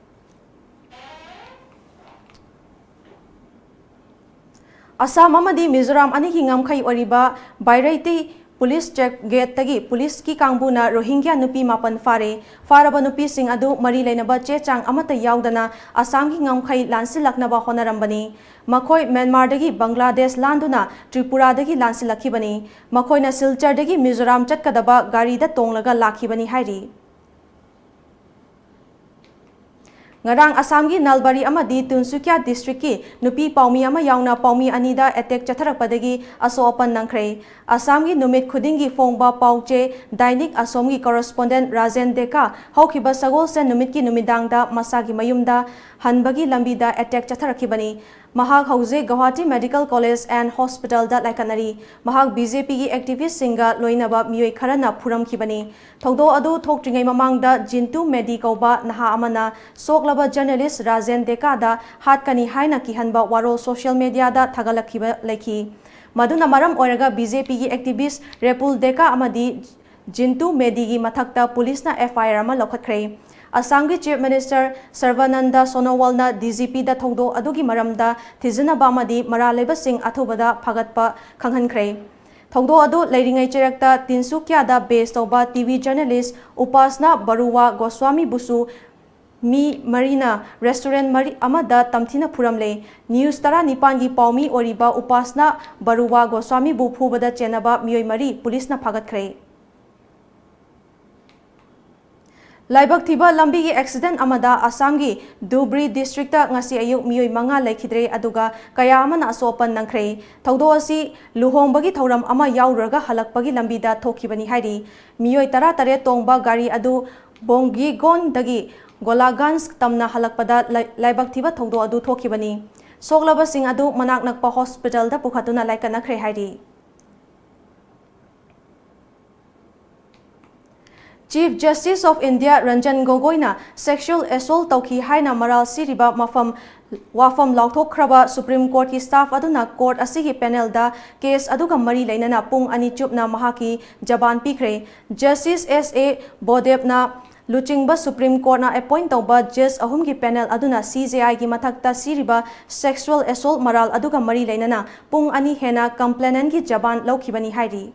ꯑꯁꯥꯝ ꯑꯃꯗꯤ ꯃꯤꯖꯣꯔꯥꯝ ꯑꯅꯤꯒꯤ ꯉꯝꯈꯩ ꯑꯣꯏꯔꯤꯕ ꯕꯥꯏꯔꯩꯇꯤ ꯄꯨꯂꯤꯁ ꯆꯦꯛ ꯒꯦꯠꯇꯒꯤ ꯄꯨꯂꯤꯁꯀꯤ ꯀꯥꯡꯕꯨꯅ ꯔꯣꯍꯤꯡꯒ꯭ꯌꯥ ꯅꯨꯄꯤ ꯃꯥꯄꯟ ꯐꯥꯔꯦ꯫ ꯐꯥꯔꯕ ꯅꯨꯄꯤꯁꯤꯡ ꯑꯗꯨ ꯃꯔꯤ ꯂꯩꯅꯕ ꯆꯦ ꯆꯥꯡ ꯑꯃꯠꯇ ꯌꯥꯎꯗꯅ ꯑꯁꯥꯝꯒꯤ ꯉꯝꯈꯩ ꯂꯥꯟꯁꯤꯜꯂꯛꯅꯕ ꯍꯣꯠꯅꯔꯝꯕꯅꯤ꯫ ꯃꯈꯣꯏ ꯃ꯭ꯌꯥꯟꯃꯥꯔꯗꯒꯤ ꯕꯪꯒ꯭ꯂꯥꯗꯦꯁ ꯂꯥꯟꯗꯨꯅ ꯇ꯭ꯔꯤꯄꯨꯔꯥꯗꯒꯤ ꯂꯥꯟꯁꯤꯜꯂꯛꯈꯤꯕꯅꯤ꯫ ꯃꯈꯣꯏꯅ ꯁꯤꯜꯆꯔꯗꯒꯤ ꯃꯤꯖꯣꯔꯥꯝ ꯆꯠꯀꯗꯕ ꯒꯥꯔꯤꯗ ꯇꯣꯡꯂꯒ ꯂꯥꯛꯈꯤꯕꯅꯤ ꯍꯥꯏꯔꯤ꯫ ꯉꯔꯥꯡ ꯑꯁꯥꯝꯒꯤ ꯅꯜꯕꯥꯔꯤ ꯑꯃꯗꯤ ꯇꯤꯟꯁꯨꯀꯤꯌꯥ ꯗꯤꯁꯇ꯭ꯔꯤꯛꯀꯤ ꯅꯨꯄꯤ ꯄꯥꯎꯃꯤ ꯑꯃ ꯌꯥꯎꯅ ꯄꯥꯎꯃꯤ ꯑꯅꯤꯗ ꯑꯦꯇꯦꯛ ꯆꯠꯊꯔꯛꯄꯗꯒꯤ ꯑꯁꯣꯛ ꯑꯄꯟ ꯅꯪꯈ꯭ꯔꯦ꯫ ꯑꯁꯥꯝꯒꯤ ꯅꯨꯃꯤꯠ ꯈꯨꯗꯤꯡꯒꯤ ꯐꯣꯡꯕ ꯄꯥꯎ ꯆꯦ ꯗꯥꯏꯅꯤꯛ ꯑꯁꯣꯝꯒꯤ ꯀꯣꯔꯦꯁꯄꯣꯟꯗꯦꯟꯠ ꯔꯥꯖꯦꯟ ꯗꯦꯀꯥ ꯍꯧꯈꯤꯕ ꯁꯒꯣꯜꯁꯦꯟ ꯅꯨꯃꯤꯠꯀꯤ ꯅꯨꯃꯤꯗꯥꯡꯗ ꯃꯁꯥꯒꯤ ꯃꯌꯨꯝꯗ ꯍꯟꯕꯒꯤ ꯂꯝꯕꯤꯗ ꯑꯦꯇꯦꯛ ꯆꯠꯊꯔꯛꯈꯤꯕꯅꯤ꯫ ꯃꯍꯥꯛ ꯍꯧꯖꯤꯛ ꯒꯧꯍꯥꯇꯤ ꯃꯦꯗꯤꯀꯦꯜ ꯀꯣꯂꯦꯖ ꯑꯦꯟ ꯍꯣꯁꯄꯤꯇꯥꯜꯗ ꯂꯥꯏꯀꯠꯅꯔꯤ꯫ ꯃꯍꯥꯛ ꯕꯤ ꯖꯦ ꯄꯤꯒꯤ ꯑꯦꯛꯇꯤꯚꯤꯁ꯭ꯠꯁꯤꯡꯒ ꯂꯣꯏꯅꯕ ꯃꯤꯑꯣꯏ ꯈꯔꯅ ꯐꯨꯔꯝꯈꯤꯕꯅꯤ꯫ ꯊꯧꯗꯣꯛ ꯑꯗꯨ ꯊꯣꯛꯇ꯭ꯔꯤꯉꯩ ꯃꯃꯥꯡꯗ ꯖꯤꯟꯇꯨ ꯃꯦꯗꯤ ꯀꯧꯕ ꯅꯍꯥ ꯑꯃꯅ ꯁꯣꯛꯂꯕ ꯖꯔꯅꯦꯂꯤꯁ꯭ꯠ ꯔꯥꯖꯦꯟ ꯗꯦꯀꯥꯗ ꯍꯥꯠꯀꯅꯤ ꯍꯥꯏꯅ ꯀꯤꯍꯟꯕ ꯋꯥꯔꯣꯜ ꯁꯣꯁꯤꯌꯦꯜ ꯃꯤꯗꯤꯌꯥꯗ ꯊꯥꯒꯠꯂꯛꯈꯤꯕ ꯂꯩꯈꯤ꯫ ꯃꯗꯨꯅ ꯃꯔꯝ ꯑꯣꯏꯔꯒ ꯕꯤ ꯖꯦ ꯄꯤꯒꯤ ꯑꯦꯛꯇꯤꯚꯤꯁ꯭ꯠ ꯔꯦꯄꯨꯜ ꯗꯦꯀꯥ ꯑꯃꯗꯤ ꯖꯤꯟꯇꯨ ꯃꯦꯗꯤꯒꯤ ꯃꯊꯛꯇ ꯄꯨꯂꯤꯁꯅ ꯑꯦꯐ ꯑꯥꯏ ꯑꯥꯔ ꯑꯃ ꯂꯧꯈꯠꯈ꯭ꯔꯦ꯫ ꯑꯁꯥꯝꯒꯤ ꯆꯤꯐ ꯃꯤꯅꯤꯁꯇꯔ ꯁꯔꯕꯥꯅꯟꯗ ꯁꯣꯅꯣꯋꯥꯜꯅ ꯗꯤ ꯖꯤ ꯄꯤꯗ ꯊꯧꯗꯣꯛ ꯑꯗꯨꯒꯤ ꯃꯔꯝꯗ ꯊꯤꯖꯤꯟꯅꯕ ꯑꯃꯗꯤ ꯃꯔꯥꯜ ꯂꯩꯕꯁꯤꯡ ꯑꯊꯨꯕꯗ ꯐꯥꯒꯠꯄ ꯈꯪꯍꯟꯈ꯭ꯔꯦ꯫ ꯊꯧꯗꯣꯛ ꯑꯗꯨ ꯂꯩꯔꯤꯉꯩ ꯆꯩꯔꯛꯇ ꯇꯤꯟꯁꯨꯀꯤꯌꯥꯗ ꯕꯦꯖ ꯇꯧꯕ ꯇꯤ ꯚꯤ ꯖꯔꯅꯦꯂꯤꯁ꯭ꯠ ꯎꯄꯥꯁꯅꯥ ꯕꯔꯨꯋꯥ ꯒꯣꯁ꯭ꯋꯥꯃꯤꯕꯨꯁꯨ ꯃꯤ ꯃꯔꯤꯅ ꯔꯦꯁꯇꯨꯔꯦꯟꯠ ꯃꯔꯤ ꯑꯃꯗ ꯇꯝꯊꯤꯅ ꯐꯨꯔꯝꯂꯦ꯫ ꯅ꯭ꯌꯨꯁ ꯇꯔꯥꯅꯤꯄꯥꯟꯒꯤ ꯄꯥꯎꯃꯤ ꯑꯣꯏꯔꯤꯕ ꯎꯄꯥꯁꯅꯥ ꯕꯔꯨꯋꯥ ꯒꯣꯁ꯭ꯋꯥꯃꯤꯕꯨ ꯐꯨꯕꯗ ꯆꯦꯟꯅꯕ ꯃꯤꯑꯣꯏ ꯃꯔꯤ ꯄꯨꯂꯤꯁꯅ ꯐꯥꯒꯠꯈ꯭ꯔꯦ꯫ ꯂꯥꯏꯕꯛ ꯊꯤꯕ ꯂꯝꯕꯤꯒꯤ ꯑꯦꯛꯁꯤꯗꯦꯟꯠ ꯑꯃꯗ ꯑꯁꯥꯝꯒꯤ ꯙꯨꯕ꯭ꯔꯤ ꯗꯤꯁꯇ꯭ꯔꯤꯛꯇ ꯉꯁꯤ ꯑꯌꯨꯛ ꯃꯤꯑꯣꯏ ꯃꯉꯥ ꯂꯩꯈꯤꯗ꯭ꯔꯦ, ꯑꯗꯨꯒ ꯀꯌꯥ ꯑꯃꯅ ꯑꯁꯣꯛ ꯑꯄꯟ ꯅꯪꯈ꯭ꯔꯦ꯫ ꯊꯧꯗꯣꯛ ꯑꯁꯤ ꯂꯨꯍꯣꯡꯕꯒꯤ ꯊꯧꯔꯝ ꯑꯃ ꯌꯥꯎꯔꯨꯔꯒ ꯍꯜꯂꯛꯄꯒꯤ ꯂꯝꯕꯤꯗ ꯊꯣꯛꯈꯤꯕꯅꯤ ꯍꯥꯏꯔꯤ꯫ ꯃꯤꯑꯣꯏ ꯇꯔꯥꯇꯔꯦꯠ ꯇꯣꯡꯕ ꯒꯥꯔꯤ ꯑꯗꯨ ꯕꯣꯡꯒꯤꯒꯣꯟꯗꯒꯤ ꯒꯣꯂꯥꯒꯥꯟꯖ ꯇꯝꯅ ꯍꯜꯂꯛꯄꯗ ꯂꯥꯏ-, ꯂꯥꯏꯕꯛ ꯊꯤꯕ ꯊꯧꯗꯣꯛ ꯑꯗꯨ ꯊꯣꯛꯈꯤꯕꯅꯤ꯫ ꯁꯣꯛꯂꯕꯁꯤꯡ ꯑꯗꯨ ꯃꯅꯥꯛ ꯅꯛꯄ ꯍꯣꯁꯄꯤꯇꯥꯜꯗ ꯄꯨꯈꯠꯇꯨꯅ ꯂꯥꯏꯀꯠꯅꯈ꯭ꯔꯦ ꯍꯥꯏꯔꯤ꯫ Chief Justice of India Ranjan ꯒꯣꯒꯣꯏꯅ sexual assault ꯇꯧꯈꯤ ꯍꯥꯏꯅ ꯃꯔꯥꯜ ꯁꯤꯔꯤꯕ ꯃꯐꯝ, ꯋꯥꯐꯝ ꯂꯥꯎꯊꯣꯛꯈ꯭ꯔꯕ ꯁꯨꯄ꯭ꯔꯤꯝ ꯀꯣꯔꯠꯀꯤ ꯁ꯭ꯇꯥꯐ ꯑꯗꯨꯅ ꯀꯣꯔꯠ ꯑꯁꯤꯒꯤ ꯄꯦꯅꯦꯜꯗ ꯀꯦꯁ ꯑꯗꯨꯒ ꯃꯔꯤ ꯂꯩꯅꯅ ꯄꯨꯡ ꯑꯅꯤ ꯆꯨꯞꯅ ꯃꯍꯥꯛꯀꯤ ꯖꯕꯥꯟ ꯄꯤꯈ꯭ꯔꯦ꯫ ꯖꯁꯇꯤꯁ ꯑꯦꯁ ꯑꯦ ꯕꯣꯗꯦꯕꯅ ꯂꯨꯆꯤꯡꯕ ꯁꯨꯄ꯭ꯔꯤꯝ ꯀꯣꯔꯠꯅ ꯑꯦꯄꯣꯏꯟꯠ ꯇꯧꯕ ꯖꯖ ꯑꯍꯨꯝꯒꯤ ꯄꯦꯅꯦꯜ ꯑꯗꯨꯅ ꯁꯤ ꯖꯦ ꯑꯥꯏꯒꯤ ꯃꯊꯛꯇ ꯁꯤꯔꯤꯕ sexual assault ꯃꯔꯥꯜ ꯑꯗꯨꯒ ꯃꯔꯤ ꯂꯩꯅꯅ ꯄꯨꯡ ꯑꯅꯤ ꯍꯦꯟꯅ ꯀꯝꯄ꯭ꯂꯦꯅꯦꯟꯠꯀꯤ ꯖꯕꯥꯟ ꯂꯧꯈꯤꯕꯅꯤ ꯍꯥꯏꯔꯤ꯫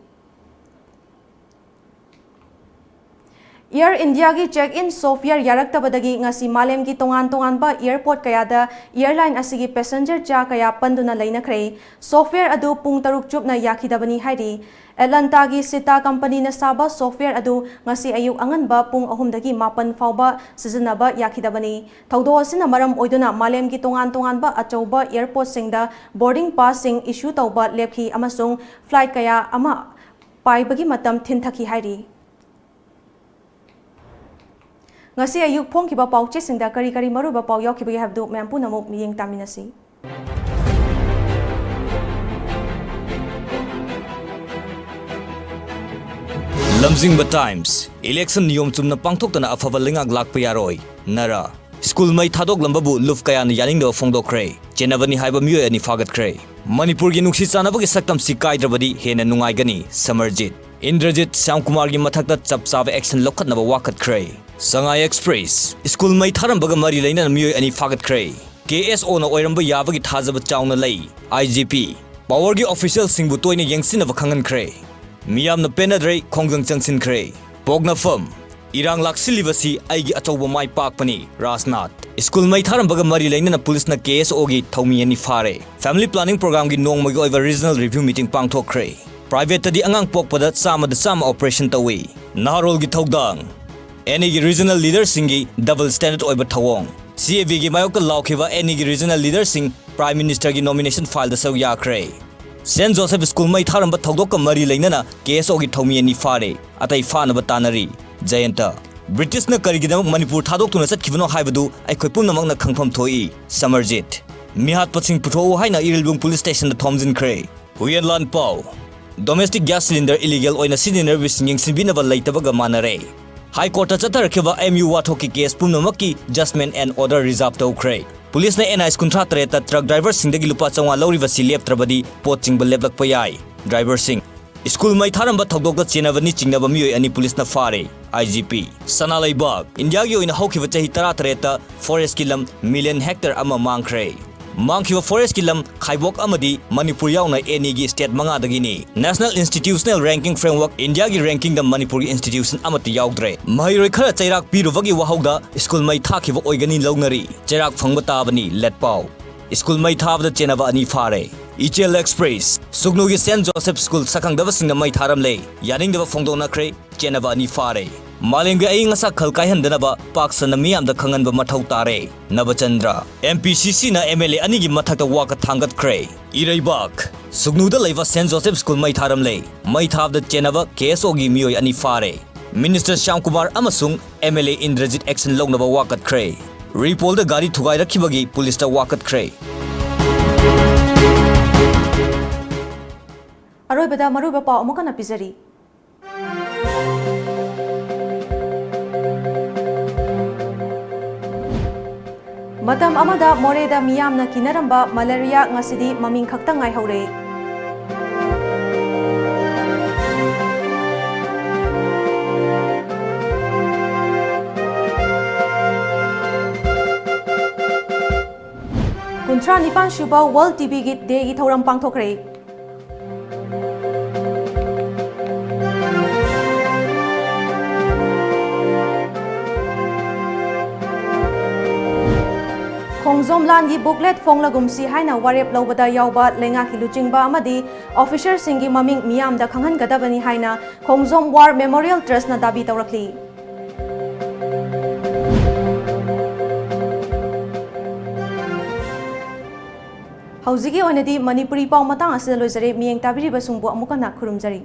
Air Indiaꯒꯤ check-in software ꯌꯥꯔꯛꯇꯕꯗꯒꯤ ꯉꯁꯤ ꯃꯥꯂꯦꯝꯒꯤ ꯇꯣꯉꯥꯟ ꯇꯣꯉꯥꯟꯕ airport ꯀꯌꯥꯗ airline ꯑꯁꯤꯒꯤ passenger ꯆꯥ ꯀꯌꯥ ꯄꯟꯗꯨꯅ ꯂꯩꯅꯈ꯭ꯔꯦ꯫ Software ꯑꯗꯨ ꯄꯨꯡ ꯇꯔꯨꯛ ꯆꯨꯞꯅ ꯌꯥꯈꯤꯗꯕꯅꯤ ꯍꯥꯏꯔꯤ꯫ Atlantaꯒꯤ Sita companyꯅ ꯁꯥꯕ software ꯑꯗꯨ ꯉꯁꯤ ꯑꯌꯨꯛ ꯑꯉꯟꯕ ꯄꯨꯡ ꯑꯍꯨꯝꯗꯒꯤ ꯃꯥꯄꯟ ꯐꯥꯎꯕ ꯁꯤꯖꯤꯟꯅꯕ ꯌꯥꯈꯤꯗꯕꯅꯤ꯫ ꯊꯧꯗꯣꯛ ꯑꯁꯤꯅ ꯃꯔꯝ ꯑꯣꯏꯗꯨꯅ ꯃꯥꯂꯦꯝꯒꯤ ꯇꯣꯉꯥꯟ ꯇꯣꯉꯥꯟꯕ ꯑꯆꯧꯕ airportꯁꯤꯡꯗ boarding passꯁꯤꯡ issue ꯇꯧꯕ ꯂꯦꯞꯈꯤ ꯑꯃꯁꯨꯡ flight ꯀꯌꯥ ꯑꯃ ꯄꯥꯏꯕꯒꯤ ꯃꯇꯝ ꯊꯤꯟꯊꯈꯤ ꯍꯥꯏꯔꯤ꯫ ꯉꯁꯤ ꯑꯌꯨꯛ ꯐꯣꯡꯈꯤꯕ ꯄꯥꯎꯆꯦꯁꯤꯡꯗ ꯀꯔꯤ ꯀꯔꯤ ꯃꯔꯨꯑꯣꯏꯕ ꯄꯥꯎ ꯌꯥꯎꯈꯤꯕꯒꯦ ꯍꯥꯏꯕꯗꯨ ꯃꯌꯥꯝ ꯄꯨꯝꯅꯃꯛ ꯃꯤꯠꯌꯦꯡ ꯇꯥꯃꯤꯟꯅꯁꯤ꯫ ꯂꯝꯖꯤꯡꯕ Times, election ꯅꯤꯌꯣꯝ ꯆꯨꯝꯅ ꯄꯥꯡꯊꯣꯛꯇꯅ ꯑꯐꯕ ꯂꯩꯉꯥꯛ ꯂꯥꯛꯄ ꯌꯥꯔꯣꯏ, ꯅꯔꯥ꯫ ꯁ꯭ꯀꯨꯜ ꯃꯩ ꯊꯥꯗꯣꯛꯂꯝꯕꯕꯨ ꯂꯨꯞ ꯀꯌꯥꯅ ꯌꯥꯅꯤꯡꯗꯕ ꯐꯣꯡꯗꯣꯛꯈ꯭ꯔꯦ꯫ ꯆꯦꯟꯅꯕꯅꯤ ꯍꯥꯏꯕ ꯃꯤꯑꯣꯏ ꯑꯅꯤ ꯐꯥꯒꯠꯈ꯭ꯔꯦ꯫ ꯃꯅꯤꯄꯨꯔꯒꯤ ꯅꯨꯡꯁꯤ ꯆꯥꯟꯅꯕꯒꯤ ꯁꯛꯇꯝꯁꯤ ꯀꯥꯏꯗ꯭ꯔꯕꯗꯤ ꯍꯦꯟꯅ ꯅꯨꯡꯉꯥꯏꯒꯅꯤ, ꯁꯃꯔꯖꯤꯠ꯫ ꯏꯟꯗ꯭ꯔꯖꯤꯠ ꯁ꯭ꯌꯥꯝꯀꯨꯃꯥꯔꯒꯤ ꯃꯊꯛꯇ ꯆꯞ ꯆꯥꯕ action ꯂꯧꯈꯠꯅꯕ ꯋꯥꯀꯠꯈ꯭ꯔꯦ꯫ ꯁꯉꯥꯏ Express, ꯁ꯭ꯀꯨꯜ ꯃꯩ ꯊꯥꯔꯝꯕꯒ ꯃꯔꯤ ꯂꯩꯅꯅ ꯃꯤꯑꯣꯏ ꯑꯅꯤ ꯐꯥꯒꯠꯈ꯭ꯔꯦ꯫ ꯀꯦ ꯑꯦꯁ ꯑꯣꯅ ꯑꯣꯏꯔꯝꯕ ꯌꯥꯕꯒꯤ ꯊꯥꯖꯕ ꯆꯥꯎꯅ ꯂꯩ, ꯑꯥꯏ ꯖꯤ ꯄꯤ꯫ Powerꯒꯤ officialꯁꯤꯡꯕꯨ ꯇꯣꯏꯅ ꯌꯦꯡꯁꯤꯟꯅꯕ ꯈꯪꯍꯟꯈ꯭ꯔꯦ꯫ ꯃꯤꯌꯥꯝꯅ ꯄꯦꯟꯅꯗ꯭ꯔꯦ, ꯈꯣꯡꯖꯪ ꯆꯪꯁꯤꯟꯈ꯭ꯔꯦ꯫ ꯄꯣꯛꯅꯐꯝ, ꯏꯔꯥꯡ ꯂꯥꯛꯁꯤꯜꯂꯤꯕꯁꯤ ꯑꯩꯒꯤ ꯑꯆꯧꯕ ꯃꯥꯏ ꯄꯥꯛꯄꯅꯤ, ꯔꯥꯖꯅꯥꯊ꯫ ꯁ꯭ꯀꯨꯜ ꯃꯩ ꯊꯥꯔꯝꯕꯒ ꯃꯔꯤ ꯂꯩꯅꯅ ꯄꯨꯂꯤꯁꯅ ꯀꯦ ꯑꯦꯁ ꯑꯣꯒꯤ ꯊꯧꯃꯤ ꯑꯅꯤ ꯐꯥꯔꯦ꯫ Family planning programꯒꯤ ꯅꯣꯡꯃꯒꯤ ꯑꯣꯏꯕ regional review meeting ꯄꯥꯡꯊꯣꯛꯈ꯭ꯔꯦ꯫ Privateꯇꯗꯤ ꯑꯉꯥꯡ ꯄꯣꯛꯄꯗ ꯆꯥꯝꯃꯗ ꯆꯥꯝꯃ operation ꯇꯧꯏ꯫ ꯅꯍꯥꯔꯣꯜꯒꯤ ꯊꯧꯗꯥꯡ꯫ ꯑꯦꯟ ꯏꯒꯤ regional leaderꯁꯤꯡꯒꯤ double standard ꯑꯣꯏꯕ ꯊꯧꯑꯣꯡ꯫ ꯁꯤ ꯑꯦ ꯕꯤꯒꯤ ꯃꯥꯌꯣꯛꯇ ꯂꯥꯎꯈꯤꯕ ꯑꯦꯟ ꯏꯒꯤ regional leaderꯁꯤꯡ Prime Ministerꯒꯤ nomination fileꯗ ꯁꯔꯨꯛ ꯌꯥꯈ꯭ꯔꯦ꯫ Saint Joseph ꯁ꯭ꯀꯨꯜ ꯃꯩ ꯊꯥꯔꯝꯕ ꯊꯧꯗꯣꯛꯀ ꯃꯔꯤ ꯂꯩꯅꯅ ꯀꯦ ꯑꯦꯁ ꯑꯣꯒꯤ ꯊꯧꯃꯤ ꯑꯅꯤ ꯐꯥꯔꯦ, ꯑꯇꯩ ꯐꯥꯅꯕ ꯇꯥꯟꯅꯔꯤ꯫ ꯖꯌꯟꯇ꯫ ꯕ꯭ꯔꯤꯇꯤꯁꯅ ꯀꯔꯤꯒꯤꯗꯃꯛ ꯃꯅꯤꯄꯨꯔ ꯊꯥꯗꯣꯛꯇꯨꯅ ꯆꯠꯈꯤꯕꯅꯣ ꯍꯥꯏꯕꯗꯨ ꯑꯩꯈꯣꯏ ꯄꯨꯝꯅꯃꯛꯅ ꯈꯪꯐꯝ ꯊꯣꯛꯏ꯫ ꯁꯃꯔꯖꯤꯠ꯫ ꯃꯤꯍꯥꯠꯄꯁꯤꯡ ꯄꯨꯊꯣꯛꯎ ꯍꯥꯏꯅ ꯏꯔꯤꯜꯕꯨꯡ police stationꯗ ꯊꯣꯝꯖꯤꯟꯈ꯭ꯔꯦ꯫ ꯍꯨꯌꯦꯟꯂꯥꯟ ꯄꯥꯎ꯫ Domestic gas cylinder illegal ꯑꯣꯏꯅ ꯁꯤꯖꯤꯟꯅꯔꯤꯕꯁꯤꯡ ꯌꯦꯡꯁꯤꯟꯕꯤꯅꯕ ꯂꯩꯇꯕꯒ ꯃꯥꯟꯅꯔꯦ꯫ High Courtꯇ ꯆꯠꯊꯔꯛꯈꯤꯕ ꯑꯦꯝ ꯌꯨ ꯋꯥꯊꯣꯛꯀꯤ case ꯄꯨꯝꯅꯃꯛꯀꯤ judgment and order reserve ꯇꯧꯈ꯭ꯔꯦ꯫ ꯄꯨꯂꯤꯁꯅ ꯑꯦꯟ ꯑꯥꯏꯁ ꯀꯨꯟꯊ꯭ꯔꯥ ꯇꯔꯦꯠꯇ truck driverꯁꯤꯡꯗꯒꯤ ꯂꯨꯄꯥ ꯆꯥꯝꯃꯉꯥ ꯂꯧꯔꯤꯕꯁꯤ ꯂꯦꯞꯇ꯭ꯔꯕꯗꯤ ꯄꯣꯠ ꯆꯤꯡꯕ ꯂꯦꯞꯂꯛꯄ ꯌꯥꯏ꯫ Driverꯁꯤꯡ꯫ ꯁ꯭ꯀꯨꯜ ꯃꯩ ꯊꯥꯔꯝꯕ ꯊꯧꯗꯣꯛꯇ ꯆꯦꯟꯅꯕꯅꯤ ꯆꯤꯡꯅꯕ ꯃꯤꯑꯣꯏ ꯑꯅꯤ ꯄꯨꯂꯤꯁꯅ ꯐꯥꯔꯦ꯫ ꯑꯥꯏ ꯖꯤ ꯄꯤ꯫ ꯁꯅꯥ ꯂꯩꯕꯥꯛ꯫ ꯏꯟꯗꯤꯌꯥꯒꯤ ꯑꯣꯏꯅ ꯍꯧꯈꯤꯕ ꯆꯍꯤ ꯇꯔꯥ ꯇꯔꯦꯠꯇ forestꯀꯤ ꯂꯝ million hectare ꯑꯃ ꯃꯥꯡꯈ꯭ꯔꯦ꯫ ꯃꯥꯡꯈꯤꯕ forestꯀꯤ ꯂꯝ ꯈꯥꯏꯕꯣꯛ ꯑꯃꯗꯤ ꯃꯅꯤꯄꯨꯔ ꯌꯥꯎꯅ ꯑꯦꯅꯤꯒꯤ state ꯃꯉꯥꯗꯒꯤꯅꯤ꯫ National Institutional Ranking Framework, ꯏꯟꯗꯤꯌꯥꯒꯤ rankingꯗ ꯃꯅꯤꯄꯨꯔꯒꯤ institution ꯑꯃꯠꯇ ꯌꯥꯎꯗ꯭ꯔꯦ꯫ ꯃꯍꯩꯔꯣꯏ ꯈꯔ ꯆꯩꯔꯥꯛ ꯄꯤꯔꯨꯕꯒꯤ ꯋꯥꯍꯧꯗ ꯁ꯭ꯀꯨꯜ ꯃꯩ ꯊꯥꯈꯤꯕ ꯑꯣꯏꯒꯅꯤ ꯂꯧꯅꯔꯤ꯫ ꯆꯩꯔꯥꯛ ꯐꯪꯕ ꯇꯥꯕꯅꯤ, ꯂꯦꯠꯄꯥꯎ꯫ ꯁ꯭ꯀꯨꯜ ꯃꯩ ꯊꯥꯕꯗ ꯆꯦꯟꯅꯕ ꯑꯅꯤ ꯐꯥꯔꯦ꯫ ꯏꯆꯦꯜ ꯑꯦꯛꯁꯄ꯭ꯔꯦꯁ, ꯁꯨꯒꯅꯨꯒꯤ ꯁꯦꯟꯠ ꯖꯣꯁꯦꯐ ꯁ꯭ꯀꯨꯜ ꯁꯛꯈꯪꯗꯕꯁꯤꯡꯅ ꯃꯩ ꯊꯥꯔꯝꯂꯦ꯫ ꯌꯥꯅꯤꯡꯗꯕ ꯐꯣꯡꯗꯣꯛꯅꯈ꯭ꯔꯦ꯫ ꯆꯦꯟꯅꯕ ꯑꯅꯤ ꯐꯥꯔꯦ꯫ ꯃꯥꯂꯦꯝꯒꯤ ꯑꯏꯪ ꯑꯁꯥ ꯈꯜ ꯀꯥꯏꯍꯟꯗꯅꯕ ꯄꯥꯛ ꯁꯟꯅ ꯃꯤꯌꯥꯝꯗ ꯈꯪꯍꯟꯕ ꯃꯊꯧ ꯇꯥꯔꯦ꯫ ꯅꯕꯆꯟꯗ꯭ꯔ꯫ MPCCꯅ MLA ꯑꯅꯤꯒꯤ ꯃꯊꯛꯇ ꯋꯥꯀꯠ ꯊꯥꯡꯒꯠꯈ꯭ꯔꯦ꯫ ꯏꯔꯩꯕꯥꯛ, ꯁꯨꯒꯅꯨꯗ ꯂꯩꯕ ꯁꯦꯟꯠ ꯖꯣꯁꯦꯐ ꯁ꯭ꯀꯨꯜ ꯃꯩ ꯊꯥꯔꯝꯂꯦ꯫ ꯃꯩ ꯊꯥꯕꯗ ꯆꯦꯟꯅꯕ KSOꯒꯤ ꯃꯤꯑꯣꯏ ꯑꯅꯤ ꯐꯥꯔꯦ꯫ Minister ꯁ꯭ꯌꯥꯝ ꯀꯨꯃꯥꯔ ꯑꯃꯁꯨꯡ MLA ꯏꯟꯗ꯭ꯔꯖꯤꯠ action ꯂꯧꯅꯕ ꯋꯥꯀꯠꯈ꯭ꯔꯦ꯫ ꯔꯤꯄꯣꯜꯗ ꯒꯥꯔꯤ ꯊꯨꯒꯥꯏꯔꯛꯈꯤꯕꯒꯤ ꯄꯨꯂꯤꯁꯇ ꯋꯥꯀꯠꯈ꯭ꯔꯦ꯫ ꯑꯔꯣꯏꯕꯗ ꯃꯔꯨꯑꯣꯏꯕ ꯄꯥꯎ ꯑꯃꯨꯛ ꯍꯟꯅ ꯄꯤꯖꯔꯤ꯫ ꯃꯇꯝ ꯑꯃꯗ ꯃꯣꯔꯦꯗ ꯃꯤꯌꯥꯝꯅ ꯀꯤꯅꯔꯝꯕ ꯃꯂꯦꯔꯤꯌꯥ ꯉꯁꯤꯗꯤ ꯃꯃꯤꯡ ꯈꯛꯇ ꯉꯥꯏꯍꯧꯔꯦ꯫ ꯀꯨꯟꯊ꯭ꯔꯥ ꯅꯤꯄꯥꯟ ꯁꯨꯕ World TB Dayꯒꯤ ꯊꯧꯔꯝ ꯄꯥꯡꯊꯣꯛꯈ꯭ꯔꯦ꯫ ꯈꯣꯡꯖꯣꯝ ꯂꯥꯟꯒꯤ booklet ꯐꯣꯡꯂꯒꯨꯝꯁꯤ ꯍꯥꯏꯅ ꯋꯥꯔꯦꯞ ꯂꯧꯕꯗ ꯌꯥꯎꯕ ꯂꯩꯉꯥꯛꯀꯤ ꯂꯨꯆꯤꯡꯕ ꯑꯃꯗꯤ officerꯁꯤꯡꯒꯤ ꯃꯃꯤꯡ ꯃꯤꯌꯥꯝꯗ ꯈꯪꯍꯟꯒꯗꯕꯅꯤ ꯍꯥꯏꯅ ꯈꯣꯡꯖꯣꯝ War Memorial Trustꯅ ꯗꯥꯕꯤ ꯇꯧꯔꯛꯂꯤ꯫ ꯍꯧꯖꯤꯛꯀꯤ ꯑꯣꯏꯅꯗꯤ ꯃꯅꯤꯄꯨꯔꯤ ꯄꯥꯎ ꯃꯇꯥꯡ ꯑꯁꯤꯗ ꯂꯣꯏꯖꯔꯦ꯫ ꯃꯤꯠꯌꯦꯡ ꯇꯥꯕꯤꯔꯤꯕꯁꯤꯡꯕꯨ ꯑꯃꯨꯛ ꯍꯟꯅ ꯈꯨꯔꯨꯝꯖꯔꯤ꯫